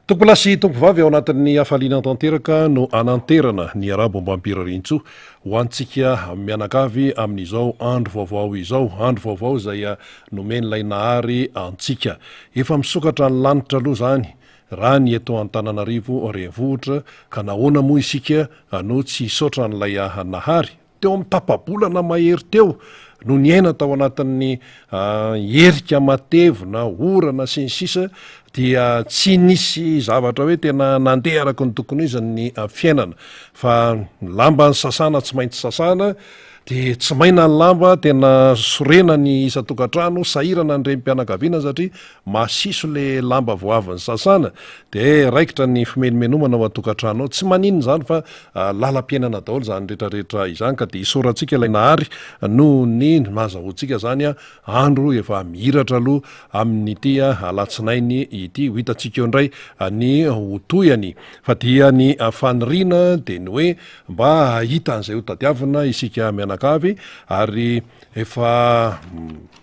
Tompolahy sy tompovavy, ao anatin'ny hafaliana tanteraka no ananterana ny arabo ombam-pirariantsoa ho antsika mianakavy amin'izao andro vaovao izao, andro vaovao izay nomen'ilay Nahary antsika. Efa misokatra ny lanitra aloha izany raha ny eto Antananarivo renivohitra ka nahoana moa isika no tsy hisaotra an'ilay Nahary? Teo amin'ny tapa-bolana mahery teo no niaina tao anatin'ny herika matevina, orana sy ny sisa dia tsy nisy zavatra hoe tena nandeha araka ny tokony ho izy ny fiainana fa ny lamba nisasana tsy maintsy sasana dia tsy maina ny lamba, tena sorena ny isan-tokantrano, sahirana ny renim-pianakaviana satria Masiso le lamba vao avy nisasana de raikitra ny fimenomenomana ao an-tokantrano ao. Tsy maninona izany fa lalam-piainana daholo izany rehetra rehetra izany ka dia isaorantsika ilay Nahary noho ny nahazahoantsika izany andro efa mihiratra aloha amin'ity alatsinainy ity. Ho hitantsika eo indray ny ho tohiny fa dia ny faniriana dia ny hoe mba hahita an'izay ho tadiavina isika mianakavy ary efa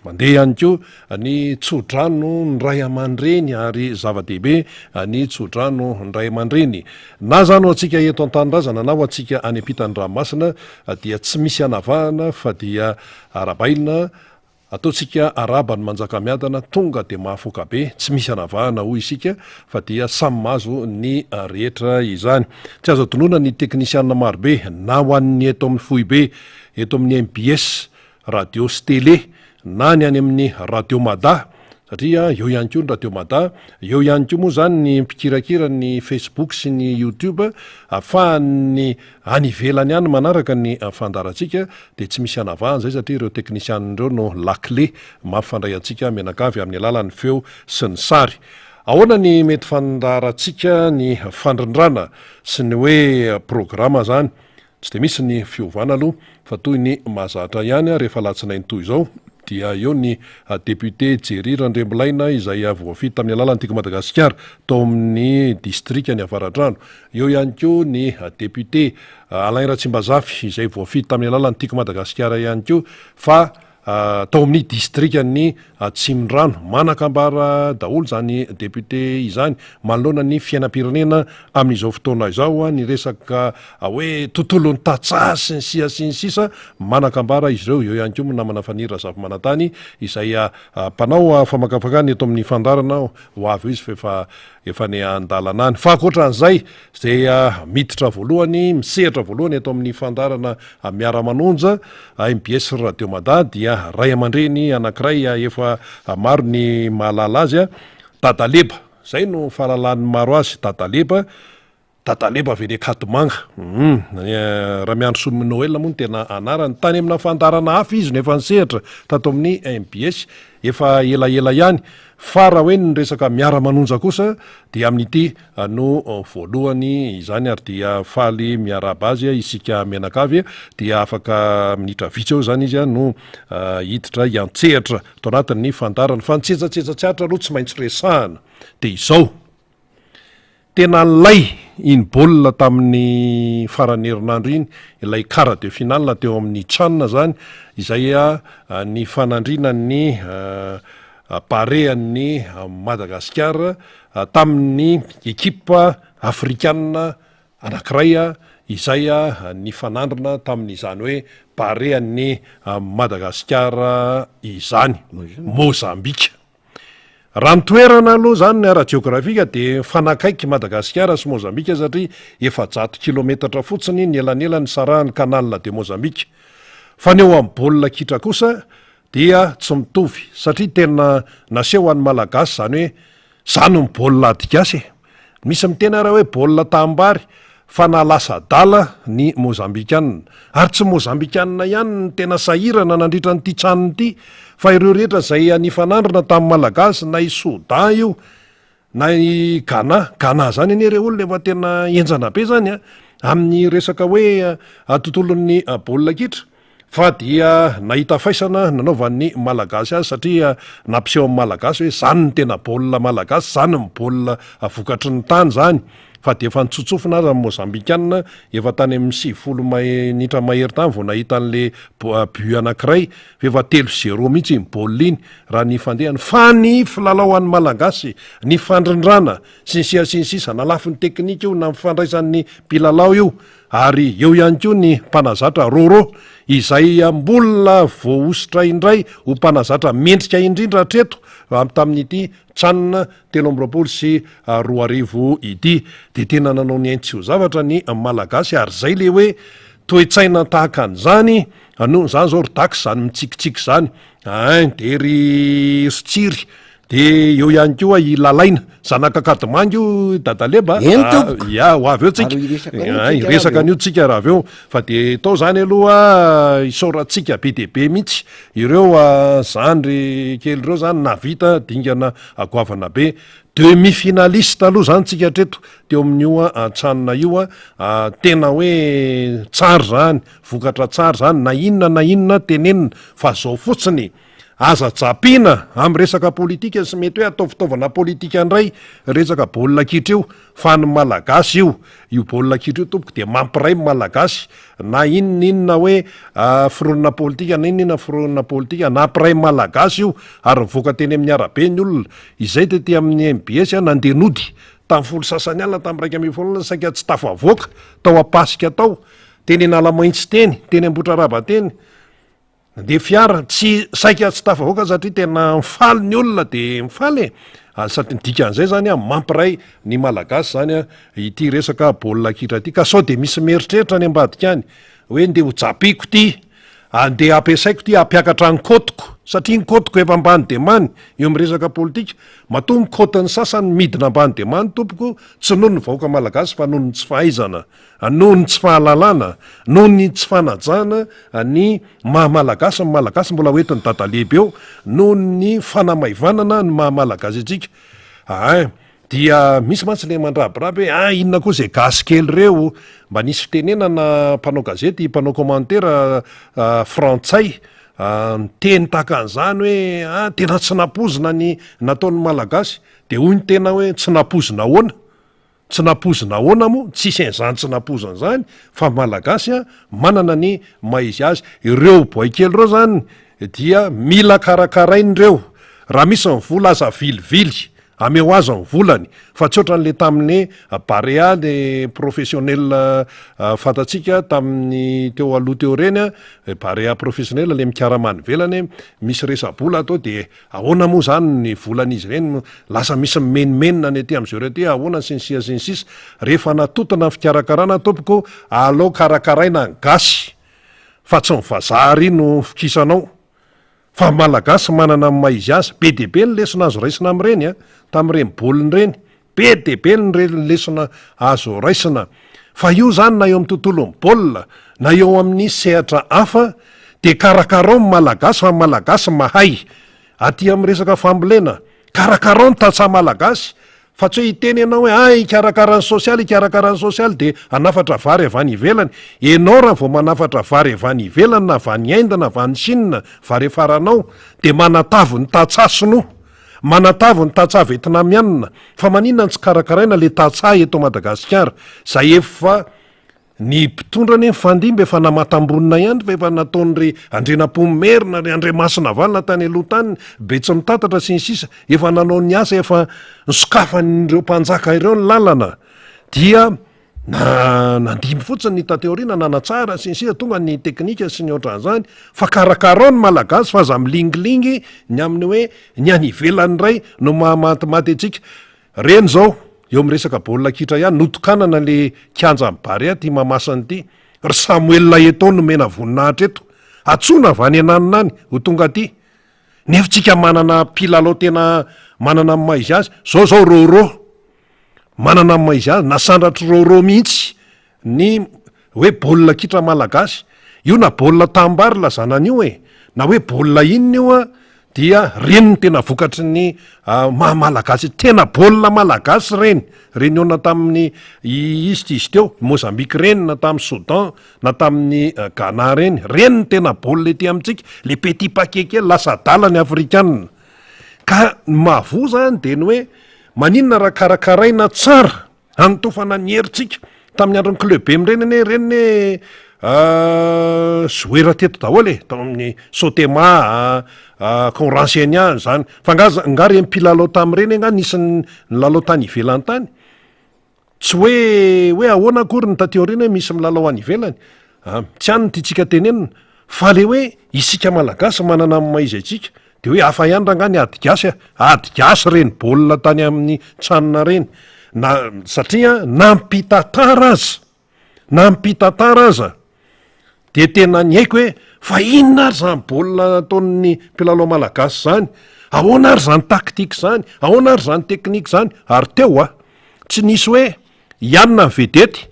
Mandeha ihany koa ny tsodrano ny ray aman-dreny ary zava-dehibe ny tsodrano ny ray aman-dreny. Na izany ho antsika eto an-tanindrazana na ho antsika any ampitan'ny ranomasina dia tsy misy anavahana fa dia arabaina, ataontsika arahaba ny Manjakamiadana tonga dia mahafoaka be, tsy misy anavahana hoy isika fa dia samy mahazo ny rehetra izany. Tsy azo adinoina ny teknisianina marobe na ho an'ny eto amin'ny foibe eto amin'ny mbs radio sy télé na ny any amin'ny radio mada satria eo ihany koa ny radio mada, eo ihany koa moa izany ny mpikirakira ny facebook sy ny youtube afahan'ny any ivelany any manaraka ny fandaharantsika dia tsy misy hanavahana izay satria ireo teknisianina ireo no lakile mampifandray antsika mianakavy amin'ny alalan'ny feo sy ny sary. Ahoana ny mety fandaharantsika ny fandrindrana sy ny hoe programa izany? Tsy dia misy ny fiovana aloha fa toy ny mahazatra ihany rehefa alatsinainy toy izao dia eo ny député Jerry Randriambilaina izay voafidy tamin'ny alalan'ny Tiako Madagasikara tao amin'ny distrikan'i Avaradrano. Eo ihany koa ny député Alain Ratsimbazafy izay voafidy tamin'ny alalan'ny Tiako Madagasikara ihany koa fa tao amin'ny distrikan'i Atsimondrano. Manan-kambara daholo izany député izany manoloana ny fiainam-pirenena amin'izao fotoana izao, ny resaka hoe tontolon'ny tantsaha sy ny sia sy ny sisa. Manan-kambara izy ireo. Eo ihany koa ny namana Faniry Razafimanantany izay mpanao famakafakana eto amin'ny fandaharana. Ho avy eo izy fa efa efa any an-dalana any. Fa ankoatran'izay dia miditra voalohany, misehatra voalohany eto amin'ny fandaharana Miara-manonja, mbs Radio Mada dia ray aman-dreny anankiray efa maro ny mahalala azy, Dadaleba, izay no fahalalan'ny maro azy, Dadaleba, Dadaleba avy eny Ankadimanga. Hum, Ramiandrisoa Noël moa no tena anarany. Tany amina fandaharana hafa izy no efa nisehatra tato amin'ny mbs, efa elaela ihany. Fa raha hoe ny resaka miara-manonja kosa dia amin'ity no voalohany izany ary dia faly miarahaba azy isika mianakavy dia afaka minitra vitsy eo izany izy no hiditra hiantsehatra ato anatin'ny fandaharana. Fa ny tsetsatsetsa tsy aritra aloha tsy maintsy resahana dia izao. Tena nilay iny baolina tamin'ny faran'ny herinandro iny, ilay quart de finale teo amin'ny Chan izany, izay nifanandrinan'ny Barean'i Madagasikara tamin'ny ekipa afrikanina anankiray izay nifanandrina tamin'izany hoe Barean'i Madagasikara izany, Mozambika. Raha ny toerana aloha izany ny ara-jeografika dia mifanakaiky Madagasikara sy Mozambika satria 400 kilometatra fotsiny ny elanelany nisarahan'ny Canal de Mozambique. Fa ny eo amin'ny baolina kitra kosa dia tsy mitovy satria tena naseho an'ny Malagasy izany hoe izany ny baolina ady gasy e! Misy miteny ara hoe baolina tanimbary fa nahalasa adala ny Mozambikanina. Ary tsy Mozambikanina ihany no tena sahirana nandritra an'ity can ity fa ireo rehetra izay nifanandrina tamin'ny Malagasy na i Soudan io na i Ghana. Ghana zany anie re olona efa tena henjana be zany a, amin'ny resaka hoe tontolon'ny baolina kitra. Fa dia nahita faisana nanaovan'ny Malagasy azy satria nampiseho amin'ny Malagasy hoe zany ny tena baolina Malagasy, zany ny baolina vokatry ny tany zany. Fa dia efa nitsotsofina aza ny Mozambikana, efa tany amin'ny 90 minitra mahery tany vao nahita an'le but anankiray, fa efa telo zéro mihitsy iny baolina iny raha ny fandehany. Fa ny filalaoan'ny Malagasy, ny fandrindrana, sy ny sisa sy ny sisa, na lafiny teknika io na ny fandraisan'ny mpilalao io, ary eo ihany koa ny mpanazatra Rôrô, izay mbola voahosotra indray ho mpanazatra mendrika indrindra hatreto tamin'ity Can 2023 ity. Dia tena nanao ny ainy tsy ho zavatra ny Malagasy ary izay le hoe toe-tsaina tahaka an'izany no izany izao ry Dax izany mitsikitsiky izany ein dia ry Tsiry dia eo ihany koa i Lalaina zanak'Ankadimanga io Dadaleba Eny tompoko. Ya ho avy eo tsika Ary hiresaka an'io Ein, tsika raha hiresaka avy eo. an'io tsika raha avy eo fa dia tao izany aloha isaorantsika be dia be mihitsy Ireo zandry kely ireo zany nahavita dingana goavana be. Demi finaliste aloha zany tsika hatreto teo amin'io can io. Tena hoe tsara zany, vokatra tsara zany na inona na inona tenenina fa zao fotsiny aza japiana amin'ny resaka politika sy mety hoe atao fitaovana politika indray resaka baolina kitra io Fa ny Malagasy io, io baolina kitra io tompoko dia mampiray ny Malagasy na inona inona hoe fironana politika na inona inona fironana politika, nampiray ny Malagasy io ary nivoaka teny amin'ny arabe ny olona. Izay tety amin'ny mbs nandeha nody tamin'ny folo sasany alina tamin'ny 11 alina saika tsy tafavoaka tao Ampasika tao, teny Analamahitsy teny, teny Ambohitrarahaba teny. Nandeha fiara, tsy saika tsy tafavoaka satria tena mifaly ny olona de mifaly e! Ary sady ny dikan'izay zany an, mampiray ny Malagasy zany an ity resaka baolina kitra ity, ka sao de misy mieritreritra any ambadika any hoe ndeha ho japiko ity, andeha ampiasaiko ity hampiakatra ny kaotiko, satria ny kaotiko efa ambany dia ambany eo amin'ny resaka politika, matoa ny kaotin'ny sasany midina ambany dia ambany tompoko, tsy noho ny vahoaka Malagasy fa noho ny tsy fahaizana. Noho ny tsy fahalalana, noho ny tsy fanajana ny maha Malagasy ny Malagasy mbola ho entin'i Dadaleby eo, noho ny fanamaivanana ny maha Malagasy antsika. Ein, dia misy mantsy le mandrabiraby hoe ah inona koa zay gasy kely reo, mba nisy fitenenana mpanao gazety, mpanao commentaire frantsay niteny tahaka an'izany hoe ah tena tsy nampoizina ny nataon'ny Malagasy, dia hoy ny tena hoe tsy nampoizina ahoana? Tsy nampoizina ahoana moa? Tsisy an'izany tsy nampoizina izany fa Malagasy a manana ny maha izy azy. Ireo boay kely ireo zany dia mila karakaraina ireo. Raha misy ny vola aza avilivily, ameo azy ny volany fa tsy ohatran'le tamin'ny Barea le professionnel fantatsika tamin'ny teo aloha teo ireny a, Barea professionnel le mikarama any ivelany, misy resa-bola atao de Ahoana moa izany ny volan'izy ireny no lasa misy mimenomenona ny aty amin'izao aty ahoana sy ny sisa sy ny sisa Rehefa natotona ny fikarakarana tompoko aleo karakaraina ny gasy fa tsy ny vazaha ary no vokisanao fa ny malagasy manana ny maha izy azy Be dia be ny lesona azo raisina amin'ireny a, tamin'ireny baolina ireny Be dia be ny lesona azo raisina. Fa io izany na eo amin'ny tontolon'ny baolina na eo amin'ny sehatra hafa dia karakarao ny Malagasy fa ny Malagasy mahay. Aty amin'ny resaka fambolena, karakarao ny tantsaha Malagasy fa tsy hoe hiteny ianao hoe ah hikarakara ny sosialy, hikarakara ny sosialy dia hanafatra vary avy any ivelany. Ianao raha vao manafatra vary avy any ivelany na avy any Inde na avy any Chine, vary afaranao dia manatavy ny tantsaha sinoa. Manatavy ny tantsaha vietnamianina, fa maninona no tsy karakaraina le tantsaha eto Madagasikara, zay efa ny mpitondra anie nifandimby efa namatam-bonina ihany fa efa nataon'ry Andrianampoinimerina, ry Andriamasinavalona tany aloha tany, Betsimitatatra sy ny sisa, efa nanao ny asa efa nosokafan'ireo mpanjaka ireo ny lalana dia Na nandimby fotsiny ny taty aoriana nanatsara sy ny sisa tonga ny teknika sy ny ohatran'izany fa karakarao ny malagasy fa aza milingilingy ny amin'ny hoe ny any ivelany indray no mahamatimaty antsika. Reny izao eo amin'ny resaka baolina kitra ihany notokanana le kianjan'i Barea ty Mahamasina ity ry Samuel Eto'o nomena voninahitra eto antsoina avy any ananona any ho tonga aty nefa tsika manana mpilalao tena manana ny maha izy azy zao zao Rôrô Manana ny maha izy azy, nasandratr'i Rôrô mihitsy ny hoe baolina kitra malagasy. Io na baolina tanimbary ilazana an'io e, na hoe baolina inona io an, dia ireny no tena vokatry ny maha malagasy, tena baolina malagasy ireny, ireny nihaona tamin'ny izy ty izy teo, Mozambique ireny na tamin'i Soudan na tamin'ny Ghana ireny, ireny no tena baolina ety amintsika, le petit paquet kely lasa adala ny afrikana. Ka ny mahavoa zany dia ny hoe maninona raha karakaraina tsara? Anotofana ny herintsika. Tamin'ny andron'ny club M ireny anie, ireny anie joueur teto daholo e, tao amin'ny Sotema, Conrancenia, izany. Fa nga, nga ireny mpilalao tamin'ireny nga nisy nilalao tany ivelany tany? Tsy hoe hoe ahoana akory ny taty aoriana hoe misy milalao any ivelany a! Tsy any no tiantsika tenenina fa le hoe isika malagasy manana ny maha izy antsika de hoe hafa ihany rangaha ny ady gasy a! Ady gasy reny baolina tany amin'ny can reny na satria nampitantara aza nampitantara aza Dia tena niaiky hoe fa inona ary izany baolina ataon'ny mpilalao malagasy izany? Ahoana ary izany tactique izany? Ahoana ary izany technique izany? Ary teo a! Tsy nisy hoe i anona ny vedety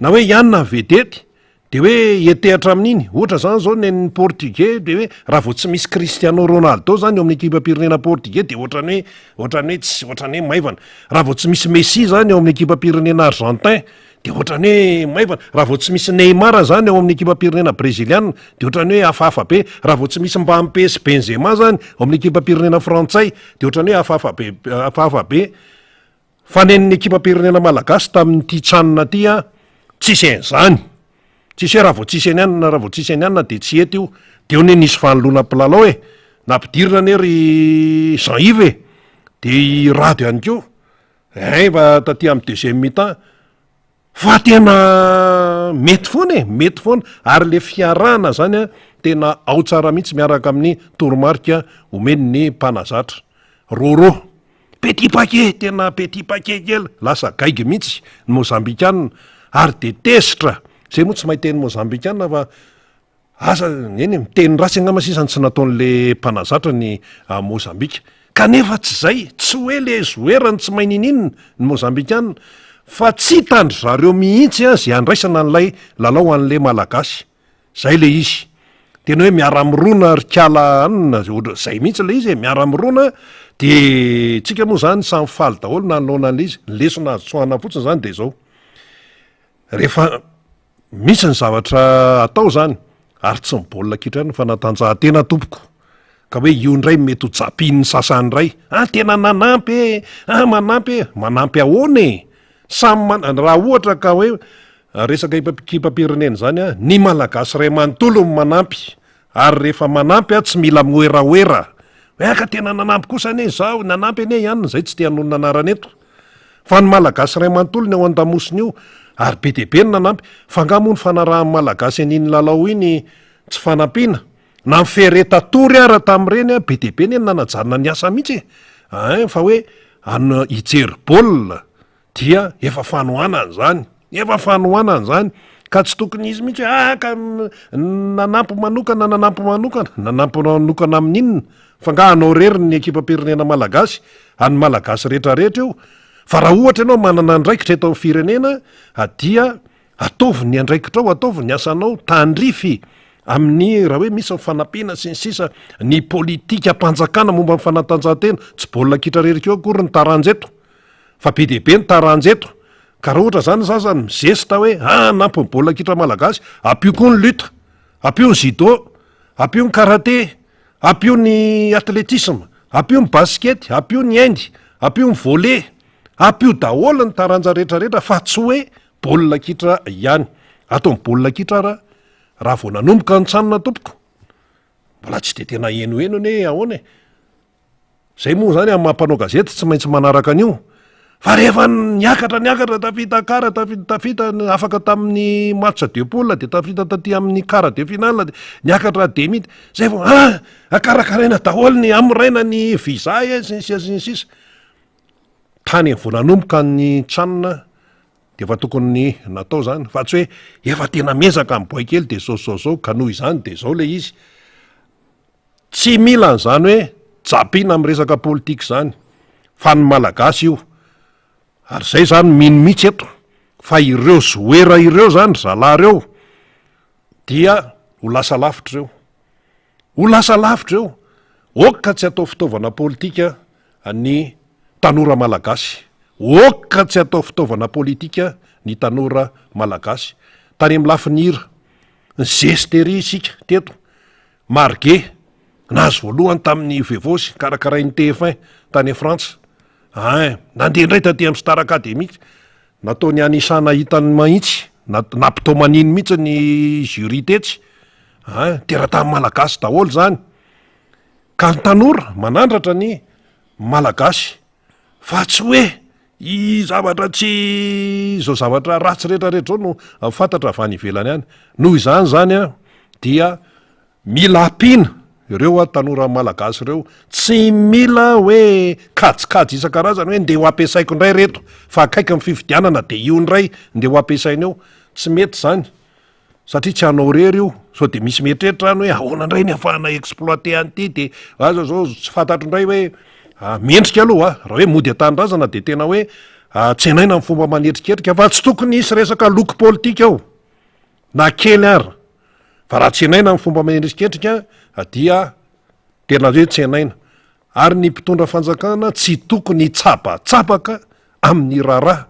na hoe i anona ny vedety dia hoe hiantehatra amin'iny. Ohatra izany izao ny an'ny portugais dia hoe raha vao tsy misy Cristiano Ronaldo izany eo amin'ny ekipam-pirenena portugais dia ohatran'ny hoe ohatran'ny hoe tsy ohatran'ny hoe maivana. Raha vao tsy misy Messi izany eo amin'ny ekipam-pirenena argentin Dia ohatran'ny hoe maivana. Raha vao tsy misy Neymar zany ao amin'ny ekipam-pirenena breziliana dia ohatran'ny hoe hafahafa be. Raha vao tsy misy Mbappé sy Benzema zany ao amin'ny ekipam-pirenena frantsay dia ohatran'ny hoe hafahafa be hafahafa be. Fa nen'ny ekipam-pirenena malagasy tamin'ity can ity an, tsisy an'izany. Tsisy hoe raha vao tsisy an'i anona, raha vao tsisy an'i anona dia tsy hety io. Dia eo anie nisy fanoloana mpilalao e. Nampidirina anie ry Jean Yves e. Dia i Rado ihany koa. Hay fa taty amin'ny deuxième mi-temps fa tena mety foana e, mety foana ary le fiarahana zany a tena ao tsara mihitsy miaraka amin'ny toromarika omen'ny mpanazatra. Rôrô, petit paquet, tena petit paquet kely, lasa gaigy mihitsy ny Mozambikana ary de tezitra, zay moa tsy mahay teny Mozambikana fa Asa, eny e, miteny ratsy angamba sisa ny tsy nataon'le mpanazatra ny Mozambika. Kanefa tsy izay, tsy hoe le joueur no tsy mahay niniana ny Mozambikana, fa tsy hitan-dry zareo mihitsy izay handraisana an'ilay lalao an'le Malagasy. Izay le izy. Tena hoe miara-mirona ry kala anona, ohatra izay mihitsy le izy e, miara-mirona de tsika moa zany samy faly daholo nanoloana an'le izy. Ny lesona azo tsoahana fotsiny zany de izao, rehefa Misy ny zavatra atao izany ary tsy ny baolina kitra ihany ny fanatanjahantena tompoko ka hoe io indray mety ho japian'ny sasany indray, ah tena nanampy e, ah manampy e, manampy ahoana e? Samy man- raha ohatra ka hoe resaka ekipam-pirenena izany an, ny malagasy iray manontolo no manampy ary rehefa manampy an tsy mila mihoerahoera hoe ah ka tena nanampy kosa anie izaho, nanampy anie i anona, izay tsy te hanonona anarana eto. Fa ny Malagasy iray manontolo ny ao an-damosiny io ary be dia be ny nanampy. Fa angaha moa ny fanarahan'ny Malagasy an'iny lalao iny tsy fanampiana? Na ny Ferreta-tory ara tamin'ireny be dia be anie ny nanajanona ny asa mihitsy e! Ein fa hoe an hijery baolina dia efa fanohanana izany, efa fanohanana izany ka tsy tokony hisy mihitsy hoe ah ka nanampy manokana nanampy manokana, nanampy manokana amin'inona? Fa nga anao irery ny ekipam-pirenena malagasy? An'ny malagasy rehetra rehetra io. Fa raha ohatra ianao manana andraikitra eto amin'ny firenena dia ataovy ny andraikitrao, ataovy ny asanao, tandrify amin'ny raha hoe misy ny fanampiana sy ny sisa, ny politikam-panjakana momba ny fanatanjahantena, tsy baolina kitra irery koa akory ny taranja eto fa be dia be ny taranja eto, ka raha ohatra zany sasany mizesta hoe ah hanampy ny baolina kitra malagasy, ampio koa ny lutte, ampio ny judo, ampio ny karate, Ampio ny athlétisme, ampio ny basket, ampio ny hand, ampio ny volley, ampio daholo ny taranja rehetra rehetra fa tsy hoe baolina kitra ihany. Ato amin'ny baolina kitra ara, raha vao nanomboka ny can tompoko, mbola tsy de tena henoheno anie ahoana e. Zay moa zany amin'ny maha mpanao gazety tsy maintsy manaraka an'io. Fa rehefa niakatra niakatra tafita quart tafita tafita afaka tamin'ny match de poule de tafita taty amin'ny quart de finale de niakatra demi zay vao ah karakaraina daholo ny hamoraina ny visa e sy ny sisa sy ny sisa. Tany vao nanomboka ny can de efa tokony natao zany fa tsy hoe efa tena miezaka ny boay kely de zao zao zao ka noho izany de zao le izy. Tsy mila an'izany hoe japiana amin'ny resaka politika izany fa ny Malagasy io ary izay izany mino mihitsy eto fa ireo zoera ireo izany ry zalahy ireo dia ho lasa lavitra ireo, ho lasa lavitra ireo, ok ka tsy atao fitaovana politika ny tanora Malagasy, ok ka tsy atao fitaovana politika ny tanora Malagasy, tany amin'ny lafiny hira, nizesta ery isika teto Marguet, nahazo voalohany tamin'ny Vevose karakarain'ny TF1 tany Frantsa. Ein, nandeha indray taty amin'ny Star Academy. Nataony anisana hitany mahitsy, nampitaomaniny mihitsy ny jury tetsy an, teratany malagasy daholo zany, ka ny tanora manandratra ny malagasy fa tsy hoe i zavatra tsy zao zavatra ratsy rehetra rehetra zao no fantatra avy any ivelany any, noho izany zany an dia Mila ampiana ireo tanora malagasy ireo, tsy mila hoe kajikajy isan-karazany hoe ndeha ho ampiasaiko indray ireto fa akaiky ny fifidianana dia io indray ndeha ho ampiasaina eo, tsy mety izany satria tsy anao irery io, sao dia misy mieritreritra any hoe ahoana indray ny ahafahana exploiter an'ity dia aza zao tsy fantatro indray hoe mendrika aloha raha hoe mody an-tanindrazana dia tena hoe tsenaina amin'ny fomba manetriketrika fa tsy tokony hisy resaka loko politika ao. Na kely ara. Fa raha tsenaina amin'ny fomba mahendriketrika dia tena hoe tsenaina. Ary ny mpitondra fanjakana tsy tokony hitsabatsabaka amin'ny raharaha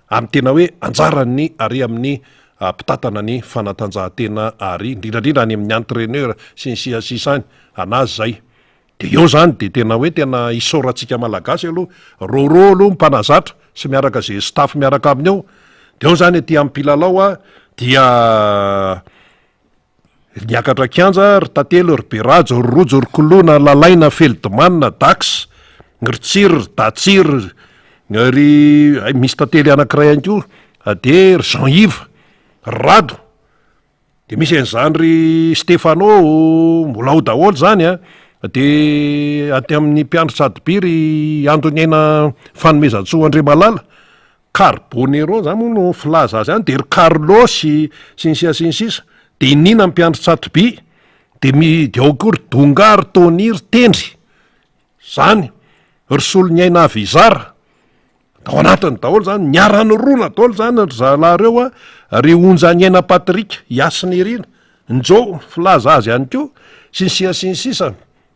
amin'ny tena hoe anjaran'ny ary amin'ny mpitantana ny fanatanjahantena ary indrindra indrindra any amin'ny entraineur sy ny sisa sisa any. Anazy izay. De eo zany de tena hoe tena isaorantsika malagasy aloha, Roro aloha mpanazatra sy miaraka ze staff miaraka aminy eo, de eo zany aty am mpilalao a dia niakatra kianja ry Tantely, ry Berajo, ry Rojo, ry Koloina, Lalaina, Feldman, Dax, ry Tsiry, ry Datsiry, ry hay misy Tantely anakiray ihany koa, de ry Jean Yves, ry Rado. De misy an'izany ry Stefano ô, mbola ao daholo zany a, de aty amin'ny mpiandry tsato-by ry Andoniaina Fanomezantsoa Andriamalala, Carbonero zany moa no filaza azy any, de ry Carlos sy ny sisa sy ny sisa, de i Nina mpiandry tsato-by, de mi- de ao koa ry Donga, ry Tony, ry Tendry, zany, ry Soloniaina Avizara. Tao anatiny daholo zany, niara-nirona daholo zany ry zalahy reo a, ry Onjaniaina Patrick, Hasinirina, Njo, filaza azy ihany koa, sy ny sisa sy ny sisa.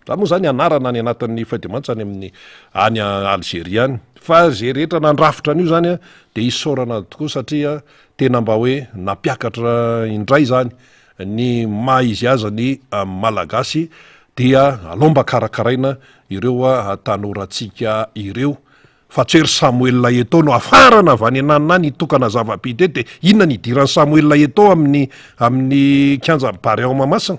Zany moa zany anarana any anatin'ny feuille de match any amin'ny any Algerie any. Fa ze rehetra nandrafitra an'io zany a, de isaorana tokoa satria tena mba hoe nampiakatra indray zany ny maha izy azy ny Malagasy dia alao mba karakaraina ireo tanorantsika ireo. Fa tsy hoe ry Samuel Eto'o no hafarana avy any ananona any hitokana zava-bita eto dia inona ny hidiran'i Samuel Eto'o amin'ny amin'ny kianjan'i Barea ao Mahamasina?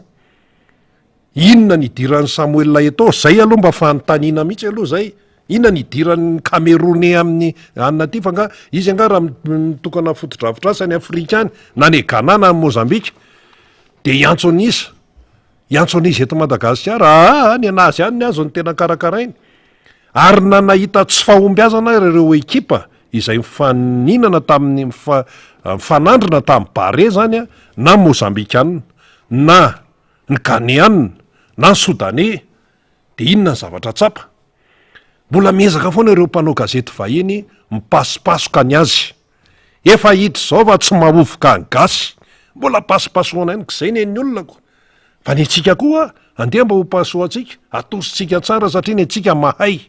Inona ny hidiran'i Samuel Eto'o? Zay aloha mba fanontaniana mihitsy aloha zay. Inona ny hidiran'ny Camerounais amin'ny anona aty fa nga izy angaha raha mitokana fotodrafitrasa any Afrika any na any Ghana na any Mozambique dia hiantso an'iza? Hiantso an'iza eto Madagasikara? Aa ny an'azy ihany ny azy no tena karakarainy. Ary na nahita tsy fahombiazana ary ireo ekipa izay nifaninana tamin'ny mifanandrina tamin'ny Barea izany na Mozambikana na ny Ghaneana na ny Sodaney dia inona ny zavatra tsapa? Mbola miezaka foana ireo mpanao gazety vahiny mipasopasoka ny azy. Efa hita izao fa tsy mahovoka ny gasy. Mbola pasopasohana ihany, k'izay ny an'ny olona ko. Fa ny antsika koa andeha mba ho pasohantsika, atositsika tsara satria ny antsika mahay.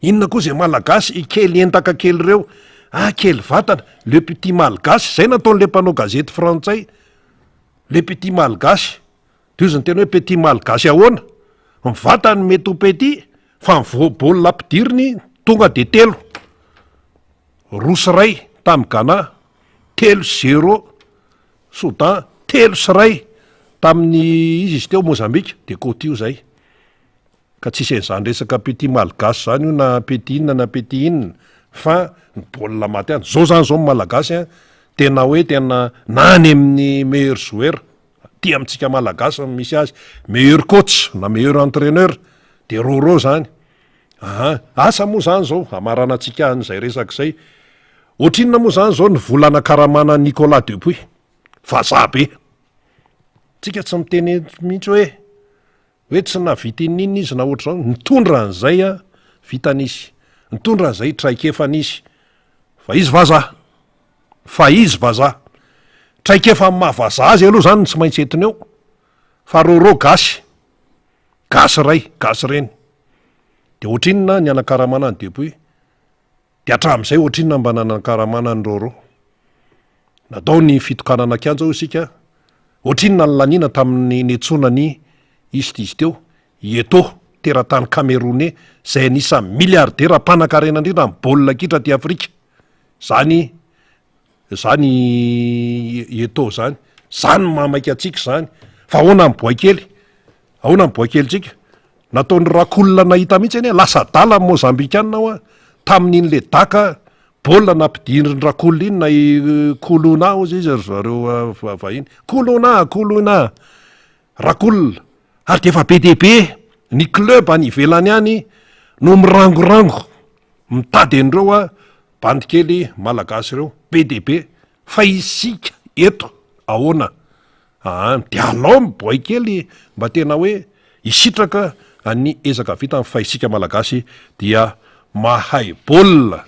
Inona koa izay malagasy kely endaka kely ireo, ah kely vatana, le petit malgache, izay nataon'ilay mpanao gazety frantsay, le petit malgache, de hozy ny tena hoe petit malgache ahoana? Ny vatany mety ho petit fa ny vo- baolina ampidiriny tonga de telo, roa sy iray tamin'i Ghana, telo zéro. Soudan, 3 sy 1 tamin'ny iza izy teo Mozambique de côte io zay. Ka tsisy an'izany resaka petit malgache zany io na petit inona na petit inona fa ny baolina maty any. Zao zany zao ny malagasy an, tena hoe tena na any amin'ny meilleur joueur aty amintsika malagasy no misy azy, meilleur coach na meilleur entraineur de Roro zany. Aha, asa moa zany zao hamaranantsika an'izay resaka izay. Ohatrinona moa zany zao ny vola anakaramana an'i Nicolas Dupuis? Vazaha be. Tsika tsy miteny eto mihitsy hoe hoe tsy nahavita inona inona izy na ohatr'izao. Nitondra an'izay a vitany izy. Nitondra an'izay traikefany izy. Fa izy vazaha. Fa izy vazaha. Traikefa amin'ny maha vazaha azy aloha zany no tsy maintsy entiny eo. Fa Roro gasy. Gasy ray, gasy reny. De ohatrinona ny anakaramana an'i Dupuis? De hatramin'izay ohatrinona mba nanakaramana an'i Roro? Natao ny fitokanana kianja hoy isika, ohatrinona ny laniana tamin'ny niantsoana an'i izy izy teo, i Eto'o, teratany Camerounais, izay anisan'ny milliardaire mpanankarena indrindra amin'ny baolina kitra aty Afrika. Izany. zany Eto'o zany. Zany no mahamaika antsika zany. Fa ahoana ny boay kely? Ahoana ny boay kelintsika? Nataon'i Rakolona nahita mihitsy anie, lasa adala ny Mozambikana hoa tamin'iny le daka baolina nampidirin-dry Rakolona iny na i Kolona hozy izy ry zareo vahiny. Kolona, Kolona, Rakolona. Ary dia efa be dia be ny club any ivelany any no mirangorango mitady an'ireo bandy kely malagasy ireo. Be dia be. Fa isika eto ahoana? Aa dia alao ny boay kely mba tena hoe hisitraka ny ezaka vitany fa isika malagasy dia mahay baolina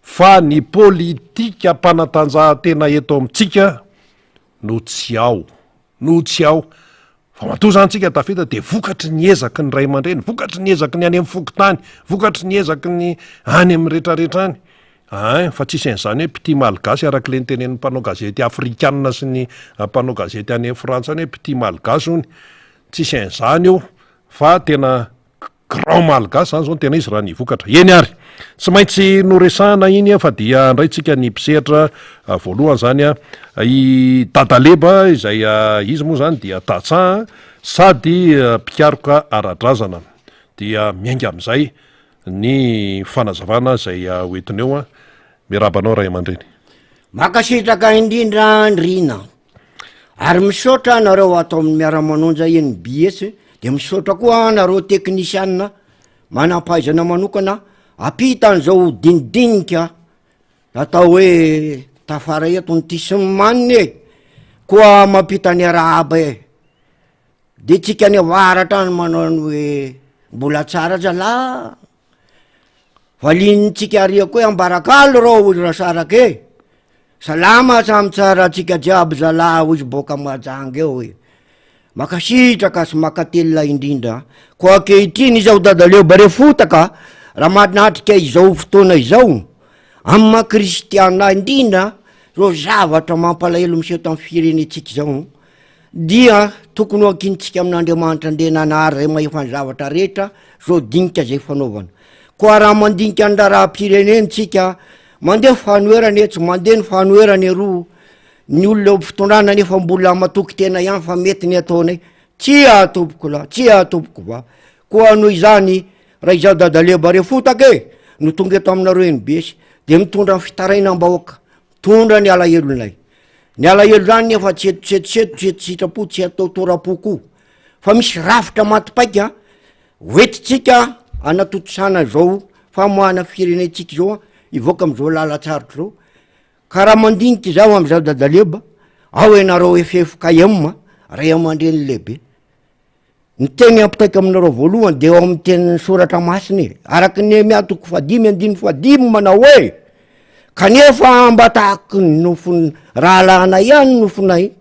fa ny politikam-panatanjahantena eto amintsika no tsy ao no tsy ao Fa matoa zany tsika tafita dia vokatry ny ezaky ny ray aman-dreny, vokatry ny ezaky ny any amin'ny fokontany, vokatry ny ezaky ny any amin'ny retraretra any. Ein, fa tsisy an'izany hoe mpitia malgasy araka ilay notenenin'ny mpanao gazety afrikanina sy ny mpanao gazety any Frantsa any hoe mpitia malgasy hono. Tsisy an'izany eo fa tena Grand Malgache zany zao no tena izy raha ny vokatra. Eny ary! Tsy maintsy noresahana iny fa dia andraintsika ny mpisehatra voalohany zany i Dadaleba izay izy moa zany dia tantsaha sady mpikaroka ara-drazana. Dia miainga amin'izay ny fanazavana izay hoentina eo. Miarahaba anao ray aman-dreny. Mankasitraka indrindra Ndrina. Ary misaotra anareo ato amin'ny miara-manonja NBS de misaotra koa anareo teknisianina manam-pahaizana manokana ampita an'izao dinidinika atao hoe tafara eto ny tisy manina e, koa mampita ny arahaba e, de tsika any avaratra any manao ny hoe mbola tsara zalahy. Valiantsika aria koa hoe ambarakalo rô hoy rasaraka e! Salama samy tsara antsika jiaby zalahy hoy izy boaka Mahajanga eo e! Makasitraka sy makatelina indrindra koa ankehitriny izao dadaleo barefotaka raha manatrika izao fotoana izao amin'ny maha kristiana indrindra zao zavatra mampalahelo miseho tamin'ny firenentsika izao Dia tokony ho ankinintsika amin'Andriamanitra Andriananahary izay mahefa ny zavatra rehetra izao dinika izay fanaovana. Koa raha mandinika ny raharaham-pirenena isika, mandeha fanoherana etsy, mandeha ny fanoherana eroa, ny olona eo am-pitondrana nefa mbola matoky tena ihany fa mety ny ataonay. Tsia tompokolahy, tsia tompokovavy. Koa noho izany, raha izaho Dadaleba Refotaka e, no tonga eto aminareo NBS, dia mitondra ny fitarainam-bahoaka, mitondra ny alahelonay. Ny alahelo zany nefa tsy eto tsy eto tsy eto tsy eto sitrapo tsy atao tora-po koa fa misy rafitra maty paika hoentintsika anatontosana izao famoahana firenentsika izao hivoaka am'izao lalan-tsarotra izao ka raha mandinika izaho am'izao dadaleba ao ianareo ffkm ray aman-dreny lehibe Ny teny ampitaiko aminareo voalohany dia eo amin'ny tenin'ny soratra masina e, araka ny Nehemia toko fahadimy andininy fahadimy manao hoe, Kanefa mba tahaky ny nofon'ny rahalahinay ihany ny nofonay,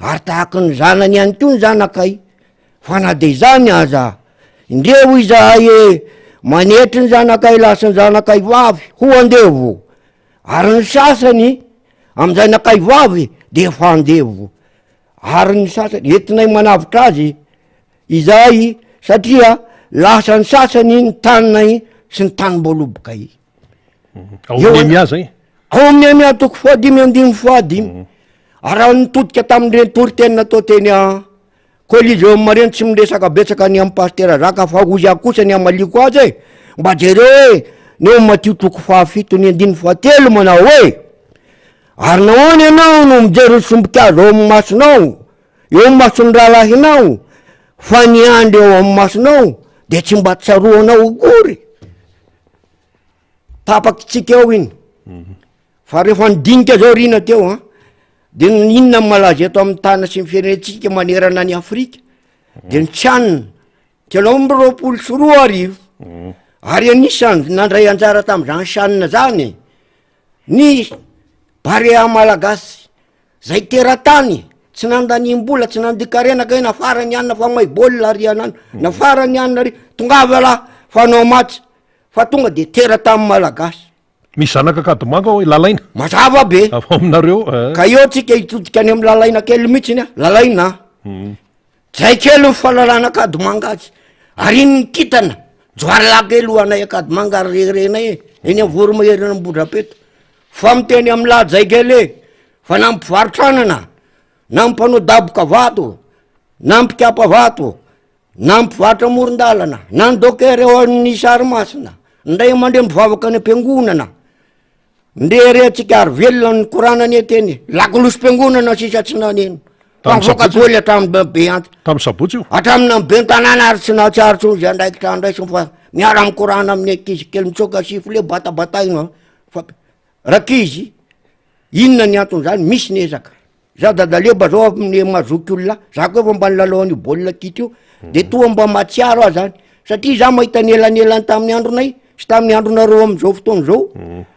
ary tahaky ny zanany ihany koa ny zanakay, fa na dia izany aza, indreo izahay e, manetry ny zanakay lahy sy ny zanakay vavy ho andevo, ary ny sasany amin'ny zanakay vavy dia efa andevo. Ary ny sasany, entinay manavotra azy izahay satria lasa ny sasany ny taninay sy ny tanim-boalobokay. Ao amin'ny Nehemia zay? Ao amin'ny Nehemia toko fahadimy andininy fahadimy. Mhm. Ary raha nitodika tamin'ireny toriteny natao teny a Coliseum ireny tsy miresaka betsaka ny amin'ny pasitera Zaka fa hoy aho kosa ny hamaliako azy e, mba jereo hoe ny ao amin'ny Matio toko fahafito ny andininy fahatelo manao hoe Ary nahoana ianao no mijery ny sombin-kazo ao amin'ny masonao, eo amin'ny mason'ny rahalahinao, fa ny andry eo amin'ny masonao dia tsy mba tsaroanao akory? Tapakitsika eo iny. Fa rehefa nidinika zao rina teo an, de inona ny malaza eto amin'ny tany sy ny firenentsika manerana an'i Afrika? De ny CHAN, 2023. Ary anisan'ny nandray anjara tamin'izany CHAN zany Ny Barea Malagasy, zay teratany, tsy nandaniam-bola, tsy nandikarena kay nafarany anina fa may baolina ary anany, nafarany anina ary, tongava lah fa hanao match, fa tonga de teratany Malagasy. Misy zanaka Ankadimanga ao i Lalaina. Mazava be. Avy ao aminareo eh. Ka eo tsika hitodika any amin'ny Lalaina kely mihitsiny a, Lalaina a. Zay kely ny fahalalana Ankadimanga azy, ary iny ny kintana, Joarilahy kely ho anay Ankadimanga ary rehirehinay e, eny Avoromahery eny Ambohidrapeto. Fa miteny amin'lah jay kely e, Fa na mpivarotra anana, na mpanao daboka vato, na mpikapa vato, na mpivarotra amoron-dalana, na ny docker eo amin'ny sary masina, ny ray aman-dreny mpivavaka any am-piangonana, ndeha re antsika ary velona ny korana anie teny, lakolosim-piangonana sisa tsy naneno. Tamin'ny Fa mivoaka sabotsy? daholo hatramin'ny be antitra. Tamin'ny sabotsy io? Hatramin'ny amin'ny ben'ny tanàna ary tsy nahatsiaro intsony izay andraikitra andraisiny fa miara-mikorana amin'ny ankizy kely mitsoaka sifflet batabataina fa rankizy inona ny anton'izany misy ny ezaka. Za dadaleba zao amin'ny mazoky olona, za koa efa mba nilalao an'io baolina kitra io de toa mba mahatsiaro aho zany satria za mahita ny elanelany tamin'ny andronay sy tamin'ny andronareo amin'izao fotoana izao.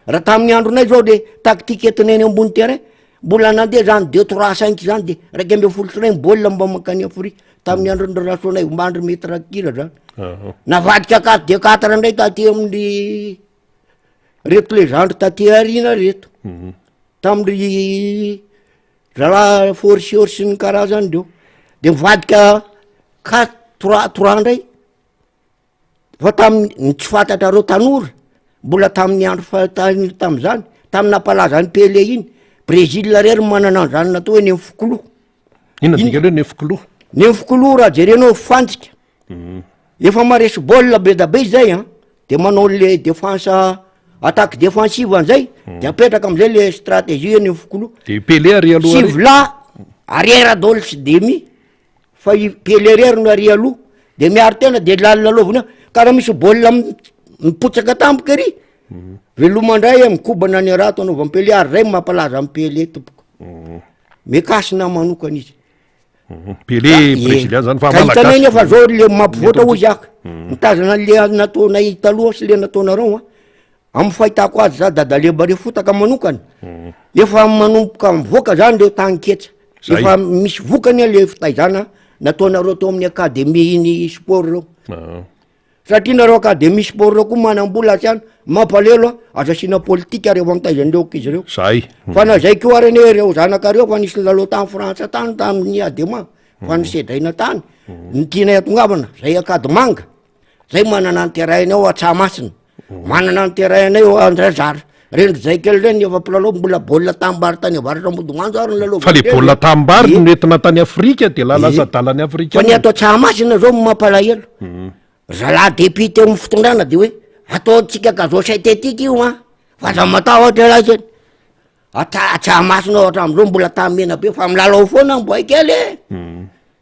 Raha tamin'ny andronay zao de tactique entina eny ambony terrain Mbola nandeha zany deux trois cinq zany de 11 ny baolina mba mankany Afrika tamin'ny andron'ny Rasoanaivo Mandry Maître Akira zany. Navadika quatre deux quatre ndray taty amin'ny reto le zandry taty aoriana reto. Tamin'ny zalahy forceur sy ny karazany reo. De mivadika quatre trois trois ndray. Fa tamin'ny, ny tsy fantatrareo tanora, mbola tamin'ny andro fahatany tamin'izany, tamin'ny nampalaza an'i Pelé iny, Brésil irery no manana an'izany natao hoe nefokoloha. Inona ny dikany hoe nefokoloha? Nefokoloha raha jerenao fantsika, efa maresy baolina be da be izy zay an, de manao le défense attaque défensive an'izay, de apetraka am'zay le stratégie hoe nefokoloha. De Pelé ary aloha ary? Sivy lahy, arrière daholo sy demi. Fa i Pelé irery no ary aloha de miaro tena de lalilalaovina eo, ka raha misy baolina mipotsaka tampoka ery, veloma indray e, mikobana ny harato anaovan'i Pelé ary zay no mampalaza an'i Pelé tompoko, mikasina manokana izy. Pelé brésilien zany fa Ka hitanay malagasy. nefa zao le mampivoatra hozy aho, mitazana an'le nataonay taloha sy le nataonareo an. Amin'ny fahitako azy za dadaleba re fotaka manokana, efa manomboka mivoaka zany reo taninketsa, efa misy vokany le fitaizana nataonareo teo amin'ny académie iny sport reo, satria nareo académie sport reo koa manam-bola tsy any, mampalelo a, aza asiana politika rehefa mitaiza an'ireo ankizy reo, Zay. fa na zay koa ary anie reo zanakareo fa nisy nilalao tany Frantsa tany tamin'ny Adema, fa nisedraina tany, ny tianay atongavana, zay Ankadimanga. Zay manana ny terrain-ny ao Antsahamasina, manana ny terrain-nay ao Andrazara. Reny ry Zaikely reny efa mpilalao mbola baolina tanimbary tany avaratra Ambodimandro ary nilalao Fa le baolina tanimbary no nentina tany Afrika de lasa adalan'ny Afrika. Fa ny ato Antsahamasina zao no mampalahelo. Ry zalahy député amin'ny fitondrana de hoe ataontsika gazon synthétique io an, fa aza matahotra ialahy zany. Ata- Antsahamasina ao hatramin'izao mbola tany mena be fa milalao foana ny boay kely e.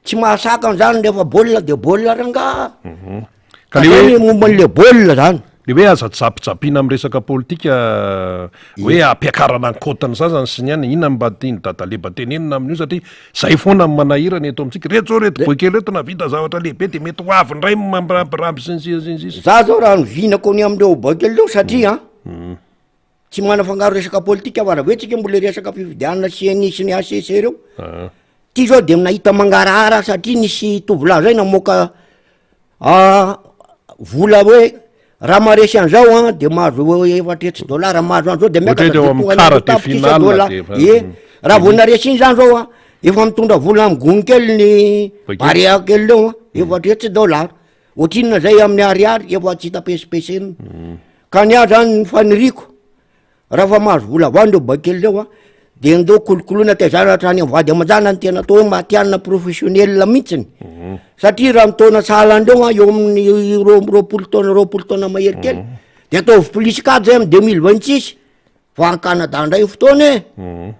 Tsy mahasakana zany rehefa baolina de baolina rangaha. Ka le Zay hoe ny momba an'le baolina zany. Le hoe aza japijapiana amin'ny resaka politika hoe ampiakarana ny quote-n'ny sasany sy ny anona, inona no mba tian'i Dadaleba tenenina amin'io satria zay foana no manahirana eto amintsika, reto zao reto boay kely reto nahavita zavatra lehibe de mety ho avy indray ny mampirambiramby sy ny sisa sy ny sisa. Za zao raha ny vinako ny amin'ireo boay kely reo satria Tsy manafangaro resaka politika fa raha hoe tsika mbola hiresaka fifidianana CNI sy ny HCC reo, ty zao de nahita mangarahara satria nisy tovolahy zay namoaka vola hoe raha maharesy an'izao an de mahazo 400 dollars, raha mahazo an'izao de miakatra de Ohatra hoe eo amin'ny tonga any quart amin'ny de tapitrisa finale dollars. de efa- Ie, raha vao naresy iny zany zao an, efa mitondra vola amin'ny gony kely ny Bakeo. Barea kely reo an, 400 dollars. Ohatrinona zay amin'ny ariary efa tsy hita pesipesenina. Ka ny ahy zany ny faniriako, raha fa mahazo vola avy any reo baikely reo an, de ndao kolokoloina taizana hatrany amin'ny vady aman-janany tena atao hoe matihanina professionnel mihitsiny. Satria raha ny taona sahala an'ireo an, eo amin'ny 22 taona, 20 taona mahery kely, de ataovy plus quatre zay amin'ny 2026, fa any Canada indray ny fotoana e.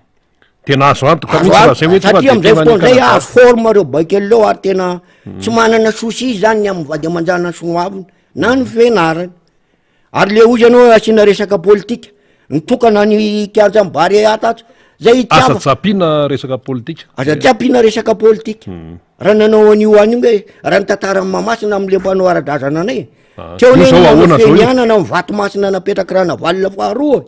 Tena azo antoka Azo mihitsy raha zay hoe antoka, tonga satria de am'zay tena fotoana any zay Canada. azo forme reo baikely reo ary tena tsy manana souci zany ny amin'ny vady aman-janany sy ny hoaviny na ny fianarany. Ary le ozy ianao asiana resaka politika, nitokana ny kianjan'i Barea tato, zay Aza itiava. tsy ampiana resaka politika. Aza tsy ampiana resaka politika. Raha nanao an'io any io nge, raha ny tantaran'i Mahamasina am'le mpanao ara-drazana anay, teo Io anie zao ny ahoana nanao zao io? fenianana amin'ny vato masina napetraky Ranavalona faharoa e.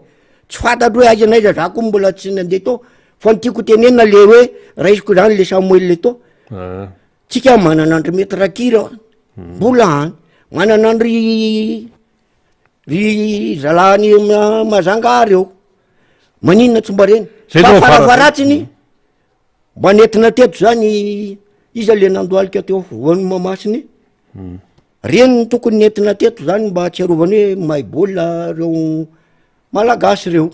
Tsy fantatro hoe aiza na aiza, za koa mbola tsy nandeha tao, fa ny tiako tenenina le hoe raisiko zany le Samuel Eto'o, tsika manana an-dry Maître Rakira mbola any, manana an-dry ry zalahy any Majunga reo, maninona tsy mba reny? Zay Fa zao farafaharatsiny mba nentina teto zany iza le nandohalika teo afovoan'ny Mahamasina iny? Reny no tokony nentina teto zany mba hahatsiarovana hoe mahay baolina reo Malagasy reo.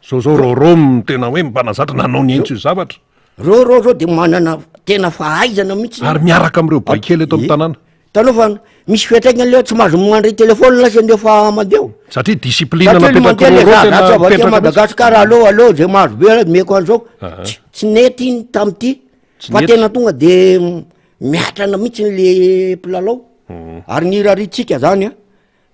Zao zao Rôrô no tena hoe mpanazatra nanao ny aintso zavatra. Rôrô zao de manana tena fahaizana mihitsy. Ary miaraka amin'ireo boay kely eto amin'ny tanàna. Hitanao fa misy fiantraikany le tsy mahazo mandray téléphone lasa ndefa mandeha. Satria discipline napetraky Rôrô tena mipetraka mihitsy. Madagascar allo allo zay mahazo be omeko an'izao. Tsy nety iny tamin'ity fa tena tonga de miatrana mihitsy le mpilalao. Ary ny irariantsika zany an.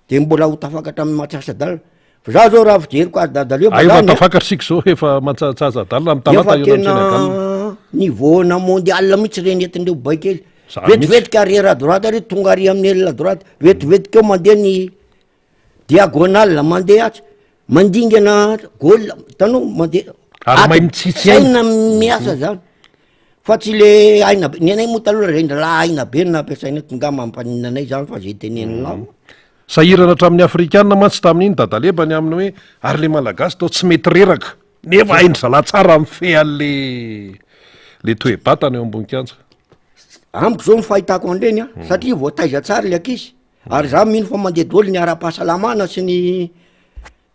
De mbola ho tafakatra amin'ny matsasa-dalana. Fa za zao raha fijeriko azy dadaleo Ay, efa tafakatra isika zao, efa matsasa-dalana amin'ny talata eo amin'ny Senegal. Niveau na mondial mihitsy reny entin'ireo boay kely. Vetivetiky arrière à droite ary tonga ary amin'ny aile droite. Vetivetiky eo mandeha ny diagonale mandeha atsy. Mandingana goal, hitanao mandeha. Ary mahay mitsitsy aina. Saina miasa zany. Fa tsy le aina be, ny anay moa taloha rendralahy aina be no nampiasainay, tonga mampaninona anay zany fa zay teneninao. Mm. Sahirana hatramin'ny afrikana mantsy tamin'iny dadaleba ny amin'ny hoe ary le malagasy toa tsy mety reraka nefa hain-dry zalahy tsara mifehy an'le le toe-batana eo ambony kianja. Amiko zao ny fahitako an'ireny a, mm. satria voataiza tsara le ankizy ary za mino fa mandeha daholo ny ara-pahasalamana sy ny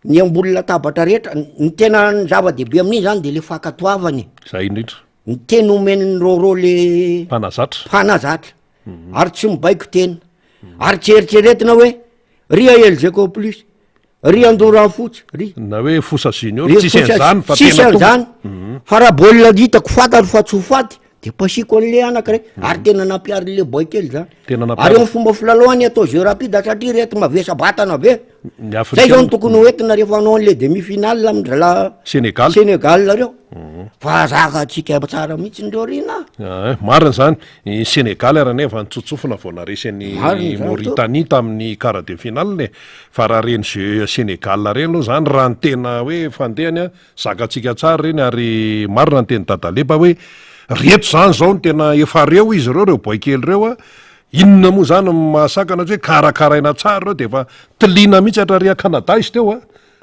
Ny ambony latabatra rehetra, ny tena ny zava-dehibe amin'iny zany de le fankatoavana e. Zay indrindra. Ny teny omen'ny Rôrô le. Mpanazatra. Mpanazatra. Ary tsy mibaiko tena. Ary tsy eritreretina hoe ry Elgeco plus, ry Andoranfotsy, ry. Na hoe Fosa Junior, tsisy an'izany fa tena tonga. Tsisy an'izany. Fa raha baolina hitako fantany fa tsy ho faty de pasiko an'le anakiray. Ary tena nampiharin'le boay kely zany. Tena nampihariny. Ary eo amin'ny fomba filalaovany atao jeu rapide satria reto mavesa-batana be. Ny Afrikana. Zay zao no tokony ho entina rehefa hanao an'le demi finale amin-dry zalahy Sénégal. Sénégal reo. Fa zakantsika tsara mihitsy ndreo ry na. Ah, marina zany. I Sénégal ary anefa nitsotsofina vao naresy an'i Marina zany Mauritanie tamin'ny quart de finale e. Fa raha reny jeu Sénégal reny aloha zany raha ny tena hoe fandehany an, zakantsika tsara reny ary marina ny tenin'i Dadaleba hoe reto zany zao no tena efa reo izy ireo, reo boay kely reo an, Inona moa zany no mahasakana azy hoe karakaraina tsara ireo de efa tiliana mihitsy hatrary a Canada izy teo a!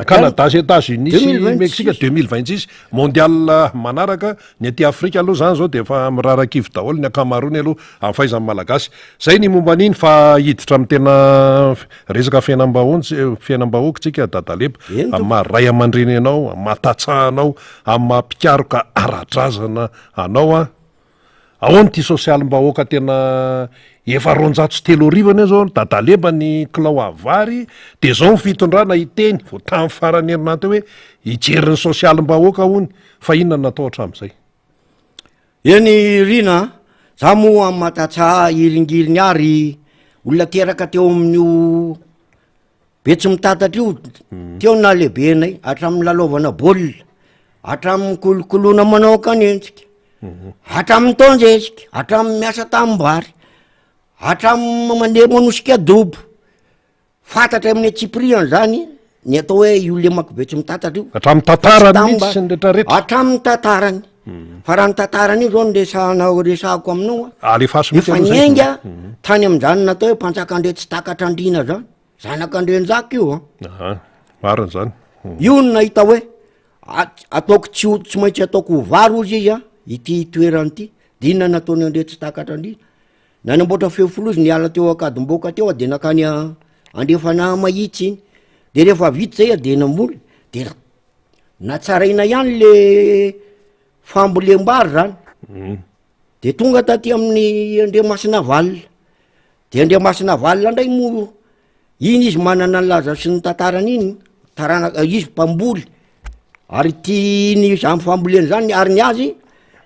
Canada sy Etats Unis sy Mexique 2026 mondial manaraka, ny aty Afrika aloha zany zao de efa mirarakivy daholo ny ankamaroany aloha amin'ny fahaizan'ny Malagasy. Zay ny momba an'iny fa hiditra amin'ny tena resaka fiainam-bahoana fiainam-bahoaka tsika Dadaleba amin'ny maha ray aman-dreny anao, amin'ny maha tantsaha anao, amin'ny maha mpikaroka ara-drazana anao an! Ahoana ity sosialim-bahoaka tena efa 32 anie zao dadaleba ny kilao vary de zao ny fitondrana hiteny vao tamin'ny faran'ny herinandro teo hoe hijery ny sosialim-bahoaka hono fa inona no natao hatramin'izay? Eny Rina a, za moa amin'ny maha tantsaha hiringiriny ahy ry olona teraka teo amin'io Betsimitatatra io, teo ny nahalehibe anay, hatramin'ny nilalaovana baolina, hatramin'ny kolokoloina manao ankanenjika, hatramin'ny taon-jezika, hatramin'ny miasa tanimbary, hatramin'ny mandeha manosika dobo. Fantatra amin'ny antsipiriany zany ny atao hoe io lemako Betsimitatatra io. Hatramin'ny tantarany mihitsy sy ny retraretra. Hatramin'ny tantarany. Fa raha ny tantarany io zao no resahanao resahako aminao a, Alefaso mihitsy efa aloha zay. niainga tany amin'izany natao hoe mpanjakandriatsitakatrandriana zany. Zanak'Andrianjaka io an. Aha, marina zany. Io no nahita hoe ataoko tsy ho, tsy maintsy ataoko ho vary hozy izy an, ity toerana ity. De inona nataony Andriatsitakatrandriana? Nanamboatra fefiloha izy niala teo Ankadimboaka teo de nankany Andrefana Mahitsy iny. De rehefa vita zay de namboly, de natsaraina ihany le fambolem-bary zany. De tonga taty amin'ny Andriamasinavalona. De Andriamasinavalona ndray moa, iny izy manana ny laza sy ny tantarany iny, taranaka, izy mpamboly, ary tiany zany fambolena zany, ary ny azy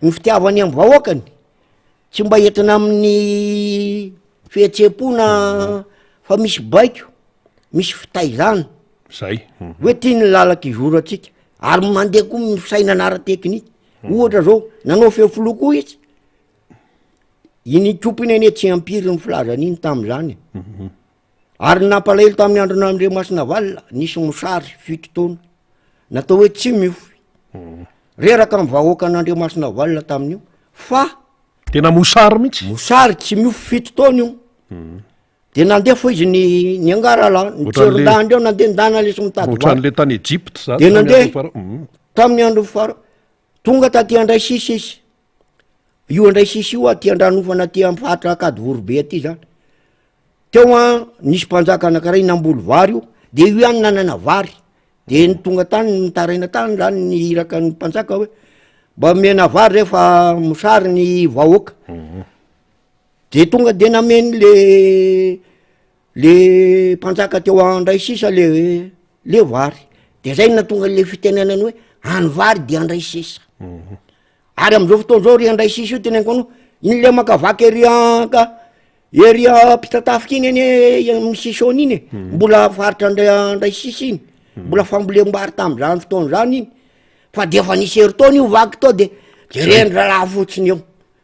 ny fitiavany amin'ny vahoakany, tsy mba entina amin'ny fihetsem-po na fa misy baiko, misy fitaizana. Zay. Hoe ty ny lalaka izorantsika, ary mandeha koa ny fisainana ara-teknika, ohatra zao, nanao fefiloha koa izy, Iny Ikopa iny anie tsy ampiry ny filazana iny tamin'izany e. Mhm. Ary ny nampalahelo tamin'ny andron'Andriamasinavalona, nisy mosary fito taona, natao hoe tsy miofy. Mhm. Reraka ny vahoakan'Andriamasinavalona tamin'io, fa Tena mosary mihitsy. Mosary tsy miofy fito taona io. Mhm. De nandeha fo izy ny niangarala, ny tseron-dahiny reo nandeha ndana lesy mitady vary. Ohatran'le tany Egypte zany. De nandeha tamin'ny andron'ny Farao. Tonga taty Andraisisy izy. Io Andraisisy io aty Andranofana aty amin'ny faritra Ankadivoribe aty zany. Teo an, nisy mpanjaka anankiray namboly vary io, de io ihany nanana vary. De ny tonga tany nitaraina tany zany ny iraka ny mpanjaka hoe mba omena vary re fa mosary ny vahoaka. De tonga de nameno le le mpanjaka teo andray sisa le le vary. De zay no nahatonga an'le fitenenana hoe any vary de andray sisa. Ary am'zao fotoana zao ry andray sisa io teneniko anao, iny lemaka vaky ery anka ery ampitatafika iny anie amin'ny sisony iny e, mbola faritra andray andray sisa iny, mbola fambolem-bary tam'zany fotoana zany iny, fa de efa nisy herintaona io vaky tao de jereny rahalahy fotsiny eo.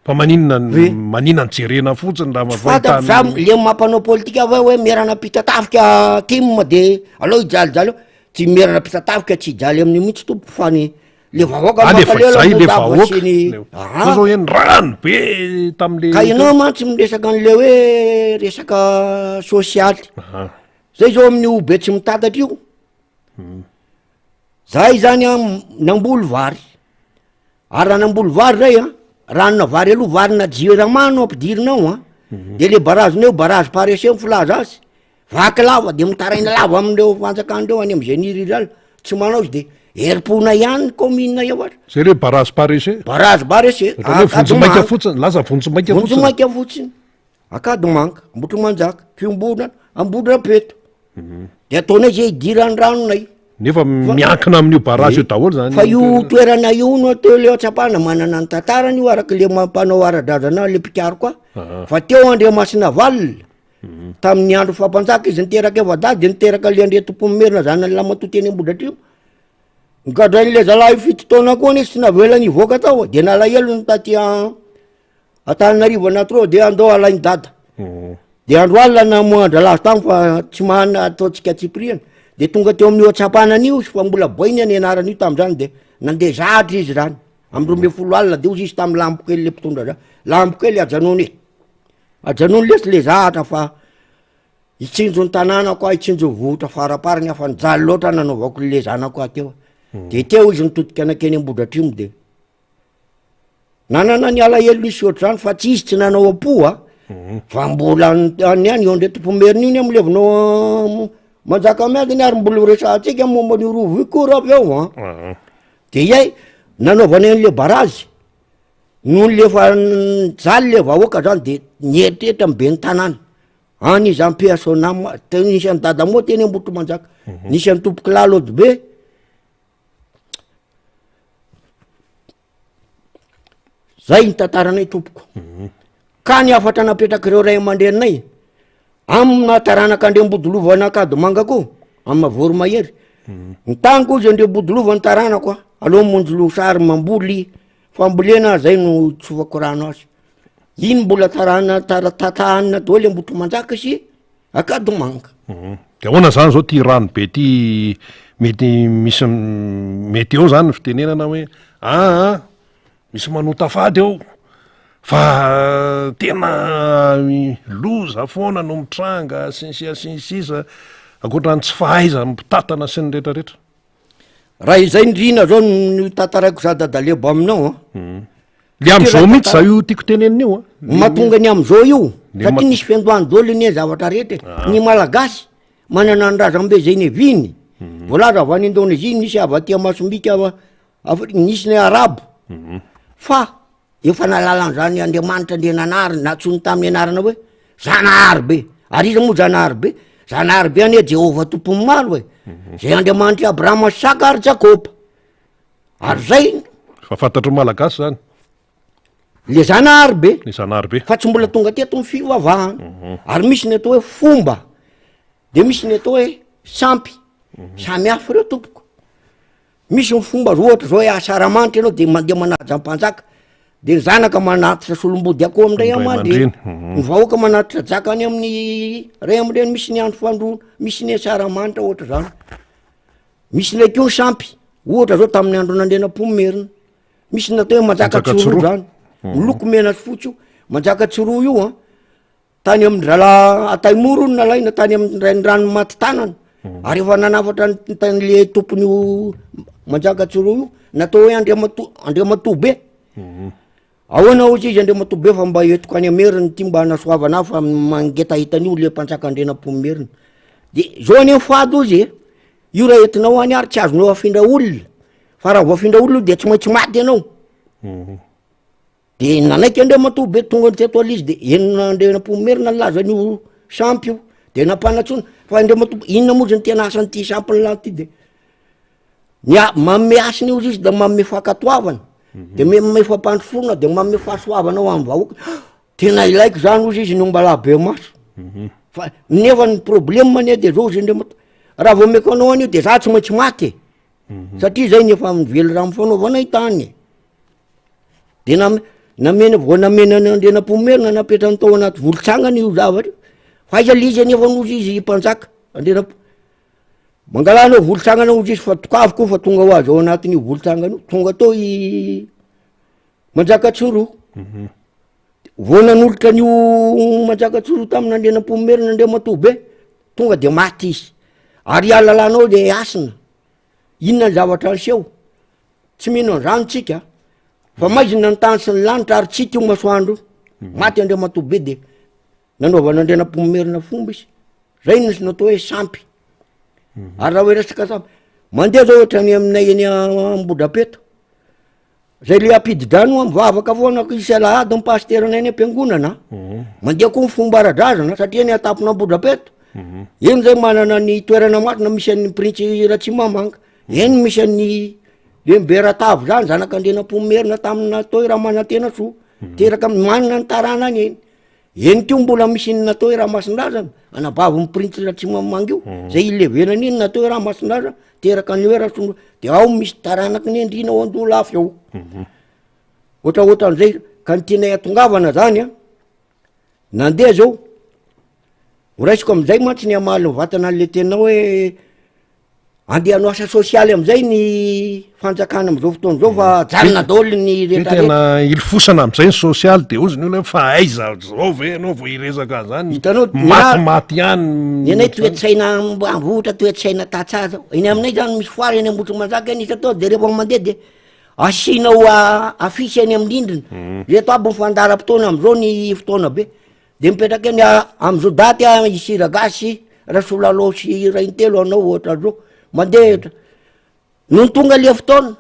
Fa maninona n- maninona ny jerena fotsiny raha Tsy fantako za le mampanao politika va hoe merana mpitatafika tim de aleo hijalijaly eo, tsy merana mpitatafika tsy hijaly amin'io mihitsy tompoko fa ny le vahoaka Ah, le mampalahelo zay le mbola vahoaka. sy ny- Le- Aha. Zao zao hoe ny rano be tam'le Ka ianao mantsy miresaka an'le hoe resaka sosialy. Aha. Zay zao amin'io be tsy mitatatra io. Zahay zany an namboly vary. Ary raha namboly vary zay an, ranona vary aloha varina jirama no ampidirina ao an, de le barazinay io barazy paresseux ny filaza azy, vaky lava de mitaraina lava amindreo fanjakana reo any amy génie rural, tsy manao izy de herim-pona ihany ny commune eo ary. Zay le barazy paresseux? Barazy paresseux, Ohatran'ny hoe vonjimaika fotsiny, laza vonjimaika fotsiny. Vonjimaika fotsiny. Ankadimanga, Ambohitrimanjaka, Fiombonana, Ambohidrapeto. De ataonay zay hidiran'ny ranonay. Nefa miankina amin'io barrage io daholo zany. Fa io toerana io no atao le Antsapana, manana ny tantarany io araka le mpanao ara-drazana le mpikaroka. Fa teo Andriamasinavalona, tamin'ny andro fahampanjaka izy niteraka efa-dahy de niteraka le Andriantompoinimerina zanany lamatoa teny Ambohidratrimo. Nogadrain'le zalahy fito taona koa anie tsy navelany hivoaka tao de nalahelo ny taty an- Antananarivo anaty reo de andao alainy dada. De andro alina namoahan-dralahy tany fa tsy manana ataontsika antsipiriany. De tonga teo amin'io Antsapanana io izy fa mbola boina ny anaran'io tamin'izany de nandeha zatra izy zany. Amin'ny 12 alina de hozy izy tamin'ny lambo kely le mpitondra zany, lambo kely ajanony e, ajanony lesy le zatra fa hitsinjo ny tanànako aho, hitsinjo ny vohitra faraparany aho fa nijaly loatra nanaovako le zanako aho teo. De teo izy nitodika nankeny Ambohidratrimo de. Nanana ny alahelo nisy ohatr'izany fa tsy izy tsy nanao am-po a, fa mbola any ihany io Andriantompomerina io ny amilevina ao Manjakamiadana ary mbola ho resahantsika momba an'io rova io koa raha avy eo an. De iay nanaovana an'le barazy noho le efa nijaly le vahoaka zany de nieritreritra ny ben'ny tanàna, any izy paix à son âme, teo nisy an'i Dadamoa teny Ambohitrimanjaka, nisy an'i Tompokolahy Lodobe, Zay ny tantaranay tompoko. Ka ny hafatra napetrak'ireo ray aman-dreninay amina taranaka Andriambodilova an'Ankadimanga koa, amina Voromahery. Ny tany koa izy Andriambodilova ny taranako a, aleo mamonjy loha sary mamboly fambolena zay no itsofako rano azy. Iny mbola tarana- tara- tatahanina daholo Ambohitrimanjaka sy Ankadimanga. De ahoana zany zao ty rano be ty mety misy mety eo zany ny fitenenana hoe aa misy manota fady eo fa tena loza foana no mitranga sy ny sisa sy ny sisa ankoatran'ny tsy fahaizan'ny mpitantana sy ny retraretra. Raha izay ndrina zao no tantaraiko za dadalebo aminao an. Hmm. Le am'izao mihitsy za io tiako tenenina io an. Ny mahatonga ny am'izao io, satria nisy fiandohany daholo anie zavatra rehetra e. Ah. Ny Malagasy manana ny razambe izay niaviany, hmm. voalaza avy any Indonesie, nisy avy aty Amasombika, Afrika, nisy ny Arabo. Hmm. Fa Efa nahalala an'izany Andriamanitra Andriananahary nantsoiny tamin'ny anarana hoe Zanahary be. Ary iza moa Zanahary be? Zanahary be anie Jehovah Tompon'ny maro e. Mhm. Zay Andriamanitr'i Abrahama sy Isaka ary Jakoba. Ary zay. Fa fantatry ny Malagasy zany. Le Zanahary be. Le Zanahary be. Fa tsy mbola tonga teto ny fivavahana. Mhm. Ary misy ny atao hoe fomba. De misy ny atao hoe sampy. Mhm. Samy hafa ireo tompoko. Misy ny fomba ohatra zao hoe asaramanitra ianao de mandeha manaja mpanjaka, de ny zanaka manatitra solombody akoho amin'ny ray aman-dreny, ny vahoaka manatitra jaka any amin'ny ray aman-dreny, misy ny andro fandroana, misy ny asaramanitra ohatra zany, misy ndray koa ny sampy, ohatra zao tamin'ny andron'Andrianampoinimerina, misy ny atao hoe manjaka tsiroa zany, miloko mena sy fotsy io, manjaka tsiroa io an. Tany amin-dRalahy Antaimoro no nalaina tany amin'ny renirano maty tanana. Mhm. Ary efa nanafatra ny tany le tompon'io Manjakatsiroa io, natao hoe Andriamatoa Andriamatoa be. Mhm. Ahoana hozy izy Andriamatoa be fa mba entiko any Merina ity mba hanasoavana ahy fa mangetaheta an'io le mpanjaka Andrianampoinimerina. De zao anie fady hozy e. Io raha entinao any ary tsy azonao afindra olona, fa raha voafindra olona io de tsy maintsy maty ianao. De nanaiky Andriamatoa be tonga teto aloha izy de enina Andrianampoinimerina nilaza an'io sampy io, de nampanantsoina fa Andriamatoa inona moa zany tena asan'ity sampy lany ty de ny a- manome hasina io izy de manome fankatoavana, de manome fampandrosoana, de manome fahasoavana ho an'ny vahoaka, tena ilaiko zany ozy izy ny ombalahy be maso, fa nefa ny problème anie de zao ozy Andriamatoa, raha vao omeko anao an'io de za tsy maintsy maty e, satria zay ny efa nivelirano fanaovanay tany e. De nam- namena vao namena an' Andrianampoinimerina napetrany tao anaty volotsangana io zavatra io, fa aiza le izy anefa hozy izy mpanjaka Andrianampo-, mangalà anao volotsangana hozy izy fa tokaviko io fa tonga ho azy ao anatin'io volotsangana io, tonga tao i Manjakatsiroa, vao nanolotra an'io Manjakatsiroa tamin'Andrianampoinimerina Andriamatoa be, tonga de maty izy, ary ahalalanao le hasina, inona ny zavatra niseho? Tsy mino an'izany tsika fa maizina ny tany sy ny lanitra ary tsy hita io masoandro io. Maty Andriamatoa be de nanaovan'Andrianampoinimerina fomba izy. Zay no natao hoe sampy. Ary raha hoe resaka sampy, mandeha zao ohatra any aminay eny Ambohidrapeto, zay le ampidi-drano mivavaka foana isa alahady ny pasiteranay any am-piangonana. Mandeha koa ny fomba ara-drazana satria ny an-tampon'Ambohidrapeto, eny zay manana ny toerana masina misy an'ny printsy Ratsimamanga. Eny misy an'i Lemberatavy zany zanak'Andrianampoinimerina tamin'ny natao hoe Ramanantenasoa, teraka am- manana ny taranany eny. Eny koa mbola misy ny natao hoe Ramasindrazana, anabavin'ny printsy Ratsimamanga io, zay ilevenany iny natao hoe Ramasindrazana, teraka ny hoe Rasoa, de ao misy taranaky ny andriana ao Andoholafy ao. Ohatraohatran'izay, ka ny tianay atongavana zany an, nandeha zao, ho raisiko am'izay mantsy ny hamaly mivantana an'le teninao hoe Andeha hanao asa sosialy amizay ny fanjakana amizao fotoana zao fa ajanona daholo ny Hoe rehetra tena rehetra. ilofosana amizay ny sosialy de ozy ny olona hoe fa aiza zao ve ianao vao hiresaka an'zany, Hitanao, ny ahy- matimaty ihany Ny anay ohatr'zany. toe-tsaina ambanivohitra, toe-tsaina tantsaha zao. Eny aminay zany misy foara eny Ambohitrimanjaka eny isan-taona de rehefa mandeha de asianao affiche eny amin'ny rindrina. Reto aby ny fandaharam-potoana amizao ny fotoana be. De mipetraka eny am'zao daty a i Siragasy, Rasoalalao sy Rainitelo anao ohatra zao, mandeha nony tonga le fotoana,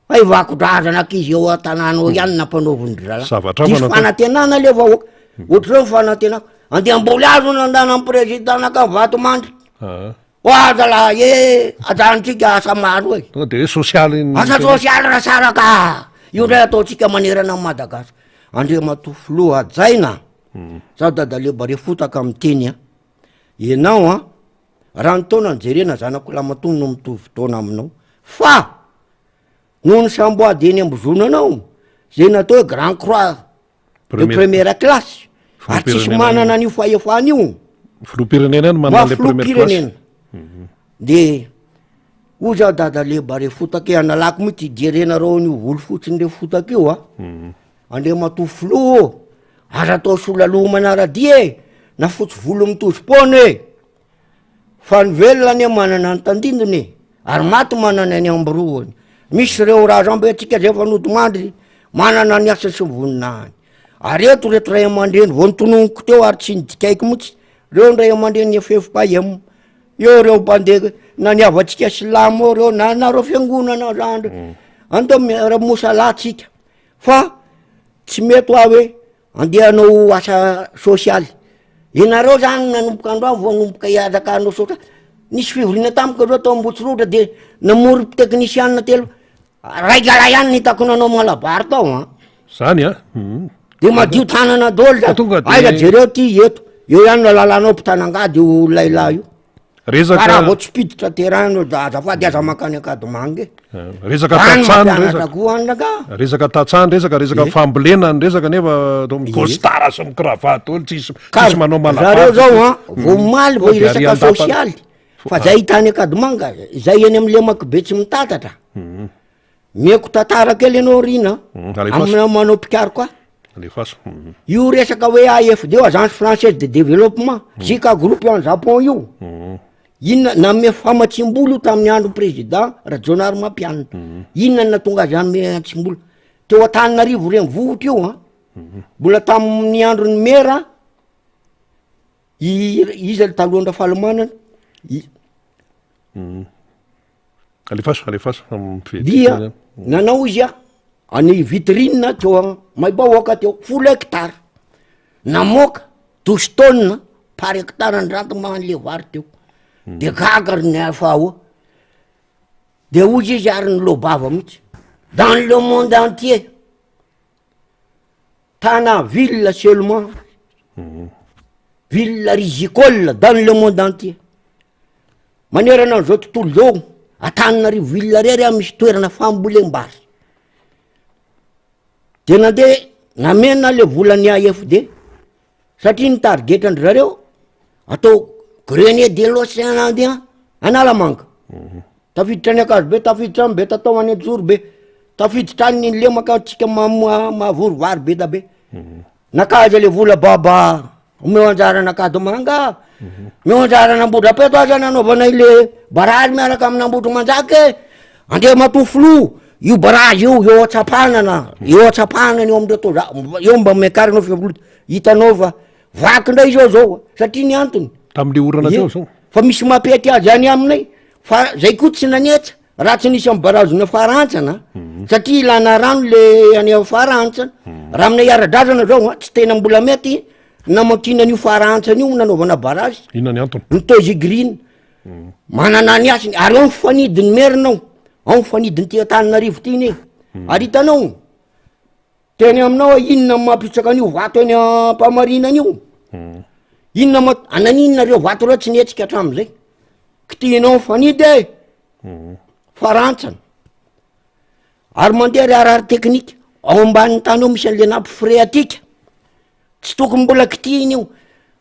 hay vako-drazana ankizy eo an-tanàna eo ihany nampanaovin-dry zalahy. Zavatra hafa Diso natao. fanantenana le vahoaka, ohatr'izao ny fanantenako, andeha hamboly hazo nandana ny président nakany Vatomandry, Ah. oa zalahy e, ajanontsika asa maro e. Tonga de hoe sosialy ny Asa sosialy Rasaraka, io ndray ataontsika manerana an'i Madagasikara. Andriamatoa Filoha hajaina, zaho Dadaleba Refotaka miteny an, ianao an, raha ny taona no jerena zanako lamatoa no mitovy taona aminao, fa noho ny samboady eny ambozonanao, zay natao hoe grand croix de première classe, ary tsisy manana an'io fahefana io. Filoham-pirenena ihany manana le première classe. Filoham-pirenena. De hoy zaho Dadaleba Refotaka e, analako mihitsy hijerenareo an'io volo fotsiny Refotaka io a. Andriamatoa Filoha ô, aza atao solaloha manara-dia e, na fotsy volo mitozom-poana e! Fa ny velona anie manana ny tandindony e, ary maty manana ny ambiroany. Misy ireo razambentsika izay efa nodimandry, manana ny asany sy ny voninahiny. Ary eto ireto ray aman-dreny vao notononiko teo ary tsy nodikaiko mihitsy, ireo ny ray aman-drenin'ny FFKM, eo ireo mpandeha na ny havantsika silamo eo ireo na nareo fiangonana zany, andao miara-mosalahy tsika. Fa tsy mety hoa hoe andeha hanao asa sosialy, ianareo zany nanomboka androany vao hanomboka hiaraka hanao sosialy, nisy fivoriana tamiko zao tao Ambohitsirohitra de namory teknisiana telo, raika lahy ihany no hitako nanao malabary tao an! Zany an! Hum. De madio tanana daholo zany, Tonga de- aiza jereo ty eto, eo ihany no alalanao mpitanangady io lahilahy io. Resaka Fa raha vao tsy mpiditra terrain anao da azafady aza mankany Ankadimanga e. Eh, resaka Any tantsaha ny mampianatra resaka. koa any rangaha. Resaka tantsaha ny resaka, resaka Eh. fambolena ny resaka nefa atao Eh. mi-costard sy mi-cravate daholo tsisy Ka tsisy manao malabar. zareo zao an, vao omaly vao Tonga de ary hiresaka an-dapa- sosialy fa zay hita any Ankadimanga, zay eny amin'ny lemaky be tsy mitatatra. Meko tantara kely ianao Rina Mm, alefaso. amina manao mpikaroka ahy. Alefaso. Mm. Io resaka hoe AFD io, Agence Française de Développement, JICA Group any Japon io. Inona, nanome famatsiam-bola io tamin'ny andron'ny président Rajaonarimampianina. Inona no nahatonga azy hanome famatsiam-bola? Teo Antananarivo renivohitra io an, mbola tamin'ny andron'ny mera, i- iza talohan'i Rafalimanana? I. Alefaso, alefaso. Dia nanao izy a, any vitrine teo Maibahoaka teo, folo hectare, namoaka douze tonnes par hectare ny rendement an'le vary teo, de gaga ry ny FAO, de hozy izy ary niloa-bava mihitsy, dans le monde entier, Tana ville seulement, ville rizicole dans le monde entier, manerana an'izao tontolo izao, Antananarivo ville irery aho misy toerana fambolem-bary, de nandeha namena le volan'ny AFD satria ny tarigetran-dry zareo atao grenier de l'océan indien Analamanga. Tafiditra any Ankazobe, tafiditra any Betatao any Anjozorobe, tafiditra any ny lemaka antsika mahavory vary be da be. Nakaza le vola baba, omeo anjara an'Ankadimanga, omeo anjara an'Ambohidrapeto aza nanaovanay le barazy miaraka amin'Ambohitrimanjaka e! Andriamatoa Filoha, io barazy io eo Antsapanana, eo Antsapanana eo amindreo toza, eo mba miakara anao filoha, hitanao fa vaky ndray izao zao satria ny antony. Tamle orana teo zao. Fa misy mampety azy any aminay fa zay koa tsy nanetsa raha tsy nisy am barazona farantsana mhm. satria ilana rano le any am farantsana mhm. raha aminay ara-drazana zao a tsy tena mbola mety namankiana an'io farantsana io nanaovana barazy inona ny antony ny tozigrine mhm. manana ny asiny ary ao ny fanidiny merina ao ao ny fanidiny ty Antananarivo ty iny e ary hitanao Teny aminao aho inona no mampitsaka an'io vato eny am-pamarinana io? Inona ma- ananinona reo vato reo tsy nihetsika hatramin'izay? Kitihinao mifanidy e! Fa rantsana. Ary mandeha ry arary teknika, ao ambanin'ny tany ao misy an'le nappe phréatique, tsy tokony mbola kitihina io.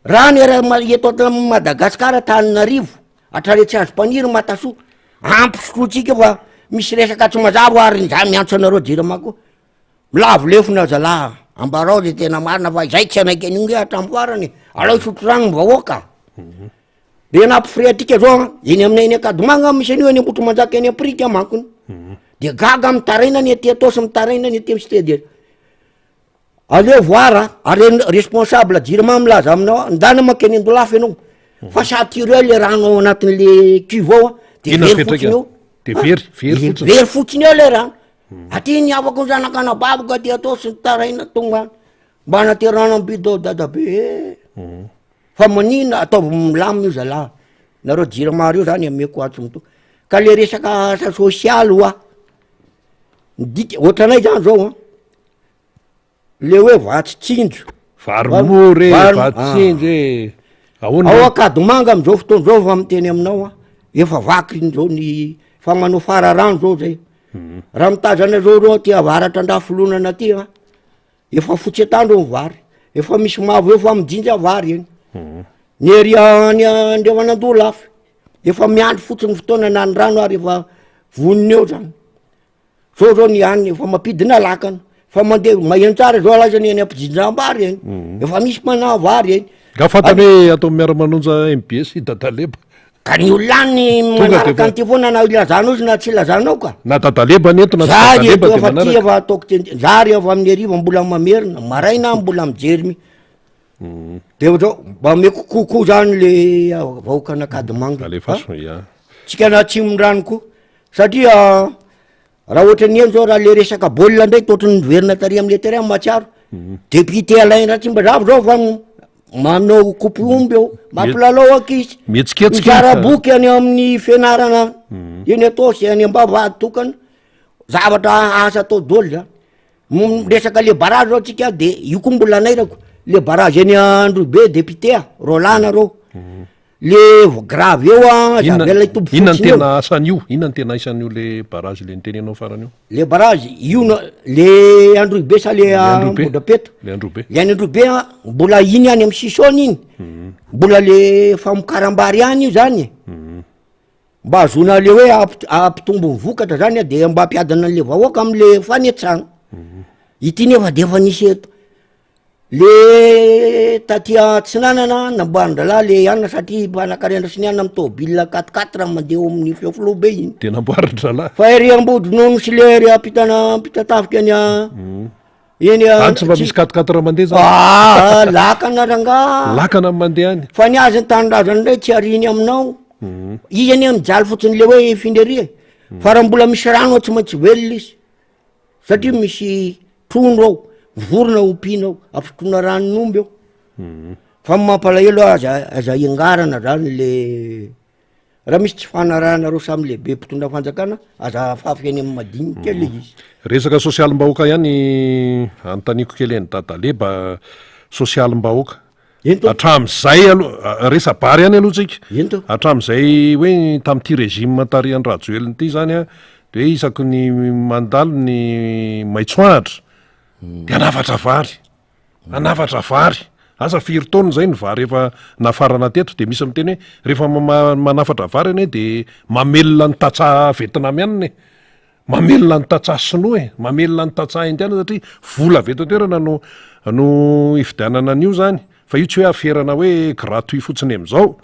Raha ny era- ma- eto at- Madagasikara Antananarivo, hatrany Tsiazompaniry, Matasoa, ampisotrointsika fa misy resaka tsy mazava ary za miantso anareo jirama koa. Milavo lefona zalahy a! Ambarao le tena marina fa izay tsy hanaiky an'io nge hatramin'ny farany e! Alao hisotro rano ny vahoaka. Le nappe phréatique zao an, eny aminay eny Ankadimanga misy an'io, eny Ambohitrimanjaka eny Ampirika mankony. De gaga mitaraina ny aty Antaosy, mitaraina ny aty amin'ny cité Aleo voir ary responsable jirama milaza aminao aho, ndana mankeny Andolafy ianao fa saturé le rano ao anatin'le cuve ao de very fotsiny eo. De very, very fotsiny. Very fotsiny eo le rano. Aty ny havako ny zanaka anabaviko aty atao sy nitaraina tonga any mba anaterana ny bidon dadabe e fa maninona ataovy milamina io zalahy nareo jirama reo zany ameko antso mitohy ka le resaka asa sosialy hoa ny dika ohatranay zany zao an Le hoe vatsy tsinjo. Vary mora e, vatsy tsinjo e. Ahoana? Ao Ankadimanga am'zao fotoana zao fa miteny aminao aho, efa vaky iny zao ny fa manao fararano zao zay. Mhm. Raha mitazana zao reo aty avaratra Andrafolonana aty a, efa fotsy atandro ny vary, efa misy mavo efa mijinja vary eny. Mhm. Ny ery any Andrevanandolafy, efa miandry fotsiny fotoana na ny rano ary efa vonona eo zany. Zao zao ny any efa mampidina lakana fa mandeha maheno tsara zao laza ny eny ampijinjam-bary eny mhm. efa misy manao vary eny. Nga fantany hoe atao miara-manonja MBS i Dadaleba. Ka ny olona any manaraka an'ity foana na ilazanao izy na tsy ilazanao ka. Na Dadaleba ny eto na tsy Dadaleba dia manaraka. Za efa ataoko teny, za ry avy amin'ny hariva mbola mamerina, maraina mbola mijery mi. Mhm. De ohatrao mba omeko kokoa zany le vahoakan'Ankadimanga. Alefaso, ya. Tsika na Atsimondrano koa. Satria raha ohatran'ny eny zao raha le resaka baolina ndray to ohatran'ny niverina tary am'le terrain mahatsiaro. Mhm. Député Alain Ratsimbazafy zao fa manao coupe omby eo, mampilalao ankizy. Mihetsiketsika. Mizara boky any amin'ny fianarana mhm. eny Antaosy, any Ambavahady tokana. Zavatra asa atao daholo zany. Resaka le barrage zao tsika de io koa mbola anairako, le barrage eny Androhibe député a, Roland nareo. Mhm. Le grave eo a, Inona avela hitombo inona ny fotsiny eo. tena asan'io? Inona ny tena isan'io le barrage le nitenenao farany io? Le barrage, io no le Androhibe sa le Le Androhibe. Ambohidrapeto? Le Androhibe. Le any Androhibe a, mbola iny any amy sisony iny, mbola le famokaram-bary ihany io zany e. Mba ahazoana le hoe ampit- ampitombo ny vokatra zany a, de mba hampiadana an'le vahoaka am'le fanetsana. Ity nefa de efa nisy eto. Le taty atsinanana namboarin-drahalahy le anona satria mpanakarena sy ny anona amy tôbila quatre quatre mandeha eo amin'ny fefiloha be iny. De namboarin-drahalahy. Fa ery Ambodinono sy le ery ampitana ampitatafika eny a- eny a- Any tsy mba misy quatre quatre mandeha zany. Ah, lakana rangaha. Lakana mandeha any. Fa ny azy ny tanindrazana indray tsy ariany aminao. Izy anie mijaly fotsiny le hoe findery e, fa raha mbola misy rano ao tsy maintsy velona izy, satria misy trondro ao, vorona ompiana ao, ampisotroina ranon'omby ao, fa ny mampalahelo aza aza engarana zany le Raha misy tsy fanarahanareo samy lehibe mpitondra fanjakana, aza afafy eny amin'ny madinika le izy. Resaka sosialim-bahoaka ihany anontaniako kely an'i Dadaleba, sosialim-bahoaka. Ento. Hatramin'izay aloha, resa-bary ihany aloha tsika. Ento. Hatramin'izay hoe tamin'ity régime tarihan'i Rajoelina ity izany an, dia hoe isaky ny mandalo ny maitsoahitra dia hanafatra vary. Hanafatra vary. Asa firy taona izay ny vary efa nafarana teto dia misy miteny hoe rehefa manafatra vary anie dia mamelona ny tantsaha vietnamianina e! Mamelona ny tantsaha sinoa e! Mamelona ny tantsaha indiana satria vola avy eto an-toerana no no ividianana an'io izany fa io tsy hoe aferana hoe gratuit fotsiny amin'izao.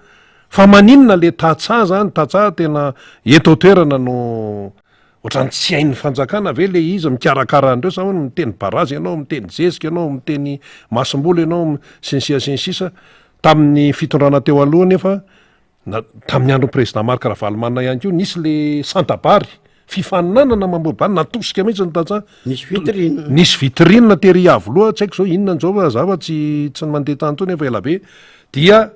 Fa maninona le tantsaha izany, tantsaha tena eto an-toerana no Ohatran'ny tsy hain'ny fanjakana ve le izy mikarakara an'ireo sa ahoana? Miteny barazy ianao, miteny zezika ianao, miteny masomboly ianao, sy ny sisa sy ny sisa. Tamin'ny fitondrana teo aloha nefa, na tamin'ny andron'ny président Marc Ravalomanana ihany koa, nisy le santa-bary, fifaninanana mamboly bary, natosika mihitsy ny tantsaha. Nisy vitrine. Nisy vitrine tery Iavoloha, tsy haiko zao inona an'izao fa za fa tsy tsy mandeha tany intsony efa ela be. Dia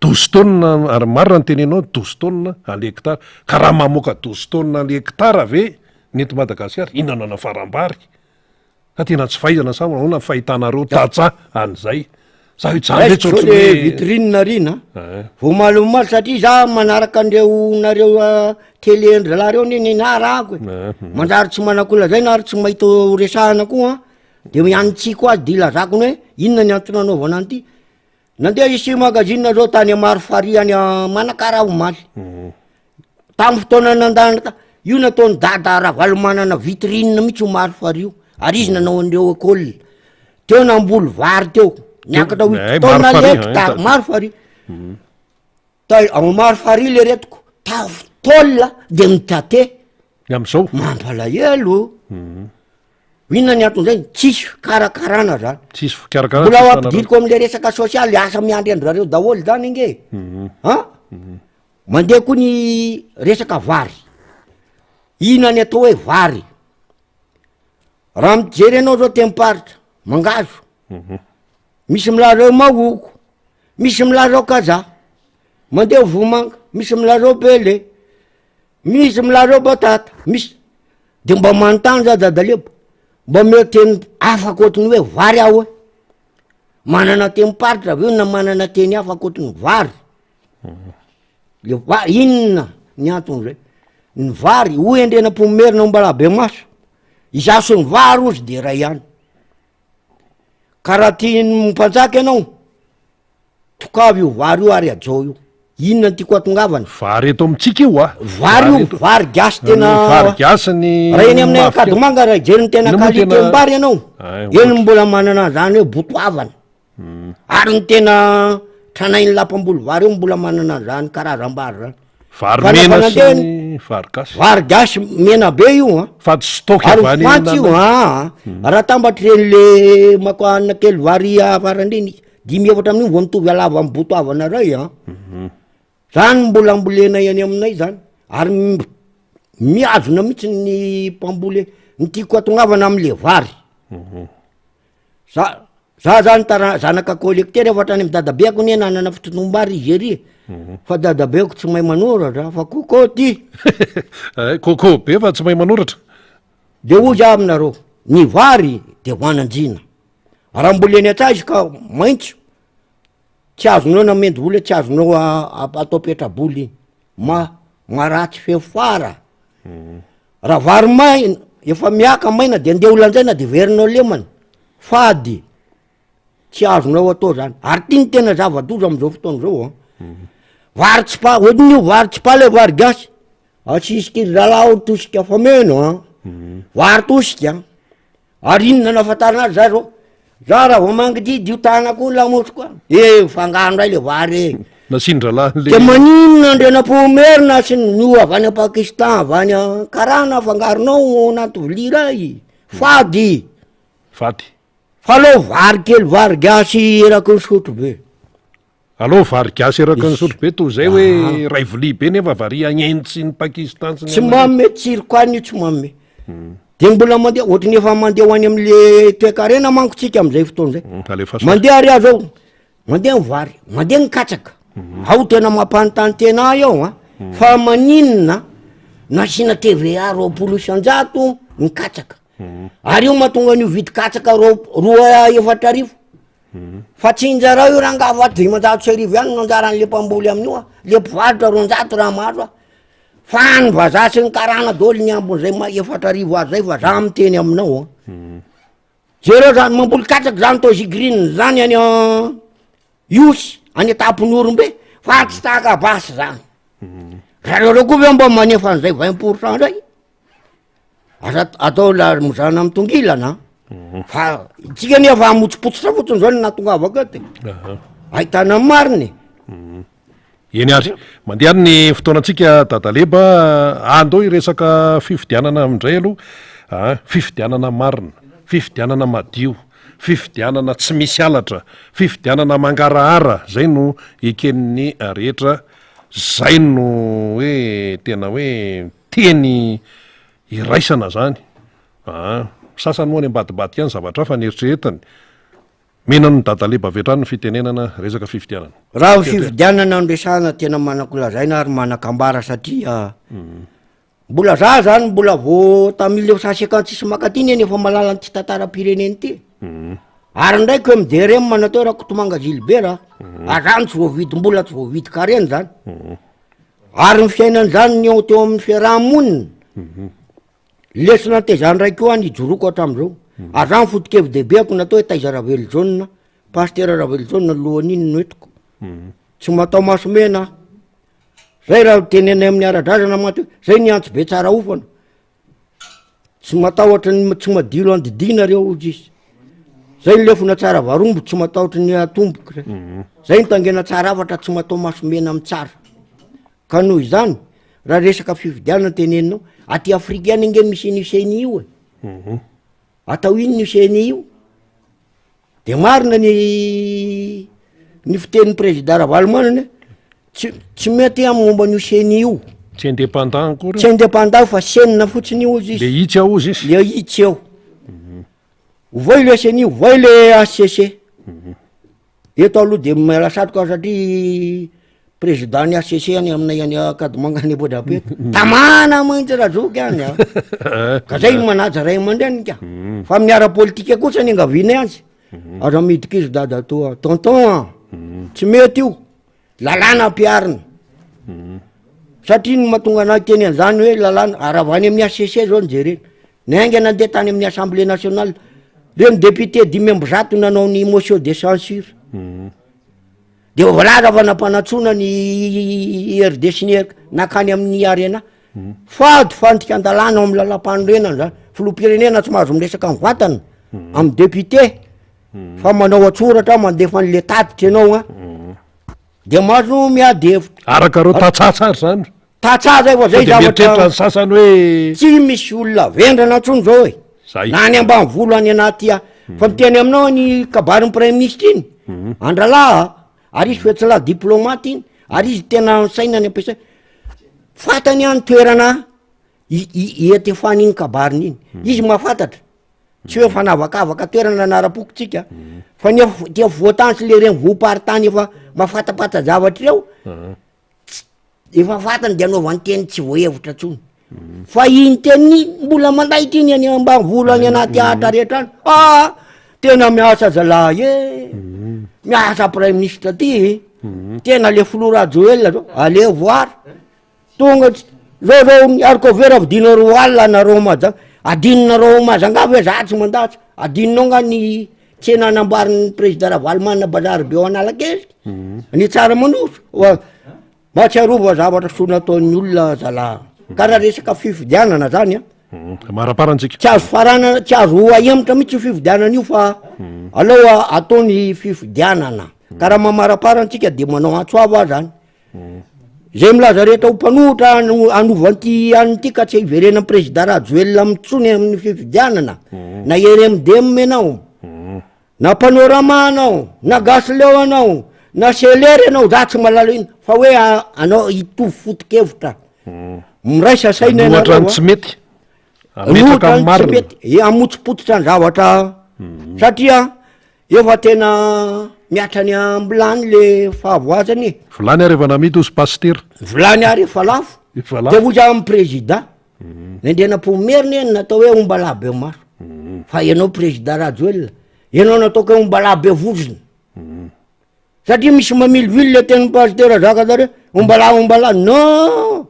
Douze tonnes, ary marina ny teneninao, douze tonnes à l'hectare. Ka raha mamoaka douze tonnes à l'hectare ve ny eto Madagasikara, inona no hanafaram-bary? Sa tena tsy fahaizana sa ahoana ny fahitanareo tantsaha an'izay? Sa hoe zany ve tsy Raisiko zao ohatran'ny le hoe vitrine arina Eh. vao omaly omaly satria za manaraka an'ireo nareo télé ndry zalahy reo anie nenah arahako e. Eh. Manjary tsy manako lazaina ary tsy mahita ho resahana koa an, de mianitsiako azy de ilazako ny hoe inona ny antony nanaovana an'ity. Nandeha hisy magazine zao tany Marofarihy any Manakara aho omaly. Tamin'ny fotoana nandany ta- io nataon'i Dada Ravalomanana vitrine mihitsy io Marofarihy io, ary izy nanao an'ireo école. Teo namboly vary teo, niakatra huit Eh, tonnes Marofarihy, l'hectare, eh, Marofarihy. Ta- ao Marofarihy le retiko, tafo tôle de mitate. Ny amin'izao? Mampalahelo. Inona ny anton'izay? Tsisy fikarakarana zany. Tsisy fikarakarana. Mbola ho ampidiriko am'le resaka sosialy, asa miandry an-dry zareo daholo zany ange e. An? Mandeha koa ny resaka vary. Inona ny atao hoe vary? Raha mijery ianao zao teny-paritra, mangahazo. Misy milaza hoe mahoko, misy milaza hoe kazaha, mandeha vomanga, misy milaza hoe pele. Misy milaza ao batata, misy, de mba manontany za dadalebo, mba omeo teny hafa ankoatry ny hoe vary aho e, manana tenim-paritra ve na manana teny hafa ankoatry ny vary? Le vary, inona ny anton'izay? Ny vary, hoy Andrianampoinimerina Ombalabemaso, izaho sy ny vary hozy de iray ihany, ka raha tian'ny mpanjaka ianao, Tokavy io vary io ary hajao io. Inona no tiako hatongavana? Vary eto amintsika io a. Vary io, vary gasy tena. Vary gasy ny. Raha eny aminay Ankadimanga raha hijery ny tena qualité-m-bary ianao, eny no mbola manana an'izany hoe botoavana. Ary ny tena tranain'ny lapam-boly vary eo mbola manana an'izany karazam-bary zany. Vary mena sy ny vary gasy. Vary gasy mena be io an. Fa tsy stock avy any. Ary fantsy io an. Raha atambatry ireny le mako hanina kely vary farany ireny, dimy efatra amin'io vao mitovy halava amin'ny botoavana iray an. Zany mbola ambolenay any aminay zany. Ary mihazona mihitsy ny mpamboly. Ny tiako hatongavana am'le vary. Za za zany tara- zanaka collecteur efa hatrany amy dadabeako anie nanana fitotoam-bary izy ery e. Fa dadabeako tsy mahay manoratra fa coco ty. Ay, coco be fa tsy mahay manoratra. De hoy za aminareo, ny vary de hoanan-jina. Raha mbola eny an-tsaha izy ka maitso, tsy azonao na mendy vola, tsy azonao atao petra-bola iny. Ma- maharatsy fefara. Raha vary maina, efa miaka maina de andeha ho lanjaina de verinao lemana, fady, tsy azonao atao zany, ary ty no tena zava-doza am'zao fotoana zao an, vary tsy pa- ohatran'io vary tsy pa le vary gasy, asisiky ry zalahy ao tosika fameno an, vary tosika an. Ary inona no ahafantarana azy za zao? Za raha vao mangidihidy io tanako io lamosiko a, eh mifangaro indray le vary e. Nasian-drahalahy le. De maninona Andrianampoinimerina sy ny io avy any Pakistan avy any Karana afangaronao ao anaty vilia iray? Fady! Fady. Fa aleo vary kely vary gasy eraky ny sotrobe. Aleo vary gasy eraky ny sotrobe toy izay hoe iray vilia be nefa varia any Inde sy ny Pakistan sy ny Tsy manome tsiroko any io tsy manome. De mbola mandeha ohatry ny efa mandeha ho any am'le toekarena manko tsika am'zay fotoana zay. Alefaso. Mandeha ary aho zao, mandeha ny vary, mandeha ny katsaka. Ao tena mampanontany tena ahy ao an, fa maninona nasiana TVA 20% ny katsaka? Ary io mahatonga an'io vidin-katsaka roa 4000. Fa tsinjarao io rangaha fa 1500 ihany no anjaran'le mpamboly amin'io a, le mpivarotra 200 raha mahazo a, fa ny vazaha sy ny karana daholo ny ambin'izay ma- 4000 azo zay fa za miteny aminao a, jereo zany mamboly katsaka zany Tozzi Green zany any Ihosy any an-tampon'Ihorombe fa tsy tahaka basy zany, zareo reo koa ve mba manefa an'izay 20 pour cent zay? Aza atao la mizana mitongilana an. Fa tsika anie efa hamotsipotsitra fotsiny zao no nahatongavako eto e. Ahitana ny marina e. Eny ary, mandeha any ny fotoanantsika Dadaleba a, andao hiresaka fifidianana amin'indray aloha a, fifidianana marina, fifidianana madio, fifidianana tsy misy halatra, fifidianana mangarahara, zay no eken'ny rehetra, zay no hoe tena hoe Teny iraisana zany aa. Sasany moa any ambadimbadika any zavatra hafa ny eritreretiny. Mino an'i Dadaleba avy hatrany ny fitenenana resaka fifidianana. Raha ny fifidianana no resahana tena manan-kolazaina ary manan-kambara satria mbola za zany mbola vao tamin'ny 1956 mankaty anie no efa mahalala an'ity tantaram-pirenena ity. Ary ndraiky hoe mi-DRM natao Rakotomanga Gilbert a, ary zany tsy voavidim-bola tsy voavidin-karena zany. Ary ny fiainan'izany ny eo teo amin'ny fiaraha-monina, lesona nitezan'ny koa ny ijoroako hatramin'izao. Ary zany foto-kevi-dehibeko natao hoe Taiza Ravelojaona, Pasitera Ravelojaona lohan'iny no entiko. Tsy matao maso mena aho. Zay raha tenenay amin'ny ara-drazana mantsy hoe zay ny antso be tsara hofana. Tsy matahotra ny tsy madilo andidiana reo hozy izy. Zay ny lefona tsara varombo tsy matahotra ny atomboky zay. Mhm. Zay ny tangena tsara hafatra tsy matao maso mena amin'ny tsara. Ka noho izany, raha resaka fifidianana teneninao, aty Afrika ihany ange misy an'io CENI io e. Mhm. Atao inona io CENI io? De marina ny ny fitenin'ny président Ravalomanana hoe tsy tsy mety amin'ny momba an'io CENI io. Tsy indépendant akory Tsy indépendant fa CENI fotsiny io hozy izy. Le hitsy ao hozy izy. Le hitsy eo. Ovay le CENI, ovay le HCC. Eto aloha de miala satroka aho satria président ny HCC any aminay any Ankadimanga any Ambohidrapeto. Tamana mihitsy razoky any a. Ka zay no manaja ray aman-dreniny ka. Fa amin'ny ara-politika kosa ny angavianay azy. Aza midika izy dadatoa. Tonton a, tsy mety io. Lalàna ampiharina. Satria ny mahatonga anah hiteny an'izany hoe lalàna, ary avy any amin'ny HCC zao no jerena. Niainga nandeha tany amin'ny assemblée nationale, reo ny député 105 nanao ny motion de censure. De voalaza fa nampanantsoina ny IRD sy ny ERC nankany amin'ny Arena. Fady fandikan-dalàna ao amin'ny lalàmpanorenana zany. Filoham-pirenena tsy mahazo miresaka mivantana amin'ny député fa manao an-tsoratra mandefa an'le tatitra ianao an. De mahazo miady hevitra. Araka ireo tantsaha tsara zany. Tantsaha zay fa zay Sao de mieritreritra ny sasany hoe. Tsy misy olona vendrana intsony zao e. Zay. Na any ambanivolo any anaty a. Fa miteny aminao ny kabarin'ny praiminisitra iny. Andralahy a, ary izy fetsilahy diplomate iny, ary izy tena saina ny ampiasainy. Fantany any toerana i- i- iantefany iny kabariny iny. Izy mahafantatra. Tsy hoe mifanavakavaka toerana na ara-poko tsika fa ny af- ty afovoan-tany sy le renivohim-paritany efa mahafantapanta-javatra ireo, ts- efa fantany de anaovany teny tsy voahevitra intsony. Fa iny teny iny mbola mandaitra iny any ambanivolo any anaty ahitra rehetra any, ah! Tena miasa zalahy e! Miasa praiminisitra ty e! Tena le filoha Rajoelina zao, allez voir! Tonga tsy, zao zao ny haricot vert vidinao 20 000 nareo Mahajanga, adinonareo ao Mahajanga ve za tsy mandatsa, adinonao nga ny tsena namboarin'ny président Ravalomanana bazary be ao Analakely, ny Tsaramanoro, oa mahatsiarova zavatra soa nataon'ny olona zalahy, ka raha resaka fifidianana zany an, Maraparany tsika. Tsy azo faranana, tsy azo ahemotra mihitsy io fifidianana io fa aleo atao ny fifidianana, ka raha mamaraparany tsika de manao antso avo aho zany. Zay milaza rehetra ho mpanohitra hanova an'ity an'ity ity ka tsy hiverenan'ny président Rajoelina intsony amin'ny fifidianana, na RMDM ianao, na Panorama anao, na Gasy Leo anao, Na selery ianao, za tsy mahalala ino, fa hoe anao hitovy foto-kevitra. Miraisa saina ianareo. Ohatra ny tsy mety. Ametraka ny marina. E, hamotsipotsitra ny zavatra satria efa tena miatra ny ambilany le fahavoazana e. Vilany ary efa namidy ozy pasitera. Vilany ary efa lafo. Efa lafo. De ozy amin'ny prezida. Ny Andrianampoinimerina eny natao hoe ombalahy be maso. Fa ianao prezida Rajoelina, ianao nataoko hoe ombalahy be vozona. Satria misy mamilivily le tenin'i pasitera zaka zany hoe ombalahy ombalahy, non!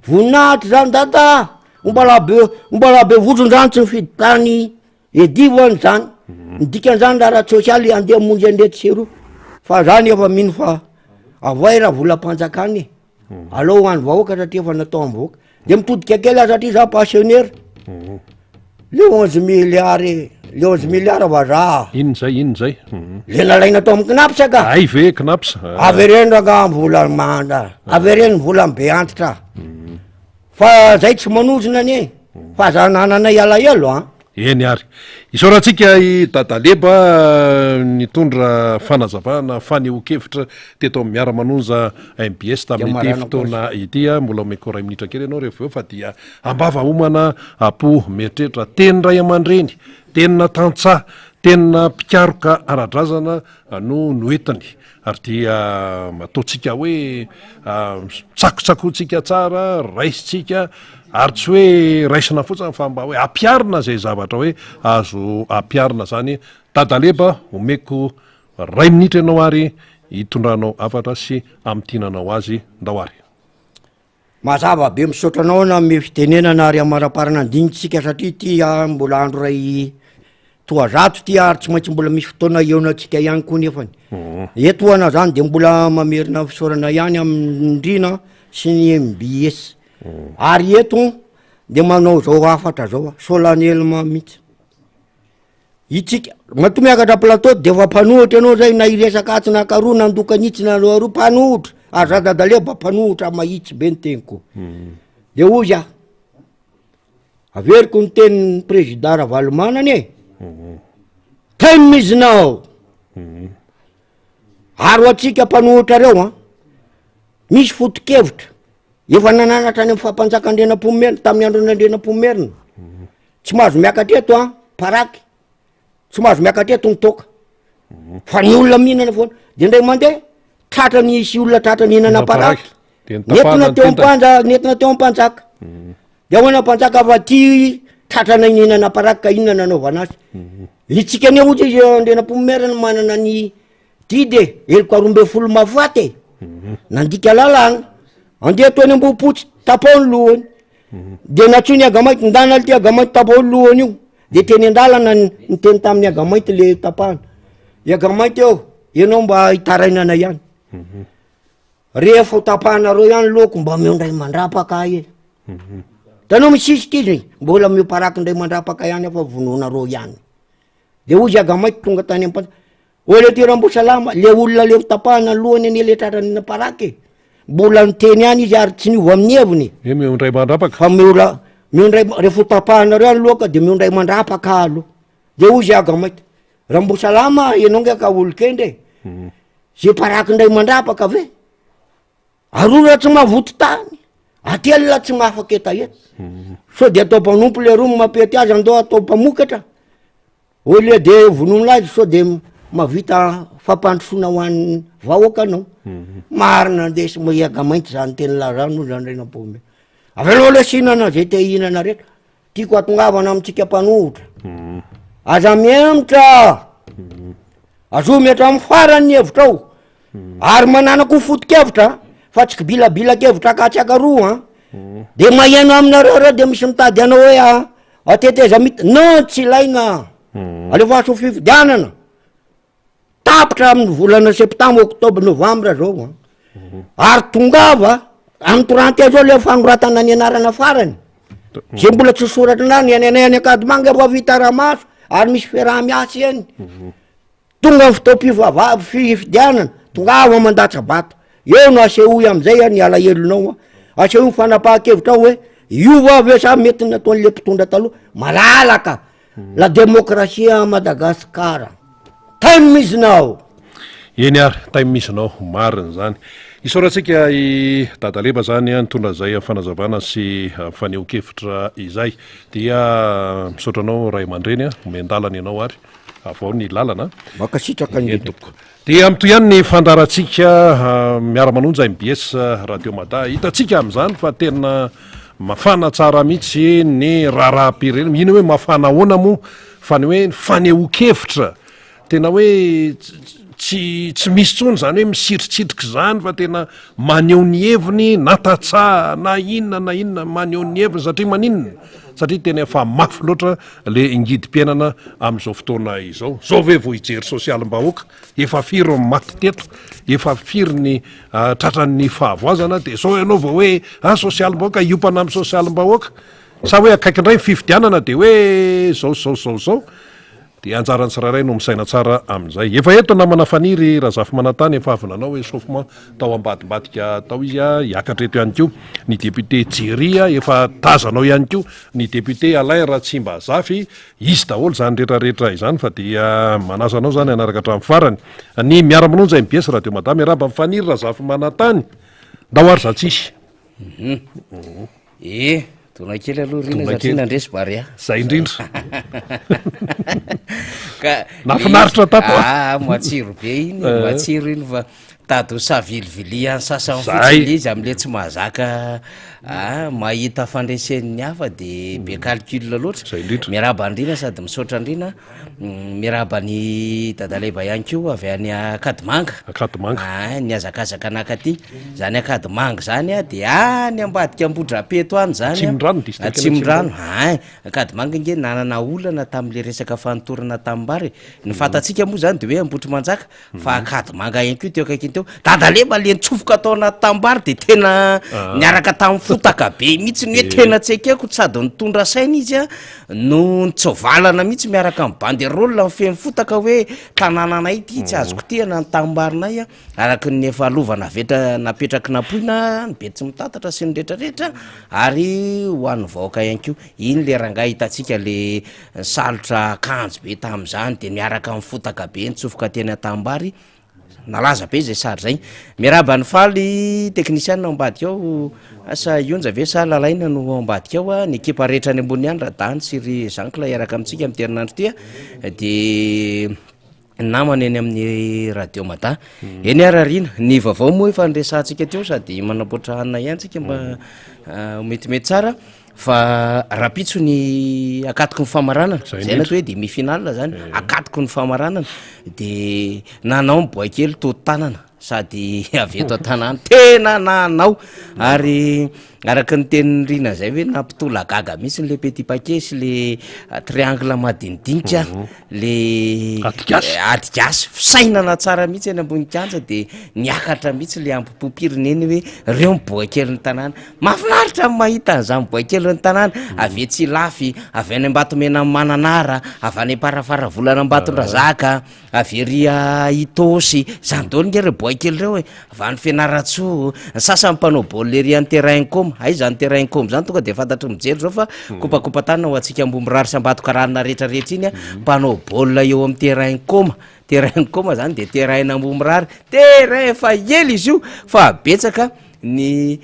Voninahitra zany dada, ombalahy be ombalahy be vozona zany tsy nifidy tany Edivo any zany, ny dikan'izany raha ara-tsosialy andeha hamonjy an'ireto sy eroa, fa za nefa mino fa avoay raha volam-panjakana e, alao ho an'ny vahoaka satria efa natao amin'ny vahoaka, de mitodika kely aho satria za pensionnaire, le onze milliards e, le onze milliards vazaha. Inona zay, inona zay? Le nalaina tao amin'ny Cnaps ka. Hay ve Cnaps? Avereno rangaha ny vola manda, avereno ny volan'ny be antitra. Fa zay tsy manozona anie fa aza anananay alahelo an! Eny ary. Isaorantsika i Dadaleba nitondra fanazavana, fanehoan-kevitra teto amin'ny Miara-manonja mbs tamin'ity fotoana ity. Mbola omeko iray minitra kely ianao rehefa avy eo fa dia ambava homana am-po mieritreritra. Teny ray aman-dreny, tenina tantsaha, tenina mpikaroka ara-drazana no noentiny. Ary dia ataontsika hoe tsakotsakointsika tsara, raisintsika, ary tsy hoe raisina fotsiny fa mba hoe ampiharina izay zavatra hoe azo ampiharina izany. Dadaleba, omeko ray minitra ianao ary hitondranao hafatra sy hamintinanao azy. Ndao ary. Mazava be misaotra anao nanome fitenenana ary amaraparana andinitsika satria ity mbola andro iray toa zato ity ary tsy maintsy mbola misy fotoana hihaonantsika ihany koa nefany. Eto hoana zany de mbola mamerina fisaorana ihany amin'ny Ndrina sy ny mbs. Ary eto de manao zao hafatra zao aho, solennellement mihitsy. Itsika, matoa miakatra plateau de efa mpanohitra ianao zay na hiresaka atsy na akaroa na handoka an'itsy na hanao aroa, mpanohitra, ary za dadaleo mba mpanohitra mahitsy be ny teniko. De hozy aho, averiko ny tenin'ny président Ravalomanana e, time is now, ary ho antsika mpanohitra reo an, misy foto-kevitra efa nananatra any amin'ny fahampanjaka Andrianampoinimerina, tamin'ny andron'Andrianampoinimerina. Tsy mahazo miakatra eto an, paraky, tsy mahazo miakatra eto ny toaka, fa ny olona mihinana foana, de indray mandeha tratra nisy olona tratra nihinana paraky, nentina teo am-panja, nentina teo am-panjaka, de ahoana mpanjaka fa ty tratranay nihinana paraky ka inona nanaovana azy, itsika anie hozy izy Andrianampoinimerina manana ny Didy e, heloka 12 mahafaty e, nandika lalàna, andeha teo any Ambohipotsy, tapaho ny lohany, de nantsoiny Agamainty, ndana ity Agamainty tapaho ny lohany io, de teny an-dalana niteny tamin'ny Agamainty le tapahana, i Agamainty ô, ianao mba hitarainana ihany, rehefa ho tapahanareo ihany lohako mba omeo indray mandrapaka ahy e, hitanao misisika izy, mbola omeo paraky indray mandrapaka ihany aho fa vonoinareo ihany, de hoy izy Agamainty tonga tany am-panja, Ô le ty Rambosalama, le olona le hotapahana ny lohany anie le tratran'ny paraky e! Mbola niteny ihany izy ary tsy niova amin'ny heviny e! Hoe meo indray mandrapaka. Fa meo ra, meo indray, rehefa hotapahanareo any loha ka de meo indray mandrapaka aloha. De hoy izy Agamaita, Rambosalama ianao nge ka olon-kendry e! Ze paraky indray mandrapaka ve? Arora tsy mahavoto tany, atelina tsy mahafaka hetaheta. Sao de atao mpanompo le roa mampety azy andao atao mpamokatra. Au lieu de vonoina azy sao de mahavita fampandrosoana ho an'ny vahoaka anao. Marina andesy mihiaka mainty zany teny laza zany hoy zany Andrianampoinimerina. Avelao lesy hihinana zay te hihinana rehetra. Tiako hatongavana amintsika mpanohitra. Aza mihemotra. Azomy hatramin'ny farany ny hevitrao. Ary manana koa foto-kevitra fa tsy kibilabilan-kevitra akatsy akaroa an. De maheno aminareo reo de misy mitady anao hoe a atetezamita. Non, tsy ilaina. Alefaso fifidianana. Tapitra amin'ny volana septembre, octobre, novembre zao an. Ary tongava amin'ny 31 zao le fanoratana ny anarana farany. Zay mbola tsy soratra na ny any anay any Ankadimanga efa vita ramaso ary misy fiaraha-miasa eny. Tonga ny fotoam-pivavaha- fifidianana, tongava mandatsa-bato. Eo no asehoy amin'izay ny alahelonao, asehoy ny fanapahan-kevitrao hoe hiova ve sa mety ny nataon'le mpitondra taloha. Malalaka la démocratie à Madagascar. Time is now. Eny ary, taimizinao, marina izany. Isaorantsika i Dadaleba izany nitondra izay fanazavana sy fanehoan-kevitra izay. Dia misaotra anao ray aman-dreny, omen-dalana ianao ary avao ny lalana. Mankasitraka indrindra tompoko. Dia mitohy ihany ny fandaharantsika miara-manonja mbs Radio Mada. Hitantsika amin'izany fa tena mafana tsara mihitsy ny raharaham-pirenena. Inona hoe mafana ahoana moa fa ny hoe ny fanehoan-kevitra Tena hoe tsy tsy misy intsony izany hoe misitritsitrika izany fa tena maneho ny heviny na tantsaha na inona na inona maneho ny heviny satria maninona? Satria tena efa mafy loatra le ngidim-piainana amin'izao fotoana izao. Zao ve vao hijery sosialim-bahoaka? Efa firy ny maty teto? Efa firy ny tratran'ny fahavoazana? Dia zao ianao vao hoe ah sosialim-bahoaka, hiompana amin'ny sosialim-bahoaka? Sa hoe akaiky indray ny fifidianana dia hoe zao zao zao zao? Dia anjaran'ny tsirairay no misaina tsara amin'izay. Efa eto namana Faniry Razafimanantany efa avy nanao échauffement tao ambadimbadika tao izy, hiakatra eto ihany koa ny député Jerry, efa tazanao ihany koa ny député Alain Ratsimbazafy, izy daholo izany rehetra rehetra izany fa dia manasa anao izany hanaraka hatramin'ny farany ny miara-manonja mbs Radio Mada. Miarahaba an'i Faniry Razafimanantany, ndao ary za tsisy. Eh, dona kely aloha Rina Dona satria kely. nandresy Barea. Zay indrindra. Ka Nahafinaritra tato a. Ah, matsiro be iny, Eh. matsiro iny fa tady ho savilivilian'ny sasany Zay. fotsiny le izy am'le tsy mahazaka ah, mahita fandresen'ny hafa de be calcul loatra. Zay indrindra. Miarahaba an'i Rina sady misaotra an'i Rina. Miarahaba an'i Dadaleba ihany koa avy any Ankadimanga. Ankadimanga. Ah, nihazakazaka nakaty. Zany Ankadimanga zany a dia any ambadika Ambohidrapeto any zany a. Atsimondrano, district Atsimondrano, hay. Ankadimanga nge nanana olana tamin'le resaka fanotorana tanimbary e. Ny fantatsika moa zany de hoe Ambohitrimanjaka. Fa Ankadimanga ihany koa teo akaikiny teo. Dadaleba le nitsofoka tao anaty tanimbary de tena niaraka tamin'ny fotaka be mihitsy ny hoe tena tsy ekeko, sady nitondra saina izy a no nitsovalana mihitsy miaraka amin'ny banderole feno fotaka hoe tanànanay ity tsy azo kitihana ny tanimbarinay a, araka ny efa lova navetra napetraky Nampoina ny Betsimitatatra sy ny rehetrarehetra ary ho an'ny vahoaka ihany koa. Iny le rangahy hitantsika le Nisalotra akanjo be tamin'izany dia niaraka amin'ny fotaka be nitsofoka teny an-tanimbary, nalaza be izay sary izay. Miarahaba an'i Faly teknisiana ao ambadika ao, asa i Onja ve sa Lalaina no ao ambadika ao, ny ekipa rehetra any ambony any, Radany sy ry Jean-Claude hiaraka amintsika amin'ity herinandro ity dia namana eny amin'ny radio mada. Eny ary Rina, ny vaovao moa efa niresahantsika teo sady manamboatra hanina ihany tsika mba ho metimety tsara fa rahampitso ny akatoky ny famaranana, Zay zay natao indrindra. hoe demi finale zany, akatoky ny famaranana de nanao ny boay kely to tanana sady avy eto an-tanàna, tena nanao ary araka ny tenin'i Rina zay hoe nampitolagaga mihitsy le petit paquet sy le triangle madinidinika. Le Ady gasy. ady gasy, fisainana tsara mihitsy eny ambony kianja de niakatra mihitsy le ambom-pirenena hoe reo ny boakelin'ny tanàna. Mahafinaritra ny mahita an'izany boakelin'ny tanàna, avy etsy Ilafy, avy any Ambatomena Mananara, avy any Amparafaravola Ambatondrazaka, avy ery Itaosy, zany daholo nge reo boakely reo e, avy any Fianarantsoa, ny sasany mpanao baolina ery any terrain coma, aiza zany terrain coma zany tonga de fantatry ny mijery zao fa kopakopa-tanana ho antsika Ambohimirary sy Ambatokarana rehetrarehetra iny a, mpanao baolina eo amin'ny terrain coma, terrain coma zany de terrain Ambohimirary, terrain efa ela izy io fa betsaka ny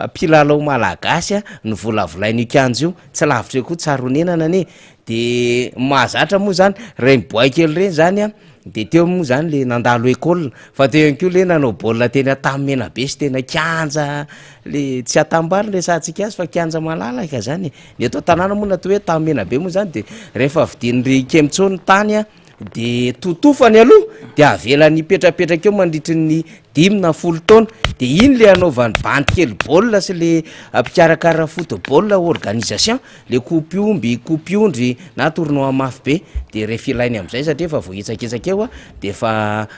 mpilalao malagasy a novolavolain'io kianja io, tsy lavitra eo koa Tsaronenana anie, de mahazatra moa zany reny boay kely reny zany a de teo moa zany le nandalo école fa teo ihany koa le nanao baolina teny Antanimena be sy tena kianja le tsy Antanimbary no resahantsika azy fa kianja malalaka zany e, ny eto an-tanàna moa natao hoe Antanimena be moa zany de rehefa vidian'ny Kemintso ny tany a de totofany aloha de avelany hipetrapetraka eo mandritry ny dimy na folo taona de iny le anaovany bandy kely baolina sy le mpikarakara football organisation le coupe omby, coupe ondry na tournoi mafy be de rehefa ilainy am'zay satria efa voahitsakitsaka eo a de efa.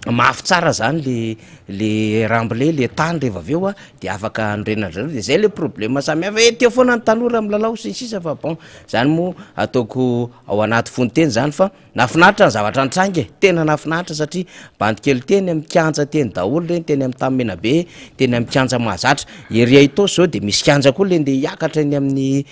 Mafy tsara zany le le remblai le tany rehefa avy eo a de afaka anorenan-dry zareo de zay le problème samihafa hoe teo foana ny tanora milalao sy ny sisa fa bon zany moa ataoko ao anaty fononteny zany fa nahafinaritra ny zavatra nitranga e, tena nahafinaritra satria bandy kely teny amin'ny kianja teny daholo reny, teny amin'ny tany Menabe, teny amin'ny kianja mahazatra, ery Itaosy zao de misy kianja koa le ndeha hiakatra eny amin'ny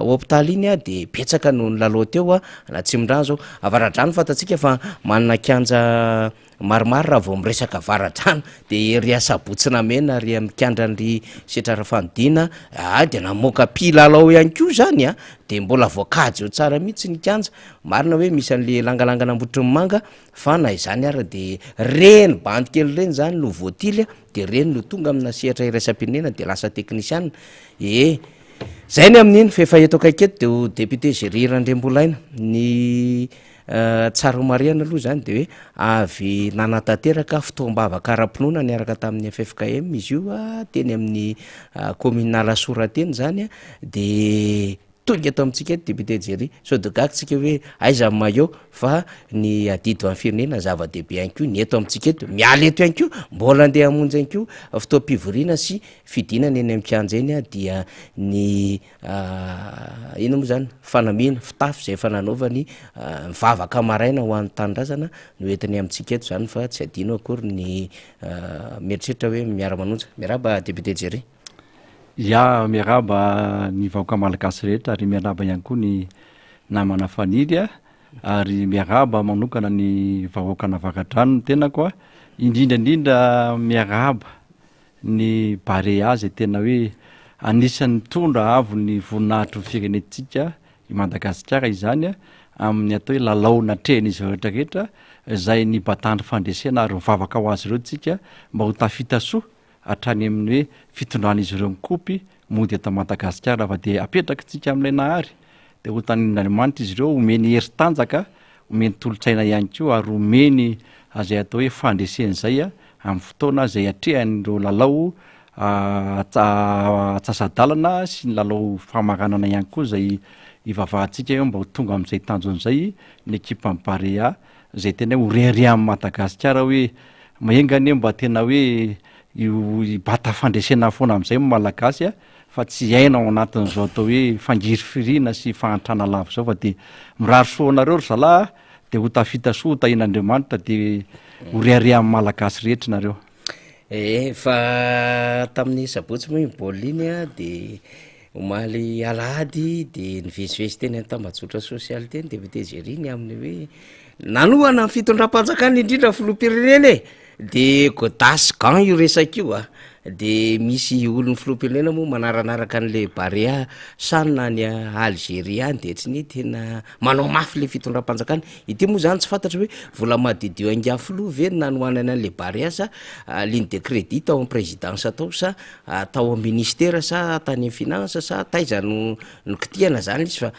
hopitaly iny a de betsaka no nilalao teo a, An'Atsimondrano zao, Avaradrano fantatsika fa manana kianja maromaro raha vao miresaka Avaradrano de ery Asabotsy Namena ary amin'ny kianjan'ny Setra Rafanodina ah de namoaka mpilalao ihany koa zany a, de mbola voakajy eo tsara mihitsy ny kianja, marina hoe misy an'le langalangana Ambohitromanga fa na izany ara de reny bandy kely reny zany no voatily de reny no tonga amina sehatra iraisam-pirenena de lasa teknisiana, ee. Zay ny amin'iny fa efa eto akaiky eto de ho député Jerry Randriambolaina. Ny tsara ho marihana aloha zany de hoe avy nanatanteraka fotoam-bavaka ara-pinoana niaraka tamin'ny ffkm izy io teny amin'ny commune Alasora teny zany de tonga eto amintsika eto député Jerry. Sao de gaga tsika hoe aiza ny maillot fa ny adidy ho an'ny firenena zava-dehibe ihany koa ny eto amintsika eto. Miala eto ihany koa mbola andeha hamonjy ihany koa fotoam-pivoriana sy Fidinana eny amin'ny kianja eny dia ny inona moa zany, fanamiana, fitafy izay efa nanaovany mivavaka maraina ho an'ny tanindrazana no entiny amintsika eto zany fa tsy adino akory ny mieritreritra hoe miara-manonja. Miarahaba Député Jerry. Ya, miarahaba ny vahoaka malagasy rehetra ary miarahaba ihany koa ny namana Faniry a, ary miarahaba manokana ny vahoakan'Avaradrano ny tenako a, indrindra indrindra miarahaba ny Barea izay tena hoe anisan'ny mitondra avo ny voninahitry ny firenentsika i Madagasikara izany amin'ny atao hoe lalao natrehin'izy ireo rehetra rehetra izay nibatandry fandresena ary mivavaka ho azy ireo tsika mba ho tafita soa hatrany amin'ny hoe fitondran'izy ireo ny kopy mody eto Madagasikara fa dia apetraka tsika amin'ilay Nahary dia ho tanin'Andriamanitra izy ireo omeny hery tanjaka omeny tolo-tsaina ihany koa ary omeny izay atao hoe fandresena izay amin'ny fotoana izay atrehan'ireo lalao atsasa-dalana sy ny lalao famaranana ihany koa izay ivavahantsika eo mba ho tonga amin'izay tanjona izay ny ekipan'ny Barea izay tena hoe ho reharehan'i Madagasikara hoe enga anie mba tena hoe hibata fandresena foana amin'izay ny Malagasy fa tsy hiaina ao anatin'izao atao hoe fangirifiriana sy fahantrana lava izao fa dia mirary soa anareo ry zalahy a, dia ho tafita soa ho tahian'Andriamanitra dia ho reharehan'ny Malagasy rehetra nareo. Ee, fa tamin'ny sabotsy moa iny baolina iny a, de omaly alahady de nivezivezy teny an-tambajotra sosialy teny député Jerry ny amin'ny hoe nanohana ny fitondram-panjakana indrindra filoham-pirenena e! De godasse gant io resaka io a, de misy olon'ny filoham-pirenena moa manaranaraka an'le Barea Chan any Algerie any de tsy ny tena manao mafy le fitondram-panjakana, ity moa zany tsy fantatra hoe vola madiodio an'ingahy filoha ve no nanohanany an'le Barea sa ligne de crédit tao amin'ny présidence tao sa tao amin'ny ministera sa tany amin'ny finance sa taiza no nokitihana zany izy fa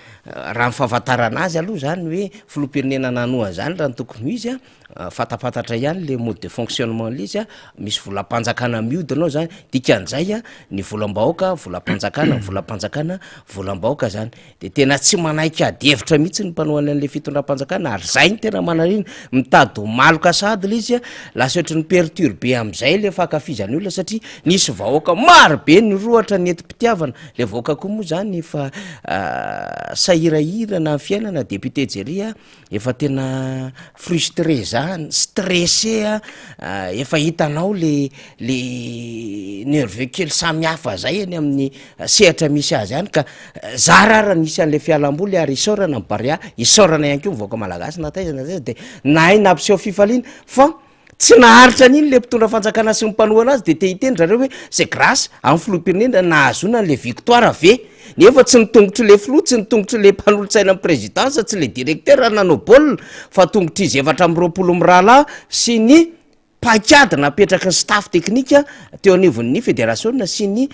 raha ny fahafantarana azy aloha zany hoe filoham-pirenena nanohana zany raha ny tokony ho izy a. Fantapantatra ihany le mode de fonctionnement le izy a, misy volam-panjakana mihodina ao zany, dikan'izay a ny volam-bahoaka volam-panjakana, ny volam-panjakana volam-bahoaka zany, de tena tsy manaiky ady hevitra mihitsy ny mpanohana an'le fitondram-panjakana ary zay no tena manahirana, mitady ho maloka sahady le izy a, lasa ohatry ny perturber am'zay le fankafizan'ny olona satria nisy vahoaka maro be nirohotra nentim-pitiavana, le vahoaka koa moa zany efa sahirahirana ny fiainana, député Jerry a. Efa tena frustré zany, stressé a, efa hitanao le le nerveux kely samihafa zay eny amin'ny sehatra misy azy any ka zara ara nisy an'le fialamboly ary isaorana ny Barea, isaorana ihany koa ny vahoaka malagasy na taiza na taiza de nahay nampiseho fifaliana fa Tsy naharitra an'iny le mpitondra fanjakana sy ny mpanohana azy de te hiteny zareo hoe c'est grace amin'ny filoham-pirenena nahazoana an'le victoire ve? Nefa tsy ny tongotry le filoha, tsy ny tongotry le mpanolotsaina ny présidence, tsy le directeur nanao baolina fa tongotr'izy 24 mirahalahy sy ny paikady napetraky ny staff technique teo anivon'ny federasiona sy ny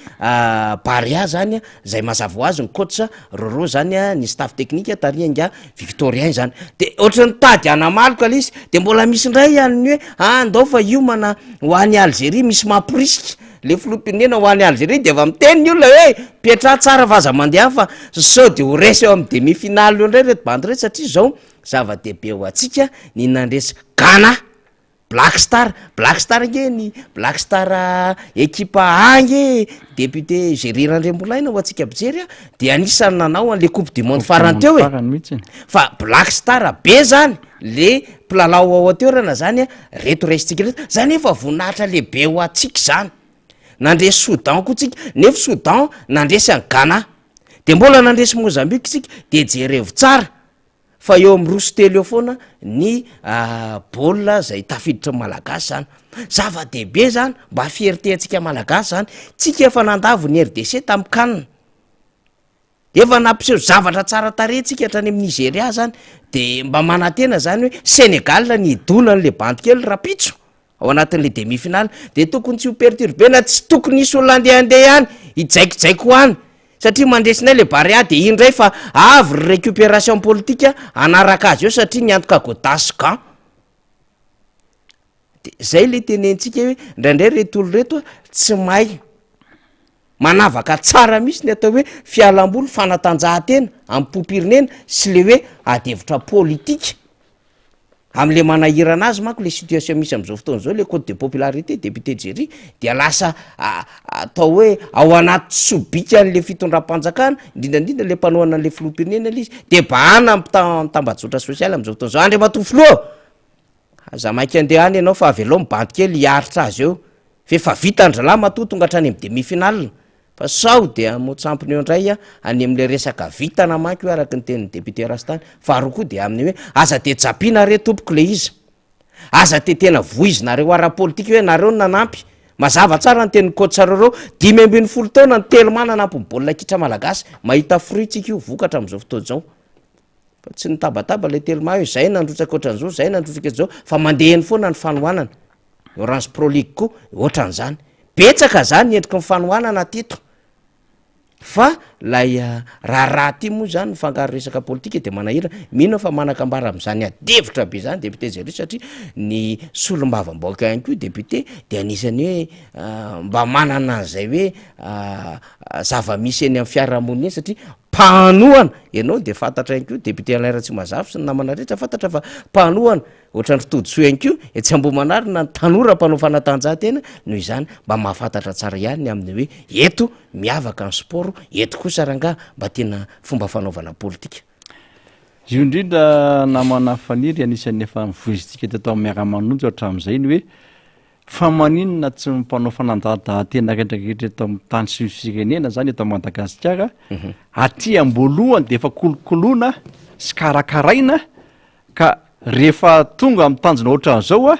Barea zany zay mazava ho azy ny coach Roro zany ny staff technique tarihan-nga Victorien zany de ohatran'ny mitady hanamaloka le izy de mbola misy indray an'ny hoe ah ndao fa hiomana ho any Algerie misy mamporisika le filoham-pirenena ho any Algerie de efa miteny ny olona hoe mipetraha tsara fa aza mandeha any fa sao de ho resy eo amin'ny demi finale eo indray reto bandy reto satria zao zava-dehibe ho antsika ny nandresy Ghana. Black Star, Black Star ange ny Black Star ekipa A ange député Jerry Randriambolaina ho antsika mpijery a, de anisan'ny nanao an'le coupe du monde farany teo e, fa Black Star be zany le mpilalao ao an-toerana zany a, reto raisintsika reto, zany efa voninahitra lehibe ho antsika zany, nandresy Soudan koa tsika, nefa Soudan nandresy an'i Ghana, de mbola nandresy Mozambique tsika, de jerevo tsara Fa eo amin'ny roa sy telo eo foana ny baolina zay tafiditry ny malagasy zany. Zava-dehibe zany mba fierté antsika malagasy zany. Tsika efa nandavo ny RDC tamin'ny CAN. Efa nampiseho zavatra tsara tarehy tsika hatrany amin'ny Nigeria zany. De mba manantena zany hoe Sénégal ny hidona an'le bandy kely rapitso ao anatin'le demi finale de tokony tsy ho perturber-na, tsy tokony hisy olona andehandeha ihany hijaikojaiko any satria mandresinay le Barea de iny ndray fa avy ry récupération politique hanaraka azy eo satria niantoka godasse gant de zay le tenentsika hoe ndraindray reto olo reto a tsy mahay manavaka tsara mihitsy ny atao hoe fialamboly fanatanjahantena amim-pompirenena sy le hoe ady hevitra politika. Amle manahirana azy manko le situation misy amzao fotoana zao le cote de popularité député Jerry dia lasa atao hoe ao anaty sobikan'le fitondram-panjakana indrindra indrindra le mpanohana an'le filoham-pirenena le izy de bahana am tam- tambajotra sosialy amzao fotoana zao Andriamatoa filoha aza maika andeha any ianao fa avelao ny bandy kely hiaritra azy eo f'efa vita ny zalahy matoa tonga hatrany am demi finale Fa sao dia hamoa-tsampona eo indray any amin'ilay resaka vintana manko io araka ny tenin'ny député Rastany. Faharoa koa dia amin'ny hoe aza dia japiana re tompoko ilay izy. Aza dia tena voizinareo ara-politika hoe nareo no nanampy. Mazava tsara ny tenin'ny coach reo, 15 taona ny Telma nanampy ny baolina kitra malagasy. Mahita fruit tsika io vokatra amin'izao fotoana izao. Fa tsy nitabataba ilay Telma hoe izay nandrotsaka ohatran'izao, izay nandrotsaka ohatr'izao fa mandeha eny foana ny fanohanana. Orange Pro League koa ohatran'izany. Betsaka zany ny endriky ny fanohanana teto fa lay raharaha ty moa zany mifangaro resaka politika de manahirana. Mino aho fa manan-kambara amin'izany adihevitra be zany député Jerry satria ny solombavambahoaka ihany koa député de anisan'ny hoe mba manana an'izay hoe zava-misy eny amin'ny fiarahamonina eny satria mpanohana ianao de fantatra ihany koa député Alain Ratsimazafy sy ny namana rehetra fantatra fa mpanohana Ohatran-dry Todisoa ihany koa, etsy Ambohimanarina ny tanora mpanao fanatanjahantena, noho izany mba mahafantatra tsara ihany ny amin'ny hoe eto miavaka ny sport, eto kosa rangaha mba tena fomba fanaovana politika. Io indrindra namana Faniry anisan'ny efa novoizintsika teto amin'ny Miara-manonja hatramin'izay ny hoe fa maninona tsy ny mpanao fanantanjahantena rehetrarehetra eto amin'ny tany sy ny firenena zany eto Madagasikara aty am-boalohany dia efa kolokoloina sy karakaraina Ka rehefa tonga amin'ny tanjona ohatran'izao a,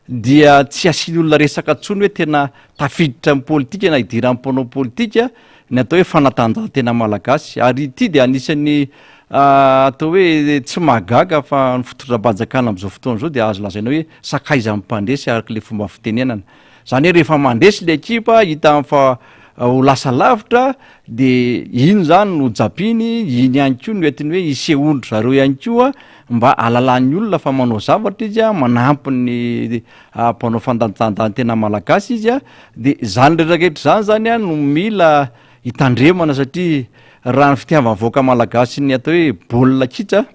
dia tsy asian'ny olona resaka intsony hoe tena tafiditra amin'ny politika na idiran'ny mpanao politika ny atao hoe fanatanjahantena malagasy. Ary ity dia anisan'ny atao hoe tsy mahagaga fa ny fitondram-panjakana amin'izao fotoana izao dia azo lazaina hoe sakaizan'ny mpandresy araka ilay fomba fitenenana. Izany hoe rehefa mandresy ilay ekipa, hitany fa ho lasa lavitra de iny zany no japiny, iny ihany koa no entiny hoe hisehoan-dry zareo ihany koa mba hahalalan'ny olona fa manao zavatra izy a, manampy ny mpanao fandanjanjantena malagasy izy a, de zany rehetrarehetra zany zany a no mila hitandremana satria raha ny fitiavan'ny vahoaka malagasy ny atao hoe baolina kitra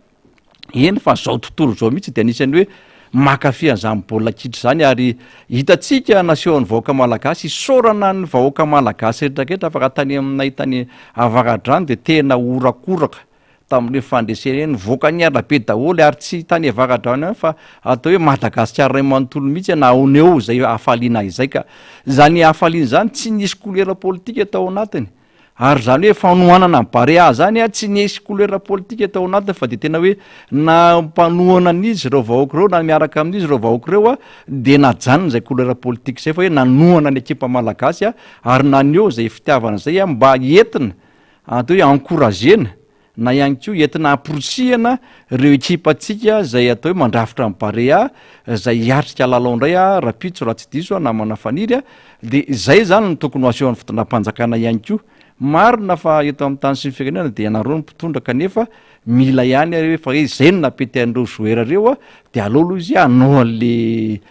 Eny fa zao tontolo zao mihitsy dia anisan'ny hoe mankafy an'izany baolina kitra izany ary hitantsika nasehon'ny vahoaka malagasy, isaorana ny vahoaka malagasy rehetrarehetra fa raha tany aminay tany Avaradrano dia tena horakoraka tamin'ireny fandresena ireny, nivoaka ny arabe daholo ary tsy tany Avaradrano ihany fa atao hoe Madagasikara iray manontolo mihitsy naneho izay hafaliana izay ka izany hafaliana izany tsy nisy kolera politika tao anatiny. Ary izany hoe fanohanana ny Barea izany tsy nisy couleur politique tao anatiny fa dia tena hoe na mpanohana an'izy ireo vahoaka ireo na miaraka amin'izy ireo vahoaka ireo dia najanona izay couleur politique izay fa hoe nanohana ny ekipa malagasy ary naneho izay fitiavana izay mba entina atao hoe encourager-na na ihany koa entina hamporisihana ireo ekipantsika izay atao hoe mandrafitra ny Barea izay hiatrika lalao indray rahampitso raha tsy diso aho namana Faniry a, dia izay izany no tokony ho asehon'ny fitondram-panjakana ihany koa. Marina fa eto amin'ny tany sy ny firenena dia ianareo no mpitondra kanefa mila ihany ary hoe fa hoe izay no nampety an'ireo joueur ireo a, De aleo aloha izy hanao an'le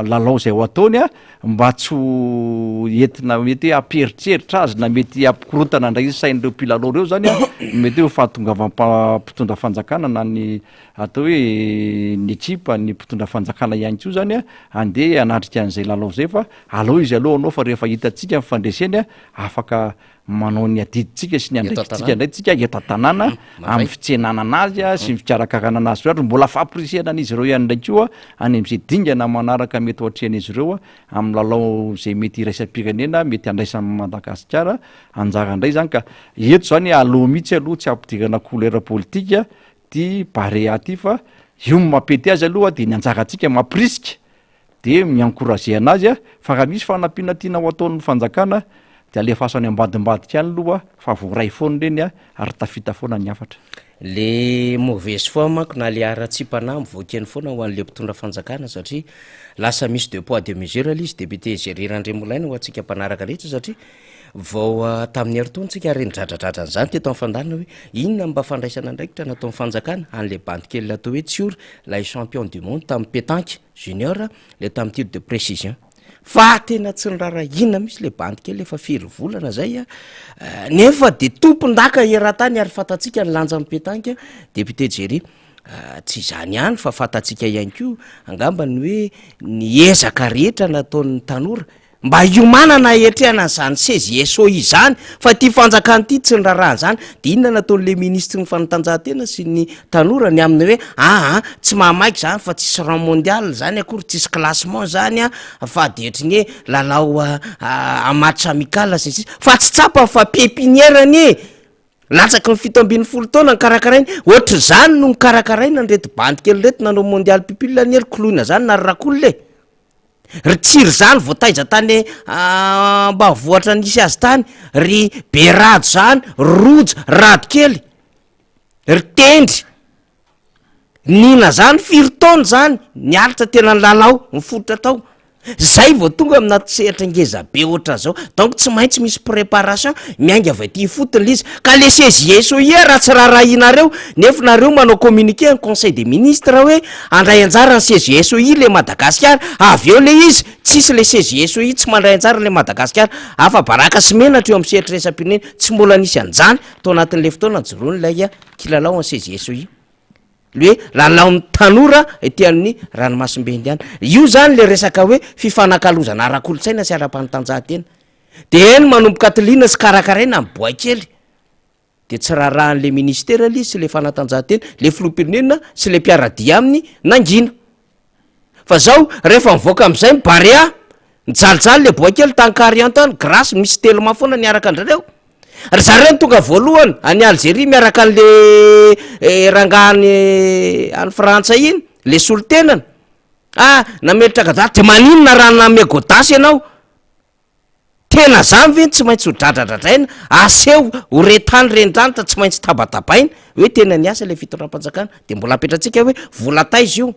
lalao zay ho ataony a, mba tsy ho entina mety hoe hampieritreritra azy na mety hampikorontana indray ny sain'ireo mpilalao ireo zany a, mety hoe ho fahatongavam-pa- mpitondra fanjakana na ny atao hoe ny ekipa, ny mpitondra fanjakana ihany koa zany a, handeha hanatrika an'izay lalao zay fa aleo izy aloha hanao fa rehefa hitantsika ny fandreseny a, afaka manao ny adidintsika sy ny andraikitsika indray tsika eto an-tanàna amin'ny fitsenana anazy sy ny fikarakarana anazy ary mbola famporisihana an'izy ireo ihany indray koa any amin'izay dingana manaraka mety ho atrehan'izy ireo amin'ny lalao izay mety iraisam-pirenena mety handraisan'i Madagasikara anjara indray izany ka eto izany aloha mihitsy aloha tsy ampidirana couleur politika ty Barea ty fa io no mampety azy aloha de ny anjarantsika mampirisika de mi-encourager anazy a, fa raha misy fanampiana tiana ho ataon'ny fanjakana de alefaso any ambadimbadika any aloha fa voaray foana ireny a, ary tafita foana ny hafatra. Le mauvaise foi manko na le haratsiam-panahy mivoaka eny foana ho an'le mpitondra fanjakana satria lasa misy deux poids deux mesures le izy, député Jerry Randriamolaina ho antsika mpanaraka rehetra satria vao tamin'ny herintaona tsika ary nidradradradra an'izany teto amin'ny fandaharana hoe inona no mba fandraisana andraikitra nataon'ny fanjakana an'le bandy kely atao hoe Tsiory ilay champion du monde tamin'ny pétanque junior le tamin'ny tir de précision fa tena tsy niraharahiana mihitsy le bandy kely efa firy volana zay a nefa de tompon-daka eran-tany ary fantatsika ny lanjan'ny pétanque député Jerry tsy izany ihany fa fantatsika ihany koa angamba ny hoe ny ezaka rehetra nataon'ny tanora Mba hiomanana hiatrehana an'izany CJSOI izany fa ity fanjakana ity tsy niraharaha an'izany de inona nataon'le minisitry ny fanatanjahantena sy ny tanora ny amin'ny hoe aa tsy mahamaika zany fa tsisy rang mondial zany akory tsisy classement zany a fa de ohatry ny hoe lalao a match amical sy ny sisa fa tsy tsapa fa pepinière anie latsaky ny 17 taona ny karakaraina ohatr'izany no nikarakaraina an'ireto bandy kely ireto nanao mondial pupille anie ry koloina zany na ry rakolona e. Ry Tsiry zany vao taiza tany ambanivohitra nisy azy tany, ry Berado zany, ry Rojo, ry Radokely, ry Tendry, Nina zany firy taona zany niaritra tena nilalao nifototra tao, zay vao tonga aminaty sehatra ngeza be ohatran'izao, donc tsy maintsy misy préparation miainga avy aty ifotony le izy, ka le CJSOI raha tsy raharahianareo nefa nareo manao communiqué en conseil des ministres hoe Handray anjara ny CGSOI le Madagasikara, avy eo le izy tsisy le CGSOI tsy mandray anjara le Madagasikara, afa baraka sy menatra eo amin'ny sehatra iraisam-pirenena, tsy mbola nisy an'izany tao anatin'le fotoana nijoroan'ilay kilalao an'ny CGSOI, le hoe lalaon'ny tanora ety amin'ny ranomasimbe indiana, io zany le resaka hoe fifanakalozana ara-kolontsaina sy ara-panatanjahantena, de eny manomboka tiliana sy karakaraina ny boay kely. De tsy raharahan'le ministera le izy sy le fanatanjahantena, le filoham-pirenena sy le mpiara-dia aminy nangina. Fa zao rehefa mivoaka am'zay ny Barea, nijalijaly le boay kely tany Carian tany, Grace misy Telma foana niaraka an-drareo. Ry zareo no tonga voalohany any Algerie miaraka an'le rangahy any any Frantsa iny, le solontenany. Ah, nametraka daty, de maninona raha nanome godasse ianao? Tena zany ve no tsy maintsy ho dradradradraina, aseho ho re tany ren-dranitra, tsy maintsy tabatabaina hoe tena niasa ilay fitondram-panjakana? De mbola apetratsika hoe vola taiza io?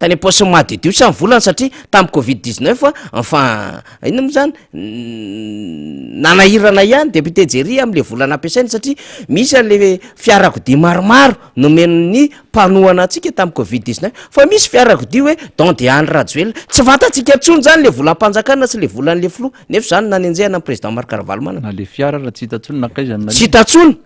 Tany am-paosin'ny madiodio sa ny volany satria tamin'ny covid 19 enfin inona moa zany nanahirana ihany député Jerry am'le vola nampiasainy satria misy an'le fiarakodia maromaro nomen'ny mpanohana antsika tamin'ny covid 19 fa misy fiarakodia hoe don de Andry Rajoelina, tsy fantatsika intsony zany le volam-panjakana sy le volan'le filoha nefa zany nanenjehana ny président Marc Ravalomanana. Na le fiara ara tsy hita intsony nankaiza no naleha. Tsy hita intsony.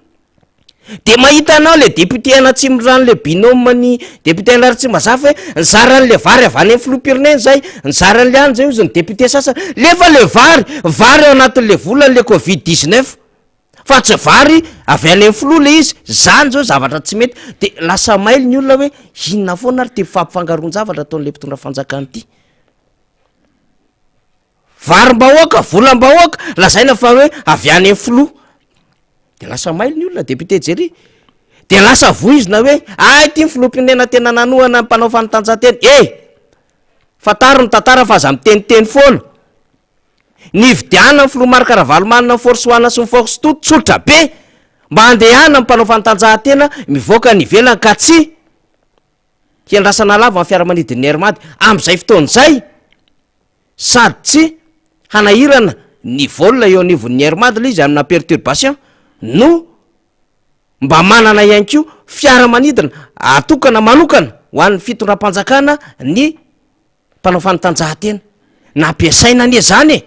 De mahita anao le député an'Atsimondrano le binôme ny député an'i Ratsimbazafy hoe nizara an'le vary avy any amin'ny filoham-pirenena zay, nizara an'le any zay hozy ny député sasany, nefa le vary, vary ao anatin'le volan'le covid 19. Fa tsy vary avy any amin'ny filoha le izy, zany zao zavatra tsy mety, de lasa mailo ny olona hoe inona foana ary ty fampifangaroan-javatra ataon'le mpitondra fanjakana ity. Varim-bahoaka, volam-bahoaka, lazaina fa hoe avy any amin'ny filoha. De lasa mailo ny olona député Jerry. De lasa voizina hoe ay ty ny filoham-pirenena tena nanohana ny mpanao fanatanjahantena. Eh! Fantaro ny tantara fa aza miteniteny foana. Nividianan'ny filoha Marc Ravalomanana ny Force One sy ny Force Two tsotra be mba handehanan'ny mpanao fanatanjahantena mivoaka any ivelany ka tsy hiandrasana lava ny fiaramanidin'ny Air Mad amin'izay fotoana izay sady tsy hanahirana ny vol eo anivon'ny Air Mad ilay izy amina perturbation no. Mba manana ihany koa fiaramanidina atokana manokana ho an'ny fitondram-panjakana ny mpanao fanatanjahantena. Nampiasaina anie izany e!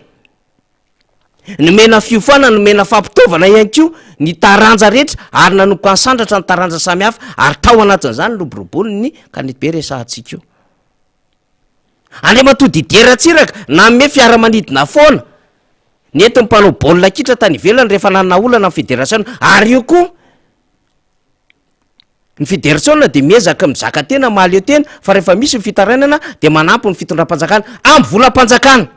Nomena fiofanana, nomena fampitaovana ihany koa ny taranja rehetra ary nanomboka nisandratra ny taranja samihafa ary tao anatin'izany ny roborobon'ny kanetibe resahantsika io. Andriamatoa Didier Ratsiraka nanome fiaramanidina foana nentin'ny mpanao baolina kitra tany ivelany rehefa nanana olana ny federasiona ary io koa ny federasiona dia miezaka mizaka tena mahaleo tena fa rehefa misy ny fitarainana dia manampy ny fitondram-panjakana amin'ny volam-panjakana.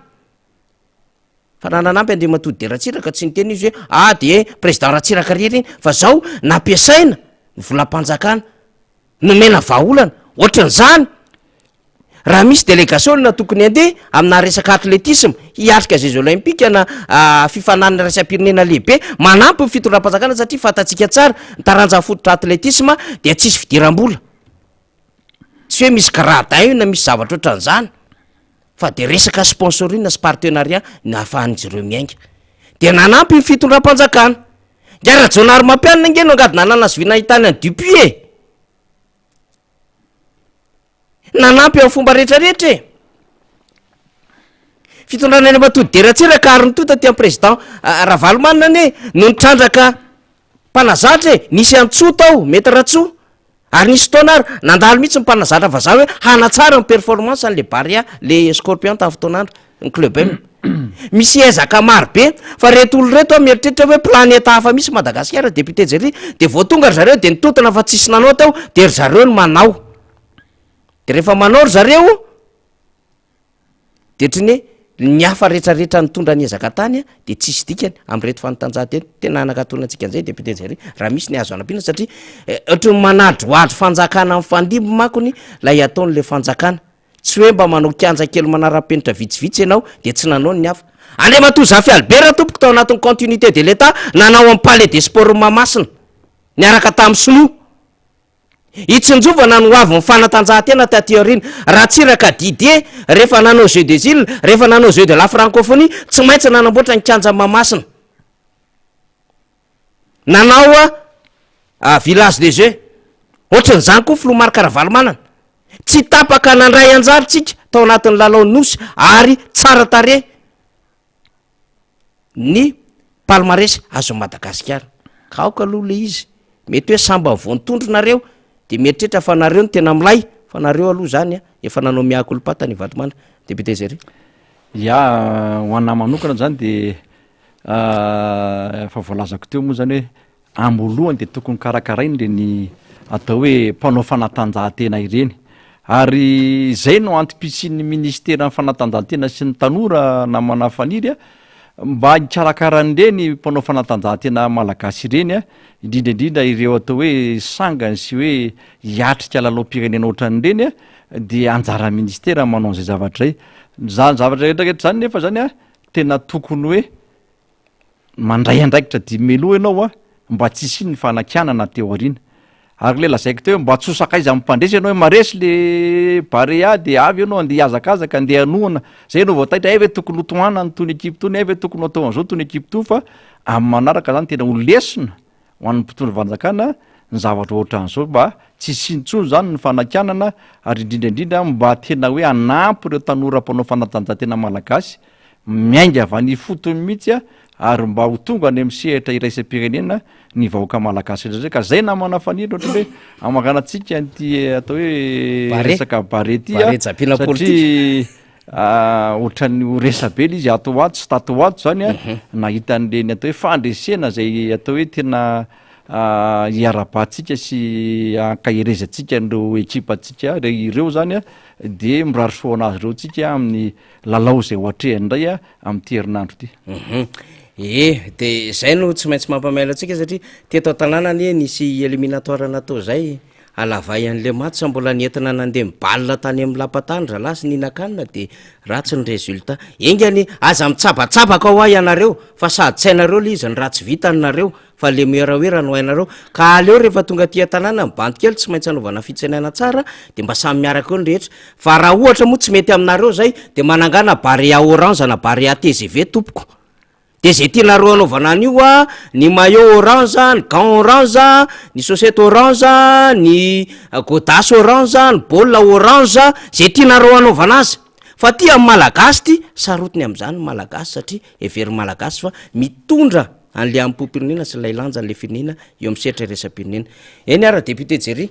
Fa raha nanampy Andriamatoa Didier Ratsiraka tsy niteny izy hoe ah dia président Ratsiraka irery iny fa zao nampiasaina ny volam-panjakana nomena vahaolana ohatran'izany raha misy délégation tokony handeha amina resaka athlétisme hiatrika jeux olympiques na fifaninanana iraisam-pirenena lehibe manampy ny fitondram-panjakana satria fantatsika tsara ny taranja fototra athlétisme dia tsisy fidiram-bola tsy hoe misy gradin io na misy zavatra ohatran'izany fa de resaka sponsoring sy partenariat no ahafahan'izy ireo miainga. De nanampy ny fitondram-panjakana. Ingahy Rajaonarimampianina ange no angady nanana sy vy nahitany an'i Dupuis e! Nanampy amin'ny fomba rehetrarehetra e! Fitondrana Andriamatoa Didier Ratsiraka ary nitohy taty amin'ny président Ravalomanana anie no nitrandraka mpanazatra e! Nisy antsoa tao, Maître Ratsoa. Ary nisy fotoana ary nandalo mihitsy ny mpanazatra vazaha hoe hanatsara ny performance an'le Barea, le Scorpion tamin'ny fotoan'andro, ny Club M. Misy ezaka maro be fa reto olona reto aho mieritreritra hoe planeta hafa mihitsy Madagasikara, député Jerry, de vao tonga ry zareo de nitontona fa tsisy nanao teo de ry zareo no manao. De rehefa manao ry zareo, De ohatry ny hoe ny hafa retraretra nitondra ny ezaka tany de tsisy dikany amin'ireto fanatanjahantena. Tena hanakatona antsika an'izay député Jerry raha misy ny azo anampiana satria ohatry ny manadrohadro fanjakana mifandimby manko ny lay ataon'le fanjakana. Tsy hoe mba manao kianja kely manara-penitra vitsivitsy ianao de tsy nanao ny hafa. Andriamatoa Zafy Albert tompoko tao anatin'ny continuité de l'Etat nanao amin'ny palais des sports Mahamasina niaraka tamin'ny sinoa. Hitsinjovana ny hoavin'ny fanatanjahantena taty aoriana. Ratsiraka Didier, rehefa nanao Jeux des Iles, rehefa nanao Jeux de la Francophonie, tsy maintsy nanamboatra ny kianjan'i Mahamasina. Nanao village des jeux. Ohatran'izany koa filoha Marc Ravalomanana. Tsy tapaka nandray anjara isika tao anatin'ny lalao Nosy ary tsara tarehy. ny palmarès azon'i Madagasikara. Ka aoka aloha le izy, mety hoe sambany vao nitondro nareo de mieritreritra fa nareo no tena milay fa nareo aloha zany a efa nanao mea culpa tany Ivatomandry. Député Jerry. Ya, ho anah manokana zany de efa voalazako teo moa zany hoe Am-boalohany dia tokony karakaraina ireny atao hoe mpanao fanatanjahantena ireny. Ary izay no antom-pisian'ny minisiteran'ny fanatanjahantena sy ny tanora namana Faniry a, mba hikarakara an'ireny mpanao fanatanjahantena malagasy ireny a, indrindra indrindra ireo atao hoe sangany sy hoe hiatrika lalaom-pirenena ohatran'ireny a, dia anjaran'ny minisitera ny manao an'izay zavatra izay. Izany zavatra rehetra rehetra izany nefa izany a, tena tokony hoe Mandray andraikitra dimy meloa ianao a, mba tsy hisian'ny fanakianana aty aoriana. Ary le lazaiko teo hoe mba tsy ho sakaiza amin'ny mpandresy ianao hoe maresy le Barea de avy ianao andeha hihazakazaka, andeha hanohana, zay ianao vao taitra, hay ve tokony ho tohanana itony ekipa itony, hay ve tokony ho atao an'izao itony ekipa itony fa amin'ny manaraka zany tena ho lesona ho an'ny mpitondra fanjakana ny zavatra ohatran'izao mba tsy hisiany intsony zany ny fanakianana ary indrindra indrindra mba tena hoe hanampy ireo tanora mpanao fanatanjahantena malagasy miainga avy any ifotony mihitsy ary mba ho tonga any amin'ny sehatra iraisam-pirenena ny vahoaka malagasy rehetra ka zay namana Faniry ohatra hoe hamaranantsika an'ity atao hoe resaka Barea ity satria Ohatran'ny ho resa-be ilay izy ato ho ato sy tato ho ato izany an, nahita an'ireny atao hoe fandresena izay atao hoe tena iarahabantsika sy ankaherezantsika an'ireo ekipantsika ireo izany an, dia mirary soa ho an'azy ireo tsika amin'ny lalao izay ho atrehiny indray an amin'ity herinandro ity. Ie, dia izay no tsy maintsy mampamailo antsika satria teto an-tanàna anie nisy éliminatoire natao izay. Halavay an'le match mbola nentina nandeha ny balle tany amin'ny lapa tany zalahy sy nihinan-kanina de ratsy ny résultat. Enga anie, aza mitsabatsabaka hoa ianareo fa sady tsy hainareo le izy ny ratsy vitany nareo fa le mihoerahoera no hainareo ka aleo rehefa tonga aty an-tanàna ny bandy kely tsy maintsy anaovana fitsenana tsara de mba samy miaraka eo ny rehetra fa raha ohatra moa tsy mety aminareo zay de manangana Barea Orange na Barea tgv tompoko. De zay tianareo anaovana an'io a, ny maillot orange, ny gant orange, ny chaussette orange, ny godasse orange, ny baolina orange, zay tianareo anaovana azy. Fa ty amin'ny Malagasy ty, sarotiny amin'izany ny Malagasy satria heverin'ny Malagasy fa mitondra an'le amim-pompirenena sy ilay lanjan'le firenena eo amin'ny sehatra iraisam-pirenena. Eny ara député Jerry,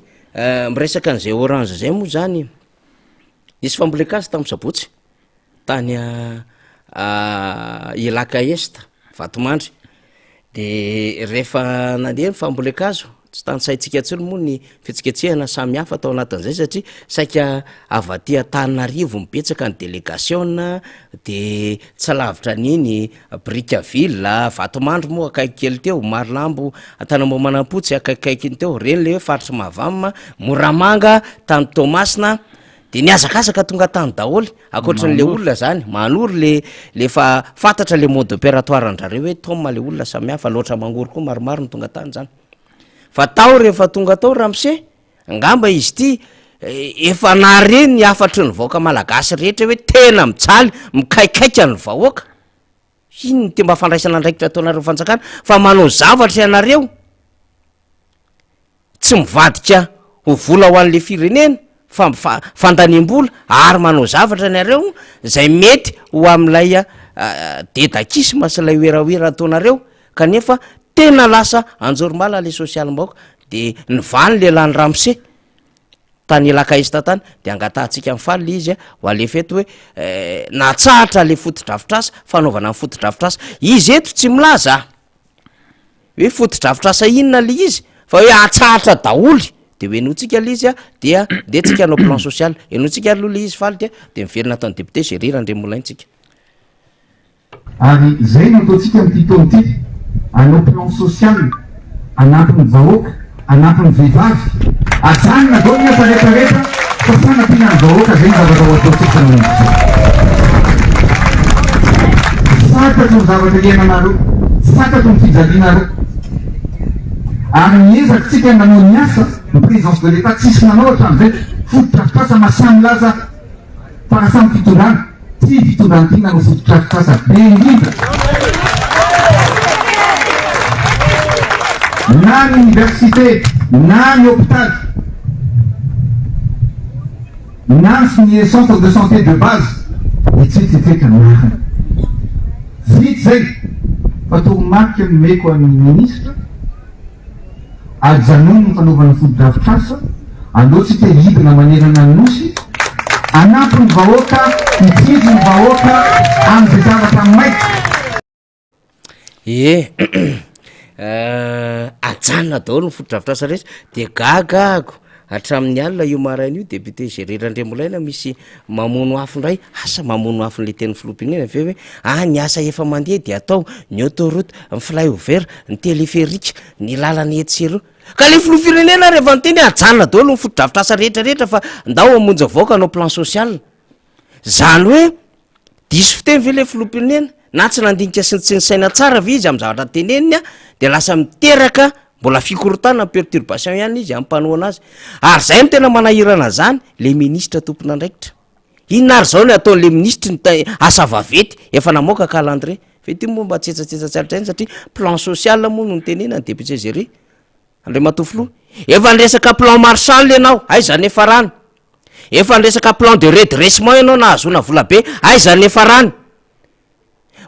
miresaka an'izay orange zay moa zany, nisy fambolen-kazo tamin'ny sabotsy. tany Ilaka Est, Vatomandry. De rehefa nandeha ny fambolen-kazo, tsy tantsaintsika intsony moa ny fihetsiketsehana samihafa tao anatin'izay satria saika avy aty Antananarivo no betsaka ny delegasiona, de tsy lavitra an'iny Brickaville, Vatomandry moa akaiky kely teo, Marolambo, Antanambao Manampotsy akaikikaiky teo, reny le hoe faritry Mahavanona, Moramanga, tany Toamasina. De nihazakazaka tonga tany daholo, ankoatran'le olona zany, manoro le le efa fantatra le mode opératoire an-drareo hoe tôma le olona samihafa, loatra mangory koa maromaro no tonga tany zany. Fa tao rehefa tonga tao ramose, angamba izy ity efa nahare ny hafatry ny vahoaka malagasy rehetra hoe tena mijaly, mikaikaika ny vahoaka, inona ty mba fandraisana andraikitra ataonareo fanjakana fa manao zavatra ianareo. Tsy mivadika ho vola ho an'le firenena fa fandaniam-bola ary manao zavatra nareo zay mety ho amin'ilay dedakisma sy ilay werawera ataonareo kanefa tena lasa anjorombala le sosialim-bahoaka de nivaly le lany ramose tany Ilaka Est tany de angatahantsika mifaly le izy ho alefa eto hoe natsahatra le fotodrafitrasa fanaovana ny fotodrafitrasa izy eto tsy milaza Hoe fotodrafitrasa inona le izy fa hoe atsahatra daholo de ho henointsika le izy a dia ndeha tsika hanao plan social, henointsika aloha le izy faly dia de miverina ataon'ny député Géry Randriamolainy tsika. Ary izay no ataontsika amin'ity taona ity, hanao plan social hanampy ny vahoaka, hanampy ny vehivavy, ajanona daholo ny asa rehetra rehetra fa fanampiana ny vahoaka izay ny zavatra ho ataontsika manomboka izao. Fantatro ny zavatra iainanareo, fantatro ny fijalianareo. Ary niezaka tsika nanao ny asa, ny présidence de l'Etat tsisy nanao hatramin'izay, fotodrafitrasa mahasahy milaza Fa raha samy fitondrana, tsy fitondran-tiana no fotodrafitrasa be indrindra. Na ny université, na ny hopitaly, na ny centre de santé de base, hitsetsetseka ny marina. Vita izay, fa toromarika nomeko an'ny ministra, Ajanony ny fanaovana fotodrafitrasa, aleo tsika hidina manerana ny Nosy, hanampy ny vahoaka, hitsinjo ny vahoaka amin'izay zavatra maika. Ie, ajanona daholo ny fotodrafitrasa rehetra, de gaga ako hatramin'ny alina io maraina io député Géry Randriamolaina misy mamono afo indray, asa mamono afo an'le tenin'ny filoham-pirenena ve hoe ah ny asa efa mandeha de atao, ny autoroute, ny fly-over, ny téléphérique, ny lalana etsy sy eroa. Ka le filoham-pirenena ary efa niteny hoe ajanona daholo ny fotodrafitrasa rehetra rehetra fa ndao hamonjy vahoaka hanao plan social. Zany hoe Diso fiteny ve le filoham-pirenena na tsy nandinika sy tsy nisaina tsara ve izy amin'ny zavatra teneniny a, de lasa miteraka mbola fikorontanana, perturbation ihany izy amin'ny mpanohana azy. Ary zay no tena manahirana an'zany, le ministra tompon'andraikitra. Inona ary zao no ataon'le minisitry ny ta- asa vaventy efa namoaka calendrier? Fa ity moa mba tsetsatsetsa tsy aritra satria plan social moa no nitenenany député Jerry, Andriamatoa Filoha. Efa niresaka plan Marshall ianao, aiza ny niafarany? Efa niresaka plan de redressement ianao nahazoana vola be, aiza ny niafarany?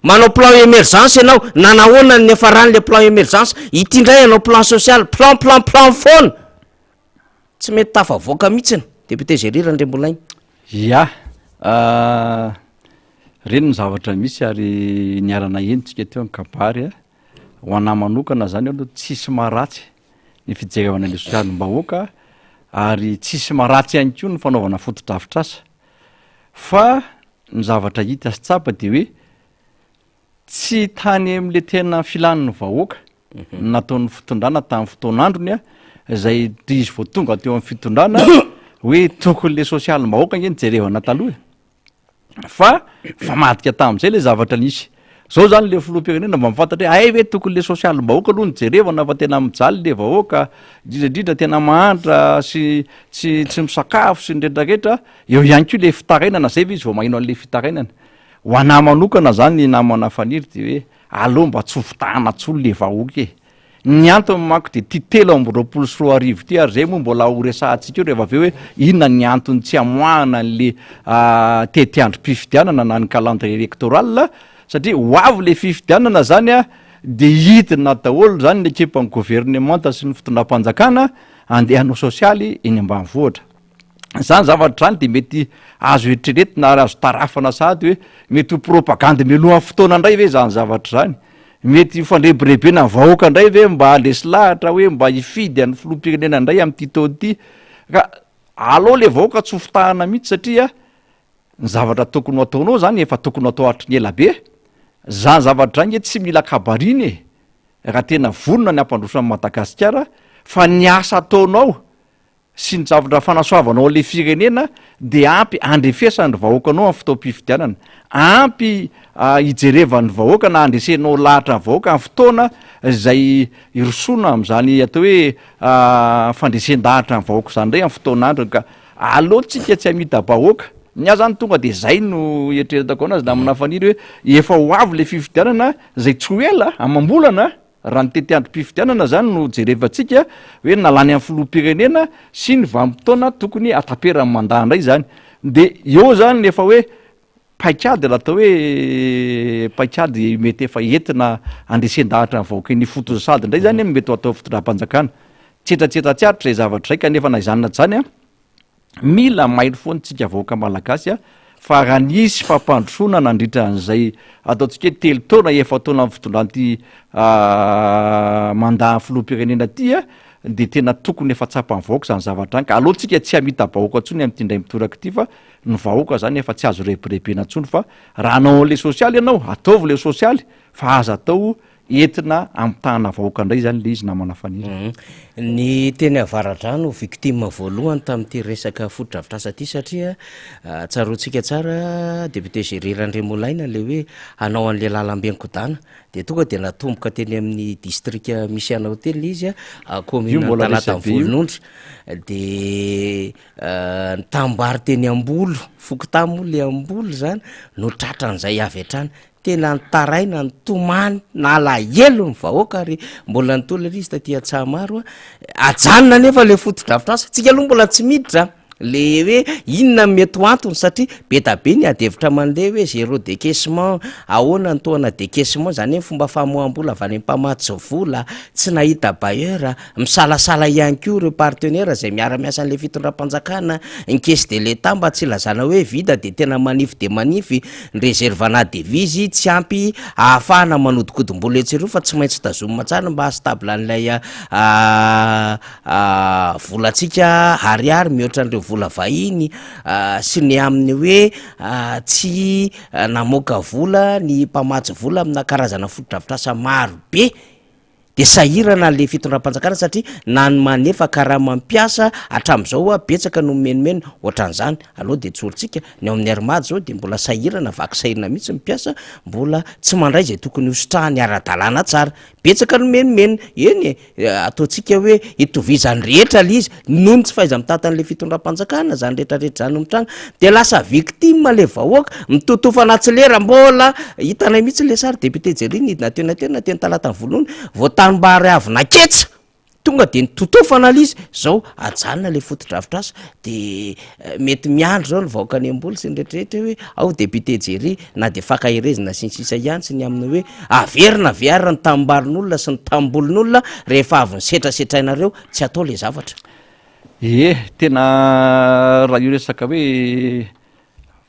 Manao plan emergence ianao, nanahoana ny niafarany le plan emergence? Ity indray hanao plan social, plan plan plan foana! Tsy mety tafavoaka mihitsiny, député Géry Randriambolaigny. Ya, reny ny zavatra misy ary niara-naheno tsika teo ny kabary a, ho anah manokana zany aloha tsisy maharatsy ny fijerevana ny sosialim-bahoaka ary tsisy maharatsy ihany koa ny fanaovana fotodrafitrasa fa ny zavatra hita sy tsapa de hoe tsy tany am'le tena filan'ny vahoaka mhm. nataon'ny fitondrana tamin'ny fotoan'androny a zay izy vao tonga teo amin'ny fitondrana hoe tokony le sosialim-bahoaka nge ny jerevana taloha e Fa famadika tamin'izay le zavatra nisy. Zao zany le filoham-pirenena mba mifantatra hoe hay ve tokony le sosialim-bahoaka aloha no jerevana fa tena mijaly le vahoaka, indrindra indrindra tena mahantra sy tsy tsy misakafo sy ny retraretra, eo ihany koa le fitarainana, zay ve izy vao maheno an'le fitarainana. Ho anah manokana zany namana Faniry de hoe. aleo mba tsy ho fitahana intsony le vahoaka e! Ny antony manko dia ity 2023 ity ary izay moa mbola ho resahantsika eo rehefa avy eo hoe inona ny antony tsy hamoahana an'le tetiandrom-pifidianana na ny calendrier électoral satria ho avy le fifidianana zany a dia hidina daholo zany ny ekipan'ny governemanta sy ny fitondram-panjakana andeha hanao sosialy eny ambanivohitra. Izany zavatra izany dia mety azo eritreretina ary azo tarafana sahady hoe mety ho propagandy mialohan'ny fotoana indray ve izany zavatra izany? Mety ho fandrebirebena ny vahoaka indray ve mba handresy lahatra hoe mba hifidy an'ny filoham-pirenena indray amin'ity taona ity? Ka aleo ilay vahoaka tsy ho fitahana mihitsy satria ny zavatra tokony ho ataonao izany efa tokony ho atao hatry ny ela be. Izany zavatra izany nge tsy mila kabarina e! Raha tena vonona ny hampandroso an'i Madagasikara fa ny asa ataonao sy ny zavatra fanasoavanao an'ilay firenena dia ampy handrefesan'ny vahoakanao amin'ny fotoam-pifidianana, ampy hijerevan'ny vahoaka na handresenao lahatra ny vahoaka amin'ny fotoana izay hirosoana amin'izany atao hoe fandresen-dahatra ny vahoaka izany indray amin'ny fotoan'androny ka aleo tsika tsy hamita-bahoaka. Ny ahy zany tonga dia izay no eritreretako anazy namana Faniry hoe efa ho avy ilay fifidianana izay tsy ho ela amam-bolana Raha ny tetiandrom-pifidianana izany no jerevantsika hoe nalany amin'ny filoham-pirenena sy ny vanim-potoana tokony hataperan'ny mandat indray izany dia eo izany ny efa hoe paikady raha atao hoe paikady mety efa entina handresen-dahatra ny vahoaka eny ifotony sady indray izany mety ho atao fitondram-panjakana. Tsetsatsetsa tsy aritra izay zavatra izay kanefa na izany na tsy izany an! Mila mailo foana tsika vahoaka malagasy a, fa raha nisy fampandrosoana nandritra an'izay ataontsika hoe telo taona efa-taona amin'ny fitondran'ity mandat filoham-pirenena ity a, de tena tokony efa tsapan'ny vahoaka zany zavatra zany ka aleo tsika tsy hamita-bahoaka intsony amin'ity indray mitoraka ity fa ny vahoaka zany efa tsy azo rebirebena intsony fa raha hanao an'le sosialy ianao ataovy le sosialy fa aza atao Entina ampitahana vahoaka indray izany ilay izy namana Faniry. Ny teny Avaradrano no victime voalohany tamin'ity resaka fotodrafitrasa ity satria tsaroantsika tsara député Jerry Randriamolaina ilay hoe hanao an'ilay lalambe nikodana dia tonga dia natomboka teny amin'ny distrika misy anao teny ilay izy commune Talata Volonondry dia ny tanimbary teny Ambolo, fokontany moa ilay Ambolo izany no tratran'izay avy hatrany. Tena nitaraina, nitomany, nalahelo ny vahoaka ary mbola nitolona ery izy taty Antsahamaro a. Ajanona anefa le fotodrafitrasa, tsika aloha mbola tsy miditra le hoe inona no mety ho antony satria be da be ny ady hevitra mandeha hoe zéro décaissement, ahoana ny tohana décaissement, zany hoe fomba famoaham-bola avy any amin'ny mpamatsy vola, tsy nahita bailleur, Misalasala ihany koa ireo partenaires izay miara-miasa an'ilay fitondram-panjakana, ny caisse de l'Etat mba tsy ilazana hoe vide dia tena manify dia manify, ny réserve ana devise tsy ampy ahafahana manodinkodim-bola etsy eroa fa tsy maintsy tazomina tsara mba haha-stable an'ilay volantsika ariary mihoatra an'ireo vola vahiny sy ny amin'ny hoe tsy namoaka vola ny mpamatsy vola amina karazana fotodrafitrasa maro be. Dia sahirana le fitondram-panjakana satria na ny manefa karama mpiasa hatramin'izao hoa betsaka no mimenomenona ohatran'izany, aleo dia tsorintsika, ny ao amin'ny Air Mad zao dia mbola sahirana vaky sahirana mihitsy ny mpiasa mbola tsy mandray izay tokony ho sitrahany ara-dalàna tsara, betsaka no mimenomenona, eny e, ataontsika hoe itovizan'ny rehetra le izy, noho ny tsy fahaiza-mitantan'le fitondram-panjakana zany rehetrarehetra zany no mitranga, de lasa victime le vahoaka, mitotofana tsy lera, mbola hitanay mihitsy le sary député Jerry nidina teo naterina teny Talata Volony, vao tanimbary avy naketsa, tonga de nitotofana le izy, zao ajanona le fotodrafitrasa, de mety miandry zao ny vahoaka any am-boly sy ny rehetrarehetra hoe ao député Jerry na de fankaherezana sy ny sisa ihany sy ny amin'ny hoe averina ve ary ny tanimbarin'olona sy ny tanimbolin'olona rehefa avy nisetrasetrainareo Tsy atao le zavatra. Ie, tena raha io resaka hoe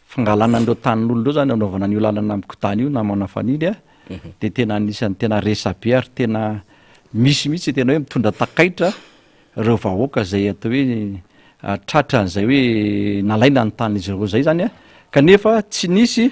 fangalana an'ireo tanin'olona ireo zany anaovana an'io lalana mikodana io namana Fanily a, de tena anisan'ny tena resabe ary tena misy mihitsy tena hoe mitondra takaitra ireo vahoaka zay atao hoe tratran'izay hoe nalaina ny tanin'izy ireo zay zany a, kanefa tsy nisy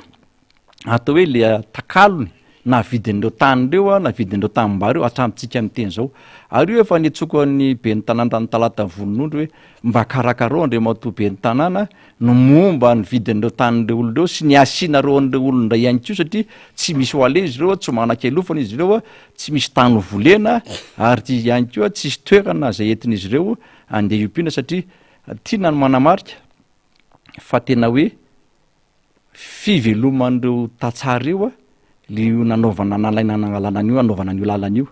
atao hoe le takalony na vidin'ireo tany ireo na vidin'ireo tanimbary ireo hatramintsika miteny izao. Ary io efa niantsoako an'ny ben'ny tanàna tany Talata Volonondry hoe mba karakarao Andriamatoa ben'ny tanàna ny momba ny vidin'ireo tanin'ireo olona ireo sy ny hasianareo an'ireo olona indray ihany koa satria tsy misy ho aleha izy ireo, tsy manan-kialofana izy ireo, tsy misy tany ho volena ary ihany koa tsisy toerana izay entin'izy ireo andeha hiompiana satria tiana ny manamarika fa tena hoe Fiveloman'ireo tantsaha ireo a, Le io nanaovana nalaina nangalana an'io hanaovana an'io lalana io.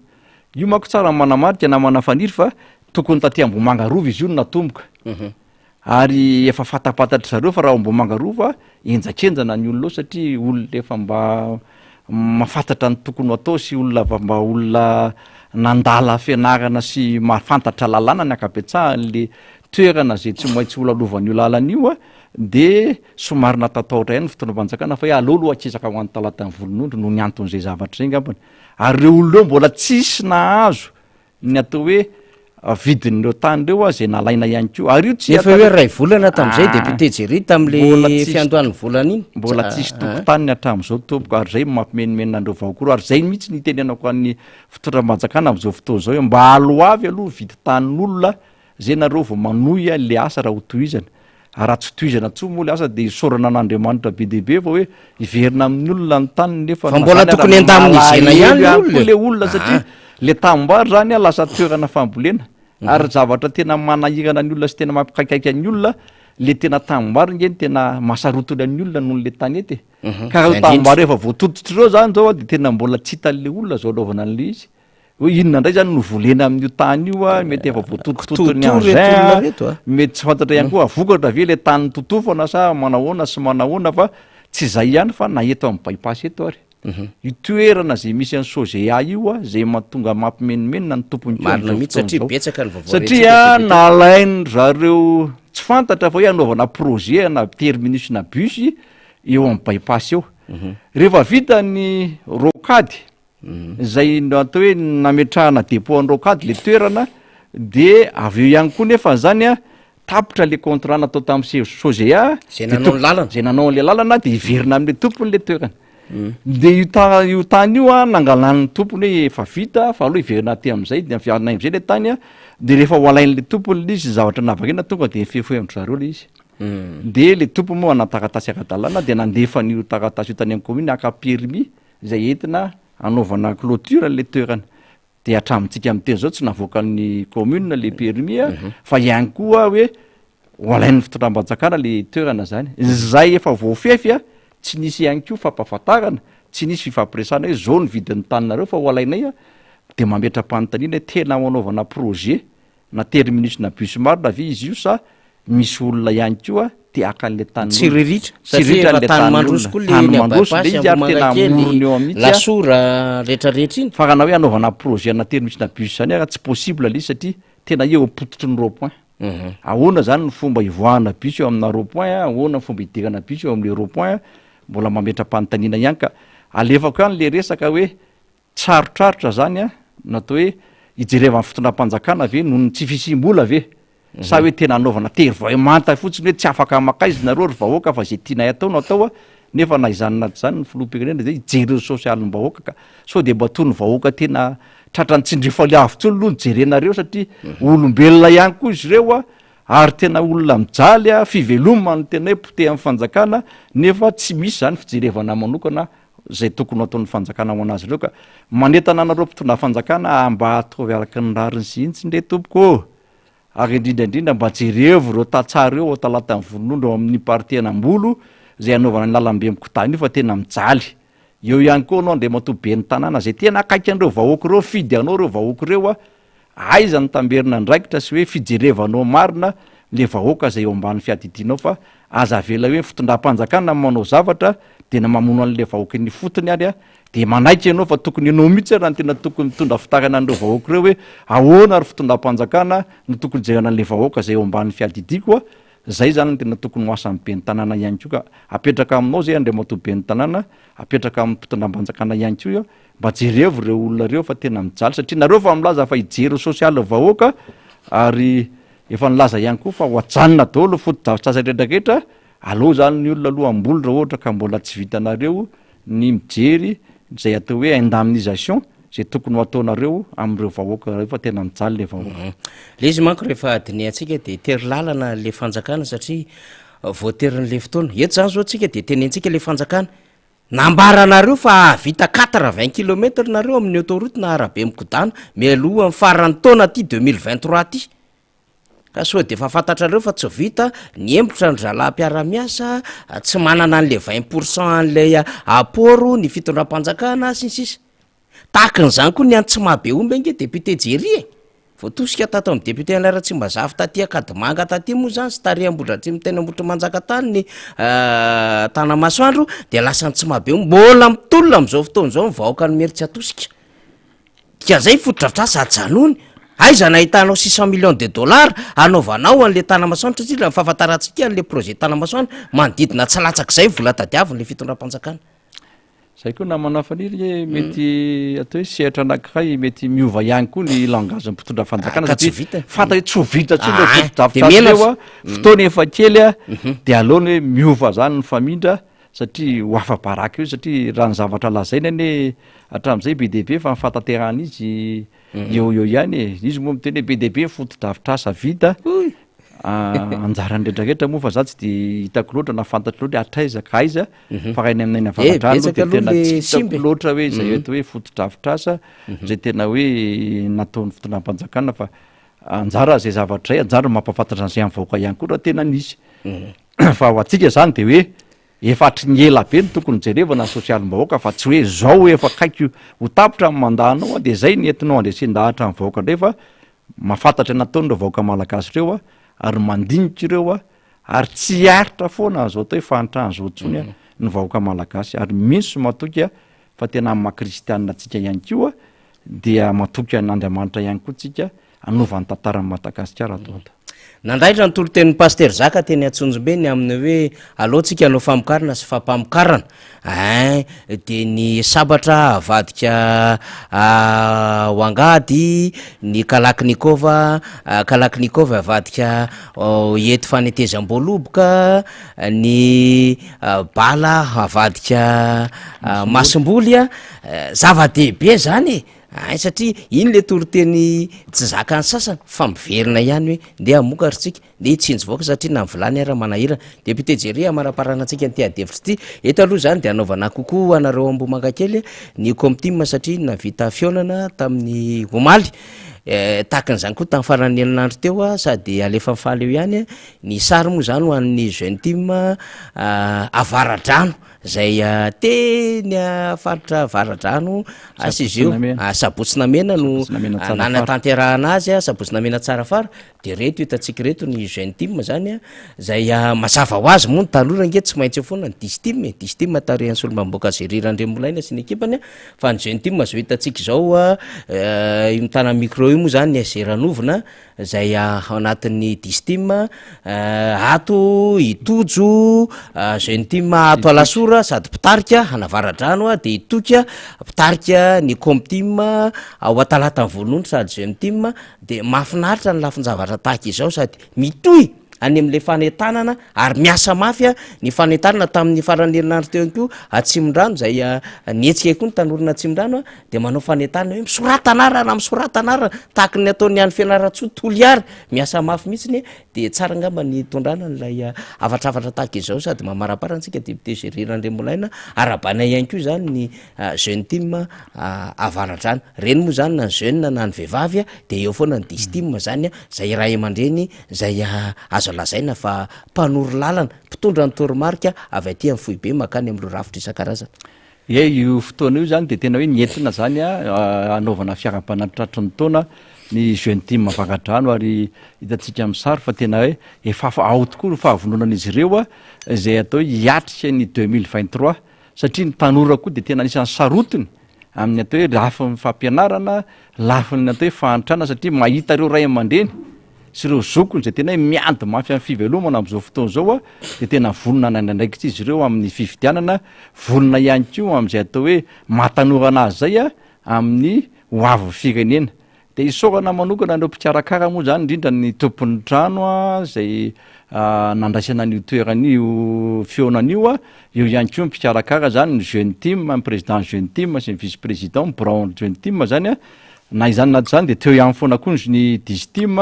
Io manko tsara ny manamarika namana Faniry fa tokony taty Ambohimanga Rova izy io no natomboka. Ary efa fantapantatry zareo fa raha ao Ambohimanga Rova henjakenjana ny olona ao satria olona efa mba mahafantatra ny tokony ho atao sy olona efa mba olona nandala fianarana sy mahafantatra lalàna ny ankabetsahany le toerana zay tsy maintsy ho lalovan'io lalana io a. De somary natatahotra ihany ny fitondram-panjakana fa hoe aleo aloha akisaka ho any Talatan'ny Volonondry noho ny anton'izay zavatra izay angambany. Ary ireo olona ireo mbola tsisy nahazo ny atao hoe vidin'ireo tany ireo a, izay nalaina ihany koa. Ary io tsy Efa hoe iray volana tamin'izay député Jerry Mbola tamin'le tsisy fiandohan'ny volana iny. Mbola tsisy tokotaniny hatramin'izao tompoko ary izay no mampimenomenona an'ireo vahoaka ireo ary izay mihitsy no itenenako an'ny fitondram-panjakana amin'izao fotoana izao hoe mba aloavy aloha vidin-tanin'olona Zay nareo vao manohy le asa raha ho tohizana. Ary raha tsy tohizana intsony moa le asa dia isaorana an'Andriamanitra be dia be fa hoe hiverina amin'ny olona ny taniny nefa Fa na mbola zany ara tokony handamina izena malahelo ihany ihany ny koa olona le e. olona satria Ah. le tanimbary zany a lasa toerana fambolena. Ary zavatra tena manahirana ny olona sy tena mampikaikaika ny olona le tena tanimbary nge no tena mahasarotiny ny olona noho le tanety e. Ka raha Zay indrindra. tanimbary efa voatototra ireo zany zao a de tena mbola tsy hitan'le olona zao anaovana an'le izy. Hoe inona indray zany no volena amin'io tany io a, mety efa voatotototon'ny Kitoatoa engin reto olona a, reto a. mety tsy fantatra ihany koa vokatra ve le tany totofana sa manahoana sy manahoana fa tsy zay ihany fa na eto amin'ny bypass eto ary. Io toerana zay misy an'i Sogea io a, zay mahatonga mampimenomenona ny tompony koa Marina amin'izao mihitsy fotoana satria izao. betsaka ny vaovao Satria rentsika député. nalain-dry zareo tsy fantatra fa hoe hanaovana projet ana terminus na bus eo amin'ny bypass eo. Rehefa vita ny rocade Izay atao hoe nametrahana dépôt an'i Rocade le toerana de avy eo ihany koa nefa zany a tapitra le contrat natao tamin'ny Sogea Zay nanao ny lalana. zay nanao an'le lalana de hiverina amin'le tompony le toerana. De io ta- io tany io a nangalan'ny tompony hoe efa vita fa aleo hiverina aty amin'izay de averina amin'izay le tany a de rehefa ho alain'le tompony le izy ny zavatra nahavariana tonga de nifefohy amin-dry zareo le izy. De le tompony moa hanana taratasy ara-dalàna de nandefa an'io taratasy io tany amin'ny commune haka permis izay entina hanaovana cloture le toerana de hatramintsika miteny zao tsy navoakan'ny commune le permis a fa ihany koa hoe ho alain'ny fitondram-panjakana le toerana zany zay efa voafefy a tsy nisy ihany koa fampahafantarana tsy nisy fifampiresahana hoe zao ny vidin'ny taninareo fa ho alainay a de mametra-panontaniana hoe tena ho anaovana projet Na terminus na bus marina ve izy io sa misy olona ihany koa te haka an'ilay tanin'olona? Tsiriritra, satria Tsiriritra efa an'ilay tany tanin'olona. mandroso koa le Tany eny mandroso Bypass, le izy ary tena Ambohimangakely, amorony eo mihitsy a. Lasora, retraretra iny. Fa raha na hoe hanaovana projet ana terminus na bus zany ara tsy possible le izy satria tena eo am-pototry ny rond point. Ahoana zany ny fomba hivoahana bus eo amina rond point, ahoana ny fomba hidirana bus eo am'le rond point, mbola mametra-panontaniana ihany ka. Alefako ihany le resaka hoe Tsarotrarotra zany an, ny atao hoe hijerevan'ny fitondram-panjakana ve noho ny tsy fisiam-bola ve? Sa hoe tena hanaovana tery vay manta fotsiny hoe tsy afaka makaiza nareo ry vahoaka fa izay tianay atao no atao an, nefa na izany na tsy izany ny filoham-pirenena dia hijery ny sosialim-bahoaka ka sao dia mba toy ny vahoaka tena tratran'ny tsindrifaliavo intsony aloha no jerenareo satria olombelona ihany koa izy ireo an, ary tena olona mijaly an, fivelomana no tena hoe potehan'ny fanjakana nefa tsy misy izany fijerevana manokana izay tokony ho ataon'ny fanjakana ho an'azy ireo ka manentana anareo mpitondra fanjakana mba ataovy araka ny rariny sy hintsiny re tompoko ô! ary indrindra indrindra mba jerevo ireo tantsaha ireo ao Talatan'ny Volonondry ao amin'ny partie an'Ambolo izay hanaovana ny lalambe mikodana io fa tena mijaly eo ihany koa anao Andriamatoa ben'ny tanàna izay tena akaiky an'ireo vahoaka ireo fidy anao ireo vahoaka ireo a Aiza ny tamberina andraikitra sy hoe fijerevanao marina le vahoaka zay eo ambany fiadidianao fa aza avela hoe fitondram-panjakana no manao zavatra de na mamono an'le vahoaka eny ifotony ary de manaiky ianao fa tokony ianao mihitsy ary no tena tokony mitondra fitarana an'ireo vahoaka ireo hoe ahoana ary fitondram-panjakana no tokony hijerena an'le vahoaka zay eo ambany fiadidiako a, zay zany no tena tokony ho asan'ny ben'ny tanàna ihany koa ka apetraka aminao zay Andriamatoa ben'ny tanàna, apetraka amin'ny mpitondram-panjakana ihany koa Mba jerevo ireo olona ireo fa tena mijaly satria nareo efa milaza fa hijery ny sosialin'ny vahoaka ary efa nilaza ihany koa fa ho ajanona daholo ny fotodrafitrasa rehetra rehetra, aleo zany ny olona aloha hamboly raha ohatra ka mbola tsy vitanareo ny mijery izay atao hoe indemnisation izay tokony ho ataonareo amin'ireo vahoaka ireo fa tena mijaly le vahoaka. Le izy manko rehefa dinihantsika de tery lalana le fanjakana satria voaterin'le fotoana. Eto zany zao tsika de tenentsika le fanjakana Nambaranareo fa hahavita quatre vingt kilomètre nareo amin'ny autoroute na arabe mikodana mialohan'ny faran'ny taona ty 2023 ty. Ka sao dia efa fantatrareo fa tsy vita, nihemotra ny zalahy mpiara-miasa, tsy manana an'le 20 pour cent an'ilay apport ny fitondram-panjakana sy ny sisa. Tahaka an'izany koa ny an'i Tsimahabeomby ange député Jerry e! Voatosika tato amin'ny député Alain Ratsimbazafy taty Ankadimanga taty moa izany sy tary Ambohidratrimo teny Ambohitrimanjaka tany ny Tanamasoandro dia lasa an'i Tsimahabeomby. Mbola mitolona amin'izao fotoana izao ny vahoakan'i Imerintsiatosika. Dikan'izay fotodrafitrasa ajanony. Aiza no ahitanao 600 millions de dollars hanaovanao an'le Tanamasoandro satria raha ny fahafantarantsika an'le projet Tanamasoandro manodidina tsy latsak'izay vola tadiavin'le fitondram-panjakana. Zay koa namana Faniry nge mety atao hoe sehatra anankiray mety miova ihany koa ny langage-n'ny mpitondra fanjakana Ah, ka tsy satria vita. fantatra hoe tsy ho vita intsony ireo Ah, fotodrafitrasa de ireo menatra. a, fotoana efa kely a, de aleony hoe miova zany ny famindra satria ho afa-baraka eo satria raha ny zavatra lazainy anie hatramin'izay be dia be fa ny fahatanterahana izy eo ho eo ihany e, izy moa miteny hoe be dia be ny fotodrafitrasa vita, anjaran'ny retraretra moa fa za tsy de hitako loatra na fantatro loatra hoe hatraiza ka aiza fa raha eny amin'ny any Eh, avaradrano aloha betsaka de tena aloha le tsy hitako simba e. loatra hoe izay atao hoe fotodrafitrasa zay tena hoe nataon'ny fitondram-panjakana fa anjara zay zavatra zay, anjara no mampahafantatra an'izay amin'ny vahoaka ihany koa raha tena nisy. Fa ho antsika zany de hoe efa hatry ny ela be no tokony jerevana ny sosialim-bahoaka fa tsy hoe zao efa akaiky ho tapitra ny mandat-nao de zay ny entinao handresen-dahatra ny vahoaka indray fa Mahafantatra ny nataony ireo vahoaka malagasy ireo a, ary mandinika ireo a, ary tsy hiaritra foana an'izao atao hoe fahantrana izao intsony a, ny vahoaka malagasy, ary mino sy matoky a, fa tena amin'ny maha kristianina antsika ihany koa dia matoky an'Andriamanitra ihany koa tsika hanova ny tantaran'i Madagasikara ato ato. Nandaitra ny toritenin'i Pasitera Zaka teny Antsonjombe ny amin'ny hoe aleo tsika hanao famokarana sy fampamokarana ein, dia ny sabatra avadika ho angady, ny kalaknikova kalaknikov avadika hety fanetezam-boaloboka, ny bala avadika masomboly a, zava-dehibe zany e! Ein satria iny le toriteny tsy zakan'ny sasany fa miverina ihany hoe ndeha hamoka ry tsika, ndeha hitsinjo vahoaka satria na ny vilany ara manahirana. Député Jerry hamaraparana antsika an'ity adihevitra ity. Eto aloha izany dia hanaovana coucou ho anareo Ambohimangakely ny Comtim satria nahavita fihaonana tamin'ny omaly. Tahaka an'izany koa tamin'ny faran'ny herinandro teo sady alefa mifaly eo ihany ny sary moa izany ho an'ny jeune team Avaradrano. Zay teny faritra Avaradrano asa izy io, Sabotsy Namena no nanatanterahana azy, Sabotsy Namena Tsarafara, de reto hitantsika reto ny jeune team zany zay mazava ho azy moa ny tanora ange tsy maintsy eo foana ny distim e, distim tarihan'ny solombavambahoaka Jerry Randriamolaina sy ny ekipany fa ny jeune team zao hitantsika izao io mitana micro io moa zany SG Ranovona izay ao anatin'ny Distim, ato i Tojo, jeune team ato Alasora sady mpitarika an'Avaradrano dia i Toky mpitarika ny Comteam ao Antalatan'ny Volonondry sady jeune team dia mahafinaritra ny lafin-javatra tahaka izao sady mitohy any amin'ilay fanentanana ary miasa mafy ny fanentanana tamin'ny faran'ny herinandro teo ihany koa Atsimondrano izay nihetsika koa ny tanoran'Atsimondrano dia manao fanentanana hoe misorata anarana, misorata anarana, tahaky ny ataon'ny any Fianarantsoa, Toliara, miasa mafy mihitsy ny dia tsara angamba ny hitondrana an'ilay hafatra tahaka izao sady mamarapara antsika député Jerry Randriamolaina, arahabaina ihany koa izany ny jeune team Avaradrano, ireny moa izany na ny jeune na ny vehivavy dia eo foana ny distim izany izay ray aman-dreny izay azo lazaina fa mpanoro lalana, mpitondra ny toromarika avy aty amin'ny foibe mankany amin'ireo rafitra isan-karazany. Ie, io fotoana io zany de tena hoe nentina zany hanaovana fiarahabana tratry ny taona ny jeune team Avaradrano ary hitantsika amin'ny sary fa tena hoe efa ao tokoa ny fahavononan'izy ireo izay atao hoe hiatrika ny 2023 satria ny tanora koa de tena anisan'ny sarotiny amin'ny atao hoe lafiny fampianarana, lafiny atao hoe fahantrana satria mahita ireo ray aman-dreny sy ireo zokiny izay tena hoe miady mafy amin'ny fivelomana amin'izao fotoana izao dia tena vonona hanana andraikitra izy ireo amin'ny fifidianana, vonona ihany koa amin'izay atao hoe maha tanora anazy izay amin'ny ho avin'ny firenena. Dia isaorana manokana ireo mpikarakara moa izany, indrindra ny tompon'ny trano izay nandraisana an'io toerana io fihaonana io, eo ihany koa ny mpikarakara izany, ny jeune team, ny président jeune team sy ny vice président, ny birao jeune team izany. Na izany na tsy izany dia teo ihany foana koa ny Distim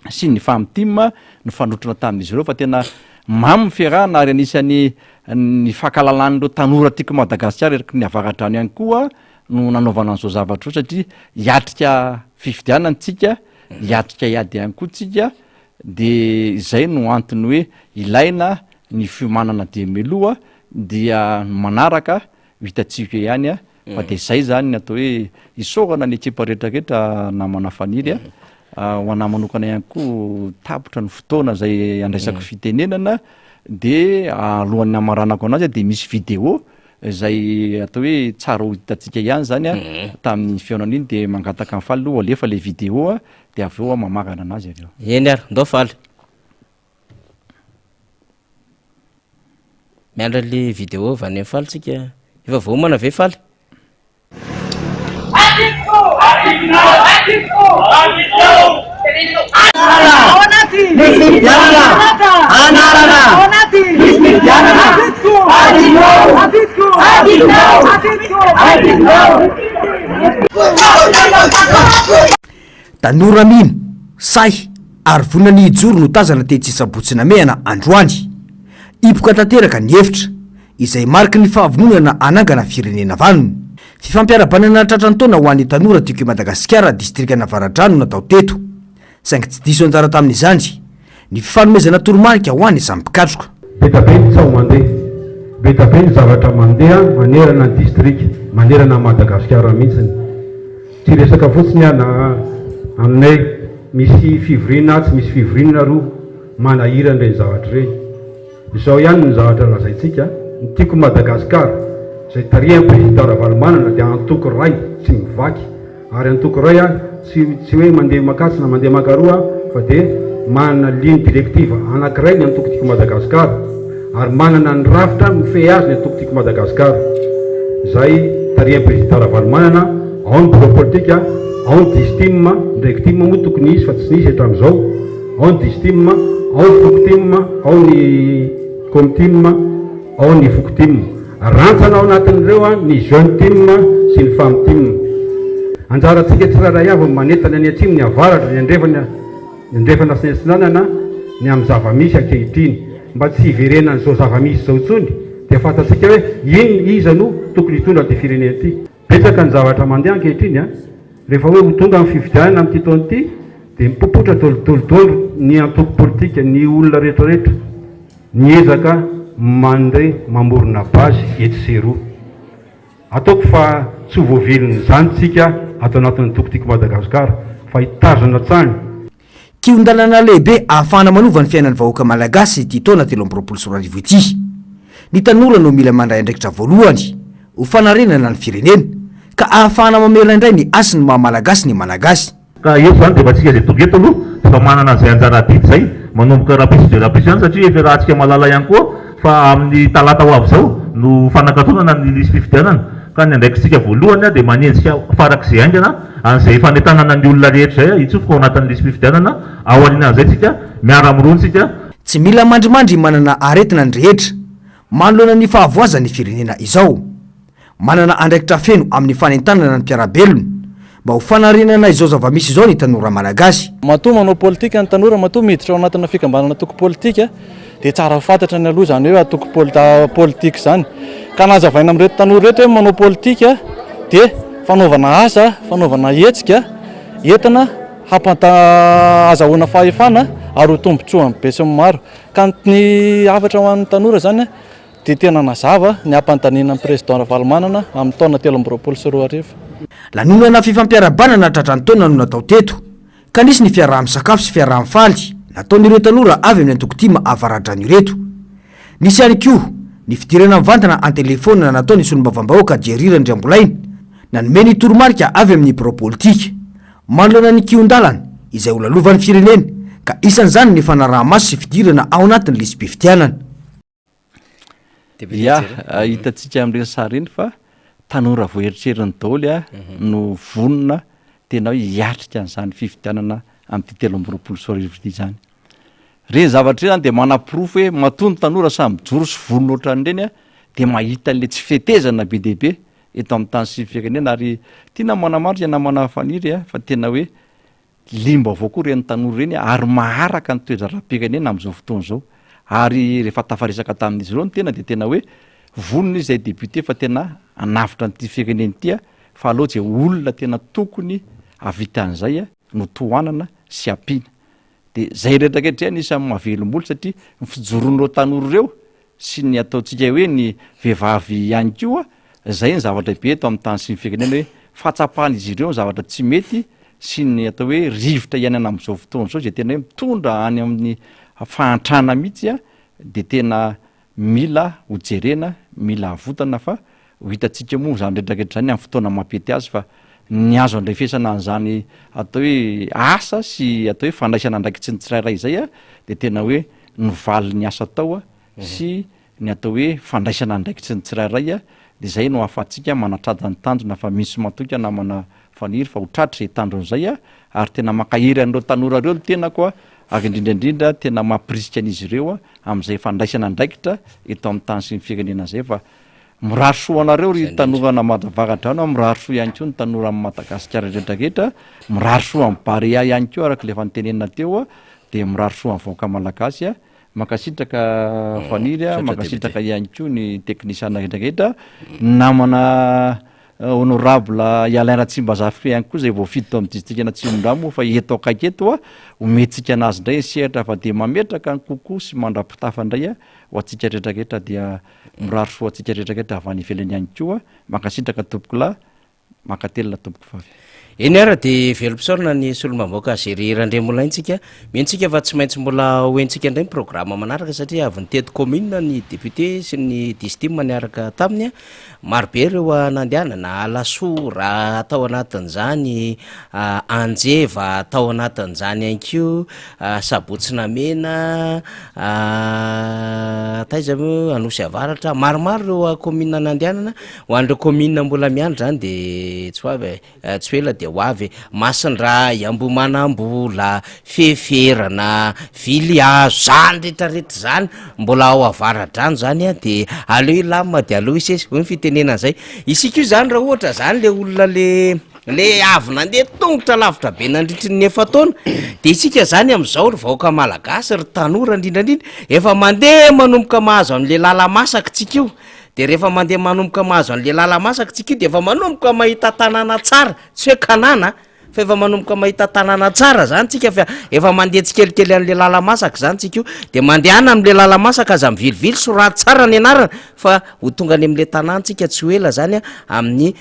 sy ny Famtim nifanotrona tamin'izy ireo fa tena mamy ny fiarahana ary anisan'ny ny fankalalan'ireo tanora tiako Madagasikara eraky ny avaradrano ihany koa no nanaovana an'izao zavatra izao satria hiatrika fifidianana tsika, hiatrika hiady ihany koa tsika. De izay no antony hoe ilaina ny fiomanana dia mialoha dia ny manaraka ho hitantsika eo ihany fa de zay zany ny atao hoe isaorana ny ekipa rehetrarehetra namana Faniry a, ho anah manokana ihany koa tapitra ny fotoana zay andraisako fitenenana de alohan'ny hamaranako anazy de misy vidéo zay atao hoe tsara ho hitantsika ihany zany a tamin'iny fihaonana iny de mangataka an'i Faly aloha ho alefa le vidéo a de avy eo aho mamarana anazy avy eo. Eny ary, ndao Faly. Miandry an'le vidéo avy any amin'i Faly tsika. Efa voaomana ve Faly? Tanora mino, sahy ary vonona ny hijoro no tazana tetsy Sabotsy Namehana androany. Hipoka tanteraka ny efitra, izay mariky ny fahavononana hanangana firenena vanona. Fifampiarahabanana tratran'ny taona ho an'ny tanora Tiako i Madagasikara distrikan'Avaradrano natao teto. Saingy tsy diso anjara tamin'izany ny fifanomezana toromarika ho an'ny samy mpikatroka. Be da be ny tsaho mandeha, be da be ny zavatra mandeha manerana ny distrika, manerana an'i Madagasikara mihitsiny. Tsy resaka fotsiny aho na aminay misy fivoriana atsy misy fivoriana aroa manahirana ireny zavatra ireny. Izao ihany ny zavatra lazaintsika, ny Tiako Madagascar izay tarihan'ny Président Ravalomanana dia antoko iray tsy mivaky ary antoko iray tsy tsy hoe mandeha makatsy na mandeha makaroa fa dia manana ligne directive anankiray ny antoko Tiako Madagascar ary manana ny rafitra mifehy azy ny antoko Tiako Madagascar izay tarihan'ny Président Ravalomanana, ao ny bureau politique, ao ny distim, ny rectim moa tokony hisy fa tsy nisy hatramin'izao. Ao ny Distim, ao ny Fokotim, ao ny Komtim, ao ny Fokotim. Rantsana ao anatin'ireo ny Jeune Tim sy ny Femme Tim. Anjarantsika tsirairay avy ny manentana ny atsimo, ny avaratra, ny andrefana, ny andrefana sy ny atsinanana ny amin'ny zava-misy ankehitriny. Mba tsy hiverenan'izao zava-misy izao intsony dia fantatsika hoe inona, iza no tokony hitondra an'ity firenena ity. Betsaka ny zavatra mandeha ankehitriny a! Rehefa hoe ho tonga ny fifidianana amin'ity taona ity dia mipopotra dolidoly ny antoko politika, ny olona rehetrarehetra miezaka mandeha mamorona base etsy sy eroa. Ataoko fa tsy ho voavilin'izany tsika ato anatin'ny antoko Tiako Madagasikara fa hitazona hatrany. Kihon-dalana lehibe ahafahana manova ny fiainan'ny vahoaka malagasy ity taona 2023 ity. Ny tanora no mila mandray andraikitra voalohany ho fanarenana ny firenena, ka ahafahana mamerina indray ny hasin'ny maha malagasy ny malagasy. Ka eto izany dia efa tsika izay tonga eto aloha dia efa manana an'izay anjara adidy izay manomboka rahampitso dia rahampitso ihany satria efa iarahantsika mahalala ihany koa fa amin'ny talata ho avy izao no fanakatonana ny lisi-pifidianana ka ny andraikitsika voalohany dia manenjika farak'izay haingana an'izay fanentanana ny olona rehetra izay hitsofoka ao anatin'ny lisi-pifidianana, ao aorianan'izay tsika miara-mirona tsika. Tsy mila mandrimandry manana aretina ny rehetra manoloana ny fahavoazan'ny firenena izao. Manana andraikitra feno amin'ny fanentanana ny mpiara-belona mba ho fanarenana izao zava-misy izao ny tanora malagasy. Matoa manao politika ny tanora, matoa miditra ao anatina fikambanana antoko politika dia tsara ho fantatra ny aloha izany hoe antoko politika izany. Ka nazavaina amin'ireto tanora ireto hoe manao politika dia fanaovana asa, fanaovana hetsika entina hampanta azahoana fahefana ary ho tombontsoan'ny besinimaro. Ka ny hafatra ho an'ny tanora izany dia tena nazava ny hampandaniana ny Président Ravalomanana amin'ny taona 2023. Lanonana fifampiarahabanana tratran'ny taona no natao teto, ka nisy ny fiaraha-misakafo sy fiaraha-mifaly nataon'ireo tanora avy amin'ny antoko tim Avaradrano ireto. Nisy ihany koa ny fidirana mivantana an-telefaonina nataon'ny solombavambahoaka Jerry Randriambolaina, nanome ny toromarika avy amin'ny birao politika manoloana ny kihon-dalana izay ho lalovan'ny firenena, ka isan'izany ny fanaraha-maso sy fidirana ao anatin'ny lisi-pifidianana. Ya, hitantsika amin'ireny sary ireny fa tanora vao eritreritiny daholo no vonona tena hoe hiatrika an'izany fifidianana amin'ity 2023 ity izany. Ireny zavatra ireny zany dia manaporofo hoe matoa ny tanora samy mijoro sy vonona ohatran'ireny dia mahita an'ilay tsy fetezana be dia be eto amin'ny tany sy ny firenena ary tiana ny manamarika namana Faniry fa tena hoe Liam-baovao koa ireny tanora ireny ary maharaka ny toe-draharaham-pirenena amin'izao fotoana izao. Ary rehefa tafaresaka tamin'izy ireo ny tena dia tena hoe vonona izy izay député fa tena hanavotra an'ity firenena ity fa aleo izay olona tena tokony hahavita an'izay no tohanana sy ampiana. De zay rehetra rehetra zay anisan'ny mahavelom-bolo satria ny fijoroan'ireo tanora ireo sy ny ataontsika hoe ny vehivavy ihany koa, zay ny zava-dehibe eto amin'ny tany sy ny firenena hoe fahatsapan'izy ireo ny zavatra tsy mety sy ny atao hoe rivotra iainana amin'izao fotoana izao izay tena hoe mitondra any amin'ny fahantrana mihitsy de tena Mila ho jerena, mila avotana fa ho hitantsika moa izany rehetra rehetra izany amin'ny fotoana mampety azy fa ny azo andrefesana an'izany atao hoe asa sy atao hoe fandraisana andraikitry ny tsirairay izay dia tena hoe ny valin'ny asa atao sy ny atao hoe fandraisana andraikitry ny tsirairay dia izay no ahafahantsika manatratra ny tanjona fa misy matoky namana Faniry fa ho tratra izay tanjona izay ary tena mankahery an'ireo tanora ireo ny tenako ary indrindra indrindra tena mampirisika an'izy ireo amin'izay fandraisana andraikitra eto amin'ny tany sy ny firenena izay fa mirary soa anareo ry tanora an'Avaratra-Avaradrano mirary soa ihany koa ny tanora amin'i Madagasikara rehetra rehetra mirary soa amin'ny Barea ihany koa araka ilay efa notenenina teo dia mirary soa amin'ny vahoaka malagasy mankasitraka Faniry mankasitraka ihany koa ny teknisiana rehetra rehetra namana Honorable Alain Ratsimbazafy ihany koa izay voafidy tao amin'ny distrikan'Atsimondrano moa fa eto akaiky eto omentsika anazy indray ny sehatra fa dia mametraka ny kokoa sy mandra-pitafa indray ho antsika rehetra rehetra dia mirary soa antsika rehetra rehetra avy any ivelany ihany koa mankasitraka tompokolahy mankatelina tompokovavy. Eny ara dia velom-pisaorana ny solombavambahoaka Géry Randriamolaintsika. Mino tsika fa tsy maintsy mbola ho henontsika indray ny programa manaraka satria avy nitety commune ny député sy ny distim niaraka taminy. Marobe ireo nandehanana, Alasora tao anatin'izany, Anjeva tao anatin'izany ihany koa, Sabotsy Namehana, taiza moa, Anosy Avaratra, maromaro ireo commune nandehanana. Ho an'ireo commune mbola miandry izany dia tsy ho avy e. Tsy ho ela dia ho avy e. Masindray, Ambohimanambola, Feferana, Vilihazo, zany rehetra rehetra zany mbola ao Avaradrano zany an, de aleo hilamina de aleo hisesy, hoy ny fitenenana zay. Isika io zany raha ohatra zany le olona le le avy nandeha tongotra lavitra be nandritry ny efa-taona, de isika zany am'zao ry vahoaka malagasy, ry tanora indrindra indrindra, efa mandeha manomboka mahazo an'le lala-masaka tsika io, De rehefa mandeha manomboka mahazo an'le lala-masaka tsika io de efa manomboka mahita tanàna tsara, tsy hoe kanana fa efa manomboka mahita tanàna tsara zany tsika fa efa mandeha tsikelikely an'le lala-masaka zany tsika io, de mandehana am'le lala-masaka aza mivilivily, soraty tsara ny anarana fa ho tonga any am'le tanàna tsika tsy ho ela zany a amin'ny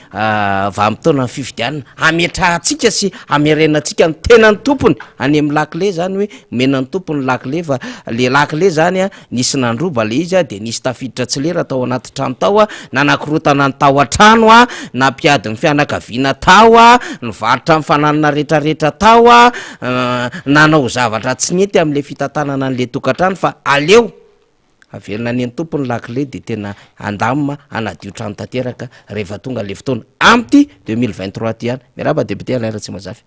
vanim-potoanan'ny fifidianana, hametrahantsika sy hamerenantsika ny tenan'ny tompony any amin'ny lakile zany hoe omena ny tompony ny lakile fa le lakile zany a Nisy nandroba le izy dia nisy tafiditra tsy lera tao anaty trano tao, nanakorotana ny tao an-trano, nampiady ny fianakaviana tao, nivarotra ny fananana retraretra tao, nanao zavatra tsy nety amin'le fitantanana an'le tokantrano fa aleo averina any an-tompony lakile dia tena handamina hanadio trano tanteraka rehefa tonga le fotoana amin'ity 2023 ty ihany. Miarahaba député Alain Ratsimbazafy.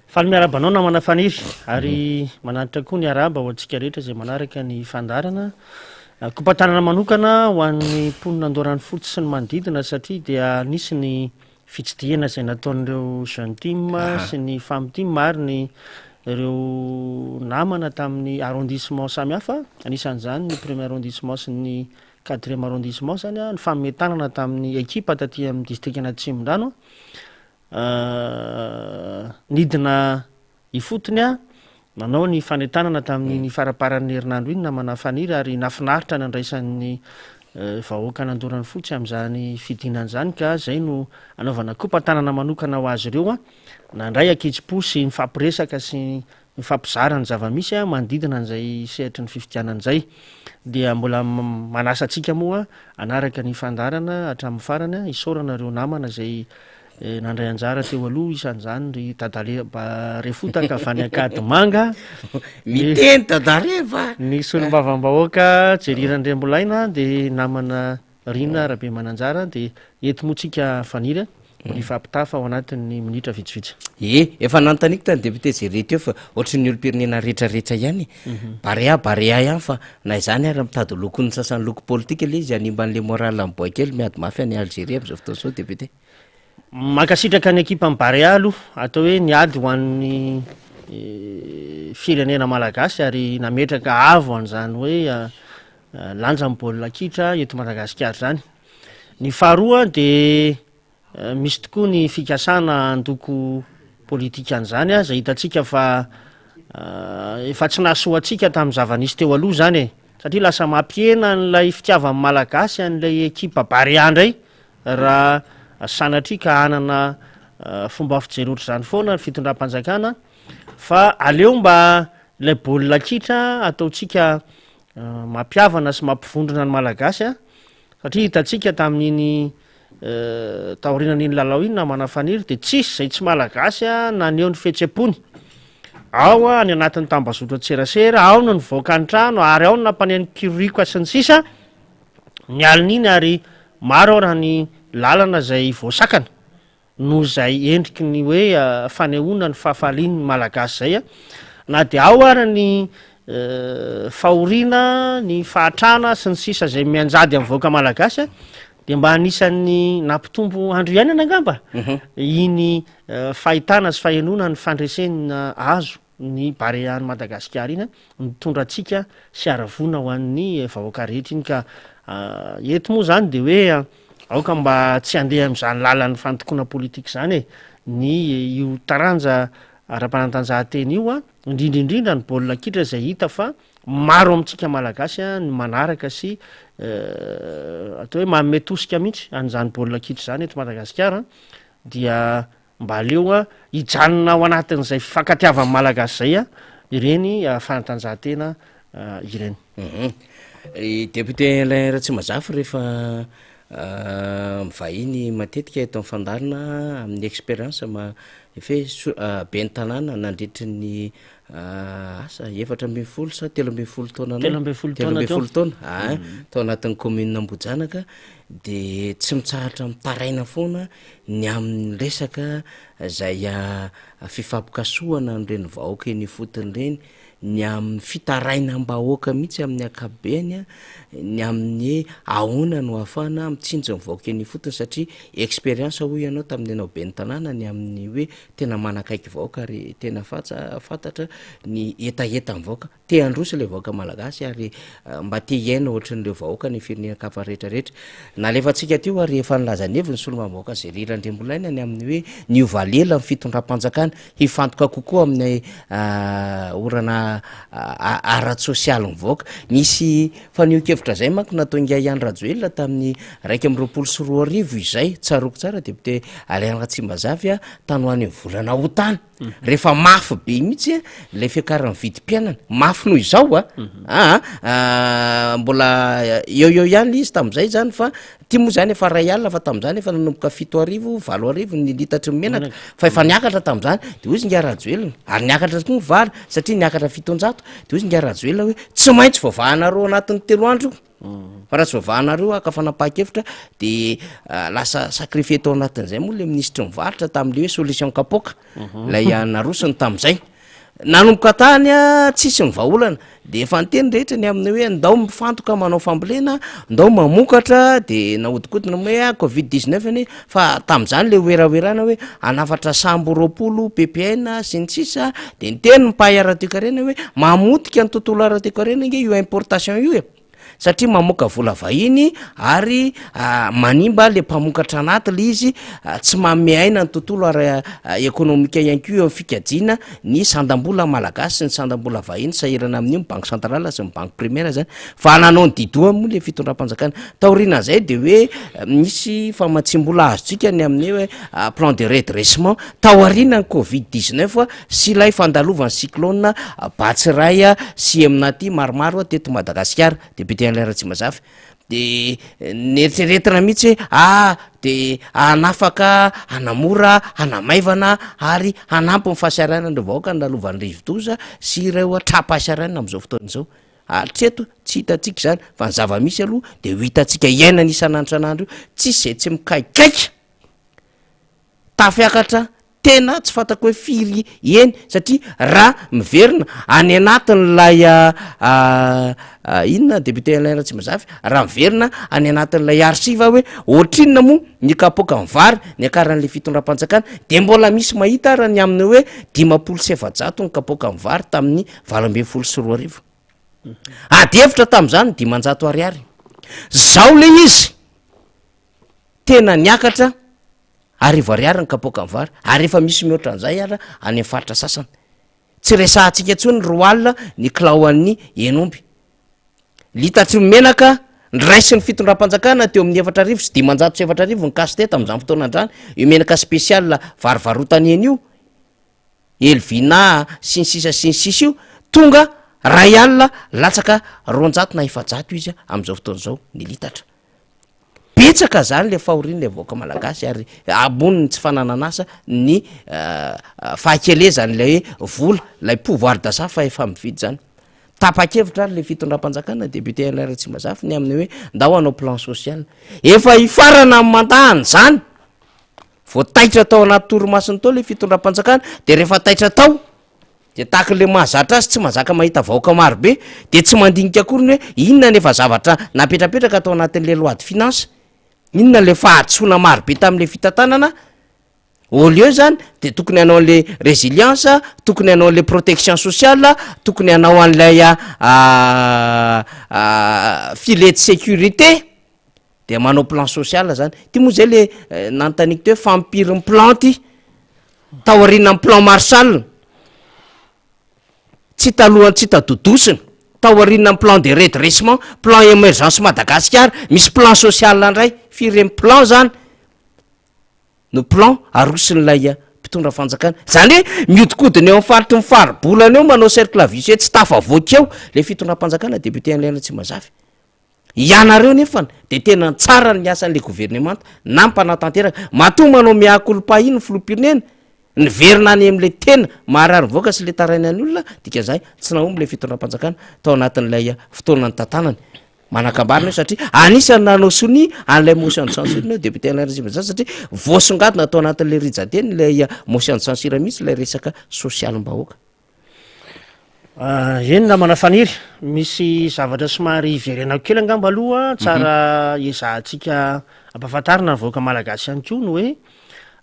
Faly miarahaba anao namana Faniry ary manatitra koa ny arahaba ho antsika rehetra izay manaraka ny fandaharana. Kopa-tanana manokana ho an'ny mponina Andoharanofotsy sy ny manodidina satria dia nisy ny fitsidihana izay nataon'ireo Jeune Team sy ny Femme Team ary ny ireo namana tamin'ny arrondissement samihafa, anisan'izany ny premier arrondissement sy ny quatrième arrondissement izany, nifanome tanana tamin'ny ekipa taty amin'ny distrikan'Atsimondrano. Nidina ifotony aho, nanao ny fanentanana tamin'iny faramparan'ny herinandro iny namana Faniry ary nahafinaritra nandraisan'ny vahoakan'Andoharanofotsy amin'izany fidinana izany ka izay no anaovana kopa-tanana manokana ho azy ireo nandray ankitsipo sy nifampiresaka sy mifampizara ny zava-misy manodidina an'izay sehatry ny fifidianana izay. Dia mbola manasa antsika moa hanaraka ny fandaharana hatramin'ny farany, isaorana ireo namana izay nandray anjara teo aloha, isan'izany ry Dadaleba Refotaka avy any Ankadimanga, Miteny Dadareva! Ny solombavambahoaka Jerry Randriambolaina dia namana Rina Rabemananjara dia eto moa tsika Faniry a, mbola hifampitafa ao anatin'ny minitra vitsivitsy. Ie, efa nanontaniako tany député Jerry teo fa ohatry ny olom-pirenena retraretra ihany e. Barea Barea ihany fa na izany ary mitady ho lokon'ny sasany loko politika ilay izy hanimba an'ilay moral an'i Boaikely miady mafy any Algérie amin'izao fotoana izao député. Mankasitraka ny ekipan'i Barea aloha, atao hoe niady ho an'ny firenena malagasy ary nametraka avo an'izany hoe Lanjan'ny baolina kitra eto Madagasikara izany. Ny faharoa dia misy tokoa ny fikasana handoko politika an'izany izay hitantsika fa Efa tsy nahasoa antsika tamin'ny zava-nisy teo aloha izany e! Satria lasa mampihena an'ilay fitiavan'ny Malagasy an'ilay ekipa Barea indray raha sanatria ka hanana fomba fijery ohatr'izany foana ny fitondram-panjakana fa aleo mba ilay baolina kitra ataontsika mampihavana sy mampivondrona ny Malagasy a! Satria hitantsika tamin'iny taorianan'iny lalao iny namana Faniry dia tsisy izay tsy Malagasy naneho ny fihetsem-pony. Ao any anatin'ny tambazotran-tserasera, ao no nivoaka ny trano ary ao no nampaneno kirioka sy ny sisa ny alin'iny ary maro raha ny lalana izay voasakana. noho izay endriky ny hoe fanehoana ny fahafalian'ny Malagasy izay, na dia ao ara ny fahoriana, ny fahatrana sy ny sisa izay mianjady amin'ny vahoaka Malagasy dia mba anisan'ny nampitombo andro iainana angamba iny fahitana sy fahenoana ny fandresena azo ny Barea an'i Madagasikara iny nitondra antsika sy haravoana ho an'ny vahoaka rehetra iny ka eto moa zany de hoe aoka mba tsy handeha amin'izany lalan'ny fandokoana politika izany e ny io taranja ara-panatanjahantena io a indrindra indrindra ny baolina kitra izay hita fa maro amintsika malagasy a ny manaraka sy atao hoe manome tosika mihitsy an'izany baolina kitra izany eto Madagasikara dia Mba aleo hijanona ao anatin'izay fifankatiavan'ny Malagasy izay ireny fanatanjahantena ireny. I député Alain Ratsimazafy rehefa mivahiny matetika eto amin'ny fandaharana amin'ny expérience maha efa hoe ben'ny tanàna nandritry ny asa 14 sa 13 taona anao? 13 taona teo. 13 taona, aa tao anatin'ny commune Ambohijanaka de tsy mitsahatra mitaraina foana ny amin'ny resaka izay fifampikasohana an'ireny vahoaka eny ifotony ireny, ny amin'ny fitarainam-bahoaka mihitsy amin'ny ankapobeny, ny amin'ny hoe ahoana no ahafahana mitsinjo ny vahoaka eny ifotony satria expérience hoy ianao tamin'ny ianao ben'ny tanàna ny amin'ny hoe tena manakaiky vahoaka ary tena fatsa fantatra ny hetahetan'ny vahoaka. Te handroso ilay vahoaka malagasy ary mba te hiaina ohatran'ireo vahoaka any firenen-kafa rehetra rehetra. Nalefantsika teo ary efa nilaza ny heviny ny solombavambahoaka Zery Randriambolaina ny amin'ny hoe niova lela ny fitondram-panjakana hifantoka kokoa amin'ny orana ara-tsosialin'ny vahoaka. Nisy fanehoan-kevitra izay manko nataon'ingahy Andry Rajoelina tamin'ny 2021 izay, tsaroako tsara député Alain Ratsimbazafy tany ho any amin'ny volana août tany. Rehefa mafy be mihitsy ilay fiakaran'ny vidim-piainana, mafy noho izao a, aa mbola eo eo ihany ilay izy tamin'izay zany fa ty moa zany efa ray alina fa tamin'izany efa nanomboka 7000, 8000 ny litatry ny menaka fa efa niakatra tamin'izany, de hoy izy ingahy Rajoelina, ary niakatra koa ny vary satria niakatra 700, de hoy izy ingahy Rajoelina hoe tsy maintsy voavahanareo anatin'ny 3 andro io. Fa raha tsy voavahanareo haka fanapahan-kevitra de lasa sacrifier tao anatin'izay moa le minisitry ny varotra tamin'le hoe solution kapoaka lay narosony tamin'izay. Nanomboka tany tsisy ny vahaolana de efa niteny rehetra ny amin'ny hoe ndao mifantoka manao fambolena, ndao mamokatra de nahodinkodina moa hoe covid 19 anie fa tamin'izany le weraweraina hoe hanafatra sambo 20 ppn sy ny sisa de niteny ny mpahay ara-toekarena hoe mamotika ny tontolo ara-toekarena ange io importation io e. satria mamoaka vola vahiny ary manimba le mpamokatra anaty le izy, tsy manome aina ny tontolo ara ekonomika ihany koa eo amin'ny fikajiana ny sandam-bola malagasy sy ny sandam-bola vahiny sahirana amin'io ny banque centrale sy ny banque primaire zany fa nanao ny di-doha moa le fitondram-panjakana taorianan'izay de hoe nisy famatsiam-bola azontsika ny amin'ny hoe plan de redressement taorianan'ny covid 19 sy ilay fandalovan'ny cyclone Batsirai sy Emnati maromaro teto Madagasikara, député Alain Ratsimbazafy, de neritreretina mihitsy hoe ah de hanafaka, hanamora, hanamaivana ary hanampy ny fahasahiranan'ireo vahoaka nolalovan'ny rivodoza sy ireo tra-pahasahiranana amin'izao fotoana izao. Hatreto tsy hitantsika izany fa ny zava-misy aloha de ho hitantsika iainana isan'andro isan'andro io, tsisy izay tsy mikaikaika tafiakatra tena tsy fantako hoe firy eny satria raha miverina any anatin'ilay inona député Alain Ratsimbazafy raha miverina any anatin'ilay archive hoe ohatrinona moa ny kapoakan'ny vary niakaran'ilay fitondram-panjakana de mbola misy mahita ara ny amin'ny hoe 450 ny kapoakan'ny vary tamin'ny 2018. Ady hevitra tamin'izany 500 ariary. Zao le izy tena niakatra 1000 ariary ny kapoakan'ny vary ary efa misy mihoatra an'izay ara any amin'ny faritra sasany. Tsy resahantsika intsony 20 alina ny kilaoan'ny henomby. Litatry ny menaka niraisin'ny fitondram-panjakana teo amin'ny 4540 ny casse-tête amin'izany fotoana izany, io menaka spécial vary varotana eny io, Elvina sy ny sisa sy ny sisa io, tonga 1000 latsaka 200 na 400 izy amin'izao fotoana izao ny litatra. Betsaka zany le fahorian'le vahoaka malagasy ary ambony ny tsy fananan'asa ny fahakelezan'ilay vola, ilay pouvoir d'achat fa efa mividy zany. Tapa-kevitra ary le fitondram-panjakana député Alain Ratsimbazafy ny amin'ny hoe ndao hanao plan social. Efa hifarana ny mandat an'izany. Vao taitra tao anaty torimasony tao le fitondram-panjakana de rehefa taitra tao Dia tahaka ilay mahazatra azy, tsy mahazaka mahita vahoaka maro be, dia tsy mandinika akory ny hoe inona no efa zavatra napetrapetraka tao anatin'ilay loi de finance, inona ilay fahadisoana maro be tamin'ilay fitantanana, au lieu zany dia tokony hanao an'ilay résilience, tokony hanao an'ilay protection sociale, tokony hanao an'ilay filet de sécurité, dia manao plan social zany. Ity moa zay le nanontaniako teo hoe fampirin'ny plan ty. Taorian'ny plan Marshall, tsy talohan'ny tsy tadodosina, taorian'ny plan de redressement, plan emergence Madagasikara, misy plan social indray, firy amin'ny plan zany no plan aroson'ilay mpitondra fanjakana. Zany hoe mihodinkodina eo amin'ny faritry ny faribolana eo manao cercle vicieux tsy tafavoaka eo le fitondram-panjakana député Alain Ratsimbazafy. Ianareo nefany dia tena tsara ny asan'ilay governemanta na mpanatanteraka. Matoa manao mea culpa iny ny filoham-pirenena, niverina any amin'ilay tena maharary ny vahoaka sy ilay tarainan'ny olona, dikan'izay tsy nahomby ilay fitondram-panjakana tao anatin'ilay fotoana nitantanany. Manan-kambarana io satria anisan'ny nanao sonia an'ilay motion de censure ny député Alain Ratsimbazafy satria voasongadina tao anatin'ilay rijan-teny ilay motion de censure mihitsy ilay resaka sosialim-bahoaka. Eny namana Faniry, misy zavatra somary hiverenako kely angamba aloha, tsara ezahantsika ampahafantarina ny vahoaka malagasy ihany koa ny hoe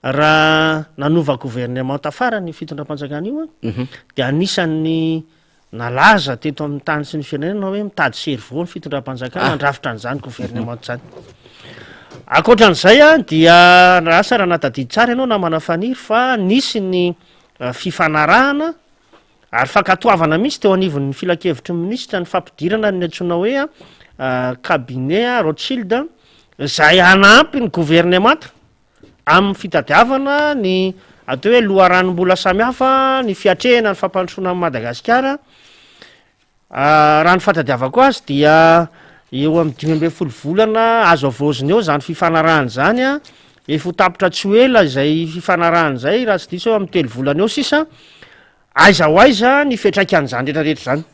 raha nanova governemanta farany io fitondram-panjakana io an, dia anisan'ny nalaza teto amin'ny tany sy ny firenena hoe mitady cerveau ny fitondram-panjakana handrafitra an'izany governemanta izany. Ankoatran'izay an, dia asa raha nahatadidy tsara ianao namana Faniry fa nisy ny fifanarahana ary fankatoavana mihitsy teo anivon'ny filankevitry ny minisitra ny fampidirana ny antsoina hoe cabinet Rothschild izay hanampy ny governemanta amin'ny fitadiavana ny atao hoe loharanom-bola samihafa ny fiatrehana ny fampandrosoana an'i Madagasikara. Raha ny fahatadiavako azy dia eo amin'ny 15 volana azo havaozina eo izany fifanarahana izany an, efa ho tapitra tsy ho ela izay fifanarahana izay raha tsy diso eo amin'ny telo volana eo sisa, aiza ho aiza ny fiantraikan'izany rehetra rehetra izany.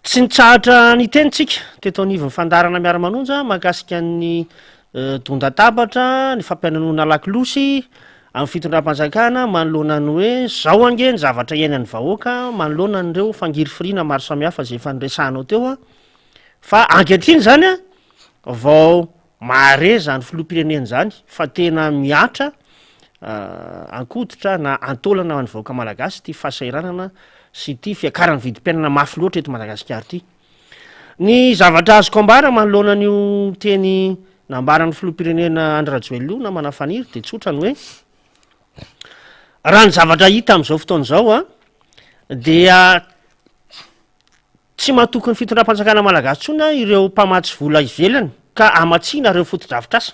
Tsy nitsahatra niteny tsika teto anivon'ny fandaharana Miara-manonja mahakasika ny Don-databatra, ny fampiananoana lakolosy amin'ny fitondram-panjakana manoloana ny hoe zao ange ny zavatra iainan'ny vahoaka manoloana an'ireo fangirifiriana maro samihafa izay efa niresahanao teo an, fa ankehitriny izany an vao mahare izany filoham-pirenena izany fa tena mihatra an-koditra na an-taolana ho an'ny vahoaka malagasy ity fahasahiranana sy ity fiakaran'ny vidim-piainana mafy loatra eto Madagasikara ity. Ny zavatra azoko ambara manoloana an'io teny nambaran'ny filoham-pirenena Andry Rajoelina io namana Faniry dia tsotra ny hoe raha ny zavatra hita amin'izao fotoana izao an dia tsy matoky ny fitondram-panjakana malagasy intsony ireo mpamatsy vola ivelany ka hamatsiana ireo fotodrafitrasa.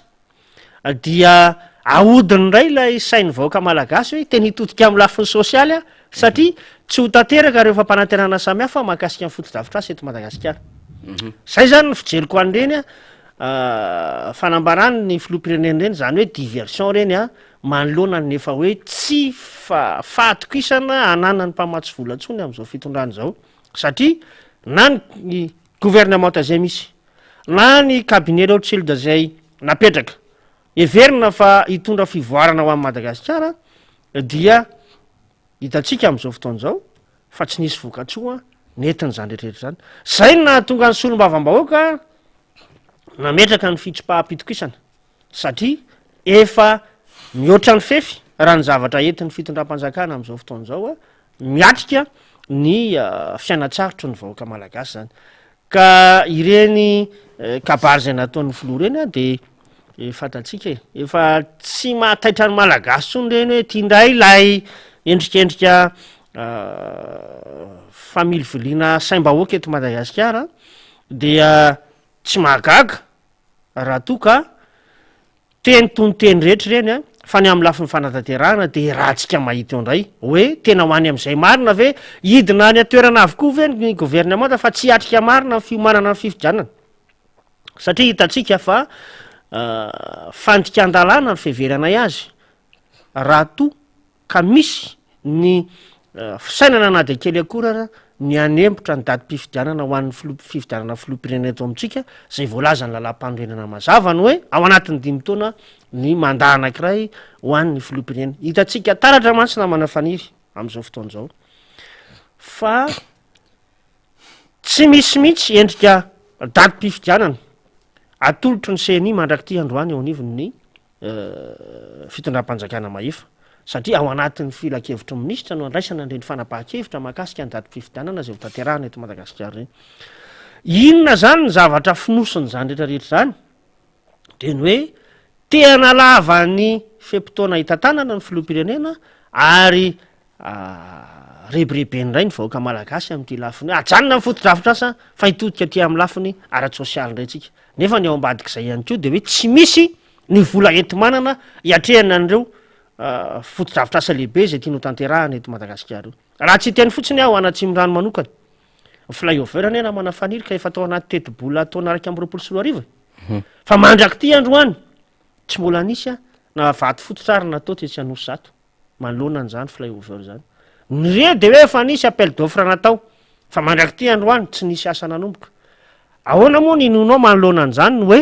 dia ahodiny indray ilay sain'ny vahoaka malagasy hoe tena hitodika amin'ny lafiny sosialy aho satria tsy ho tanteraka ireo fampanantenana samihafa mahakasika ny fotodrafitrasa eto Madagasikara. Zay zany ny fijeriko an'ireny a, fanambarany ny filoham-pirenena ireny, zany hoe diversion ireny a, manoloana ny efa hoe tsy fahatokisana ananan'ny mpamatsy vola intsony amin'izao fitondrana izao satria na ny governemanta izay misy na ny cabinet Rothschild izay napetraka heverina fa hitondra fivoarana ho an'i Madagasikara dia hitantsika amin'izao fotoana izao fa tsy nisy vokatsoa nentin'izany rehetra rehetra izany. Izay no nahatonga ny solombavambahoaka nametraka ny fitsipaham-pitokisana satria efa mihoatra ny fefy raha ny zavatra entin'ny fitondram-panjakana amin'izao fotoana izao miatrika ny fiainan-tsarotry ny vahoaka malagasy izany. Ka ireny kabary izay nataon'ny filoha ireny an de fantatsika e, efa tsy mahataitra ny malagasy intsony ireny hoe ity indray ilay endrikendrika familiviliana saim-bahoaka eto Madagasikara dia tsy mahagaga raha toa ka teny toy ny teny rehetra ireny an, fa ny amin'ny lafiny fanatanterahana dia iarahantsika mahita eo indray hoe tena ho any amin'izay marina ve, hidina any an-toerana avokoa ve ny governemanta fa tsy hiatrika marina ny fiomanana ny fifidianana. Satria hitantsika fa fandikan-dalàna ny fiheveranay azy raha toa ka misy ny fisainana na dia kely akory ara ny hanempotra ny datim-pifidianana ho an'ny filoha fifidianana filoham-pirenena eto amintsika izay voalazan'ny lalàmpanorenana mazava ny hoe ao anatin'ny dimy taona ny mandat anankiray ho an'ny filoham-pirenena. Hitantsika taratra mantsy namana Faniry amin'izao fotoana izao fa Tsy misy mihitsy endrika datim-pifidianana atolotry ny ceni mandrak'ity androany eo anivon'ny fitondram-panjakana mahefa satria ao anatin'ny filankevitry ny minisitra no andraisana an'ireny fanapahan-kevitra mahakasika ny datim-pifidianana izay hotanterahina eto Madagasikara ireny. Inona izany ny zavatra fonosin'izany rehetra rehetra izany? Dia ny hoe te hanalava ny fe-potoana hitantanana ny filoham-pirenena ary Rebirebeny indray ny vahoaka malagasy amin'ity lafiny hoe ajanona ny fotodrafitrasa fa hitodika aty amin'ny lafiny ara-tsosialy indray tsika. Nefa ny ao ambadik'izay ihany koa dia hoe tsy misy ny vola enti-manana hiatrehana an'ireo fotodrafitrasa lehibe izay tiana hotanterahana eto Madagasikara io. Raha tsy hiteny fotsiny aho an'Atsimondrano manokana, ny flyover anie namana Faniry ka efa tao anaty tetibola taona 2021 e. Fa mandrak'ity androany tsy mbola nisy na vato fototra ary natao tetsy Anosizato. manoloana an'izany flyover izany. Ny re dia hoe efa nisy appel d'offre natao fa mandrak'ity androany tsy nisy asa nanomboka. Ahoana moa ny inoanao manoloana an'izany ny hoe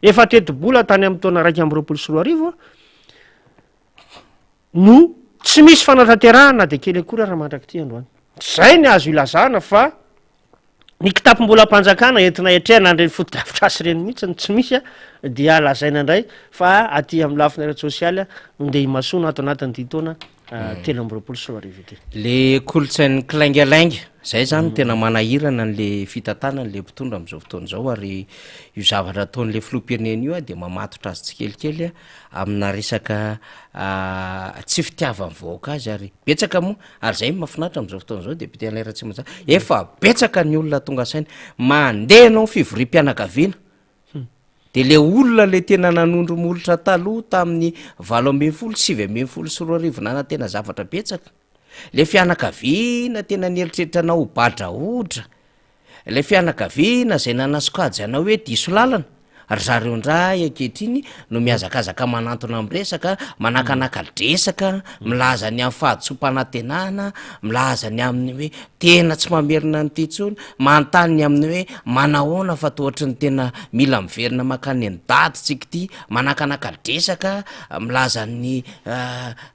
efa tetibola tany amin'ny taona 2021 no tsy misy fanatanterahana na dia kely akory ara mandrak'ity androany. Izay ny azo ilazana fa Ny kitapom-bolam-panjakana entina hiatrehana an'ireny fotodrafitrasa ireny mihitsy no tsy misy dia lazaina indray fa aty amin'ny lafiny ara-tsosialy no ndeha himasoana ato anatin'ity taona 2023 ity. Le kolontsain'ny kilaingalainga, zay zany no tena manahirana an'le fitantanana le mpitondra amin'izao fotoana izao ary io zavatra ataon'le filoham-pirenena io dia mamatotra azy tsikelikely amina resaka tsy fitiavan'ny vahoaka azy ary betsaka moa Ary zay no mahafinaritra amin'izao fotoana izao député Alain Ratsimandraza, efa betsaka ny olona tonga saina, mandeha ianao fivoriam-pianakaviana, de le olona le tena nanondro molotra taloha tamin'ny 2018 2019 nanantena zavatra betsaka, le fianakaviana tena nieritreritra anao ho badrahodra, Ilay fianakaviana izay nanasokajy anao hoe diso lalana, ry zareo indray ankehitriny no mihazakazaka manantona miresaka, manakanaka-dresaka, milaza ny amin'ny fahadisoam-panantenana, milaza ny amin'ny hoe tena tsy mamerina an'ity intsony, manontany ny amin'ny hoe manahoana fa toa ohatry ny tena mila miverina mankany amin'i dada tsika ity, manakanaka-dresaka, milaza ny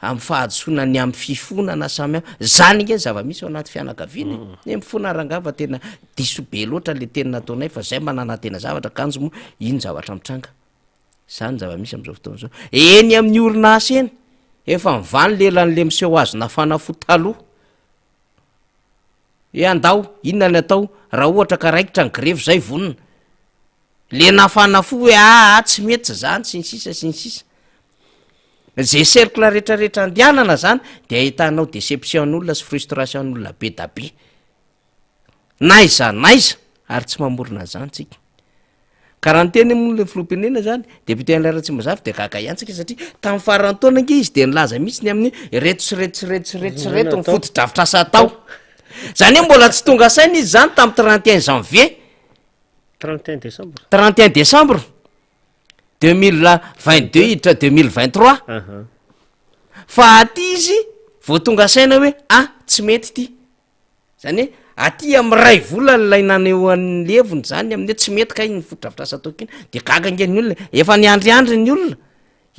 amin'ny fahadisoana ny amin'ny fifonana samy hafa, zany ange ny zava-misy ao anaty fianakaviana e, ny mifona rangaha fa tena diso be loatra le teny nataonay fa zay mba nanantena zavatra kanjo moa ino zavatra mitranga, zany ny zava-misy am'zao fotoana zao, eny amin'ny orinasa eny efa mivaha ny lelan'le miseho azy nafana fo taloha, hoe andao inona ny atao raha ohatra ka raikitra ny grevy zay vonona, Le nafana fo hoe aa tsy mety zany sy ny sisa sy ny sisa. Ze cercle retraretra andehanana zany de ahitanao deception n'olona sy frustration n'olona be da be. N'aiza n'aiza ary tsy mamorona an'zany tsika. Ka raha niteny moa le filoham-pirenena zany, député Alain Ratsimbazafy de gaga ihany tsika satria tamin'ny faran'ny taona ange izy de nilaza mihitsy ny amin'ny ireto sy ireto sy ireto sy ireto sy ireto ny fotodrafitrasa atao. Zany hoe mbola tsy tonga saina izy zany tamin'ny 31 janvier. 31 décembre. 31 décembre 2022 hiditra 2023 fa aty izy vao tonga saina hoe ah tsy mety ity zany hoe aty amy ray volana ilay nanehoan'ny levony zany amin'ny hoe tsy mety kay ny fotodrafitrasa ataoko iny de gaga ange ny olona efa niandriandry ny olona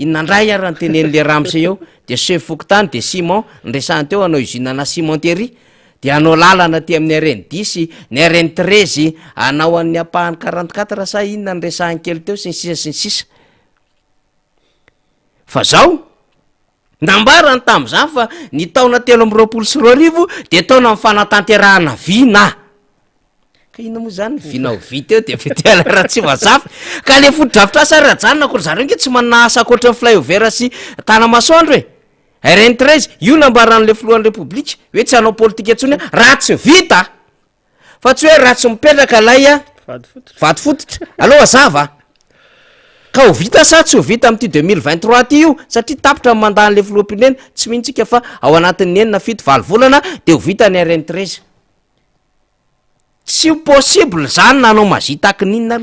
Inona ndray ary ny tenenin'le ramose eo? De chef fokontany de ciment ny resahany teo hanao usine ana cimenterie de hanao lalana aty amin'ny RN dix, ny RN treize, hanao an'ny ampahany 44 sa inona ny resahany kely teo sy ny sisa sy ny sisa. Fa zao, nambarany tamin'izany fa ny taona 2023 de taona ny fanatanterahana vina. Ka inona moa zany vina ho vita eo de vita ela Ratsimbazafy. Ka le fotodrafitrasa ary ajanona ko ry zareo nge tsy manana asa ankoatran'ny flyover sy Tanamasoandro e. RN 13 io nambaran'le filohan'ny Repoblika hoe tsy hanao politika intsony raha tsy vita, fa tsy hoe raha tsy mipetraka lay a vato fototra. Aloha azava ka ho vita sa tsy ho vita amin'ity 2023 ty io, satria tapitra ny mandat-n'le filoham-pirenena. Tsy mino tsika fa ao anatin'ny 6, 7, 8 volana de ho vita ny RN 13. Tsy ho possible zany na hanao magie tahaky n'inona.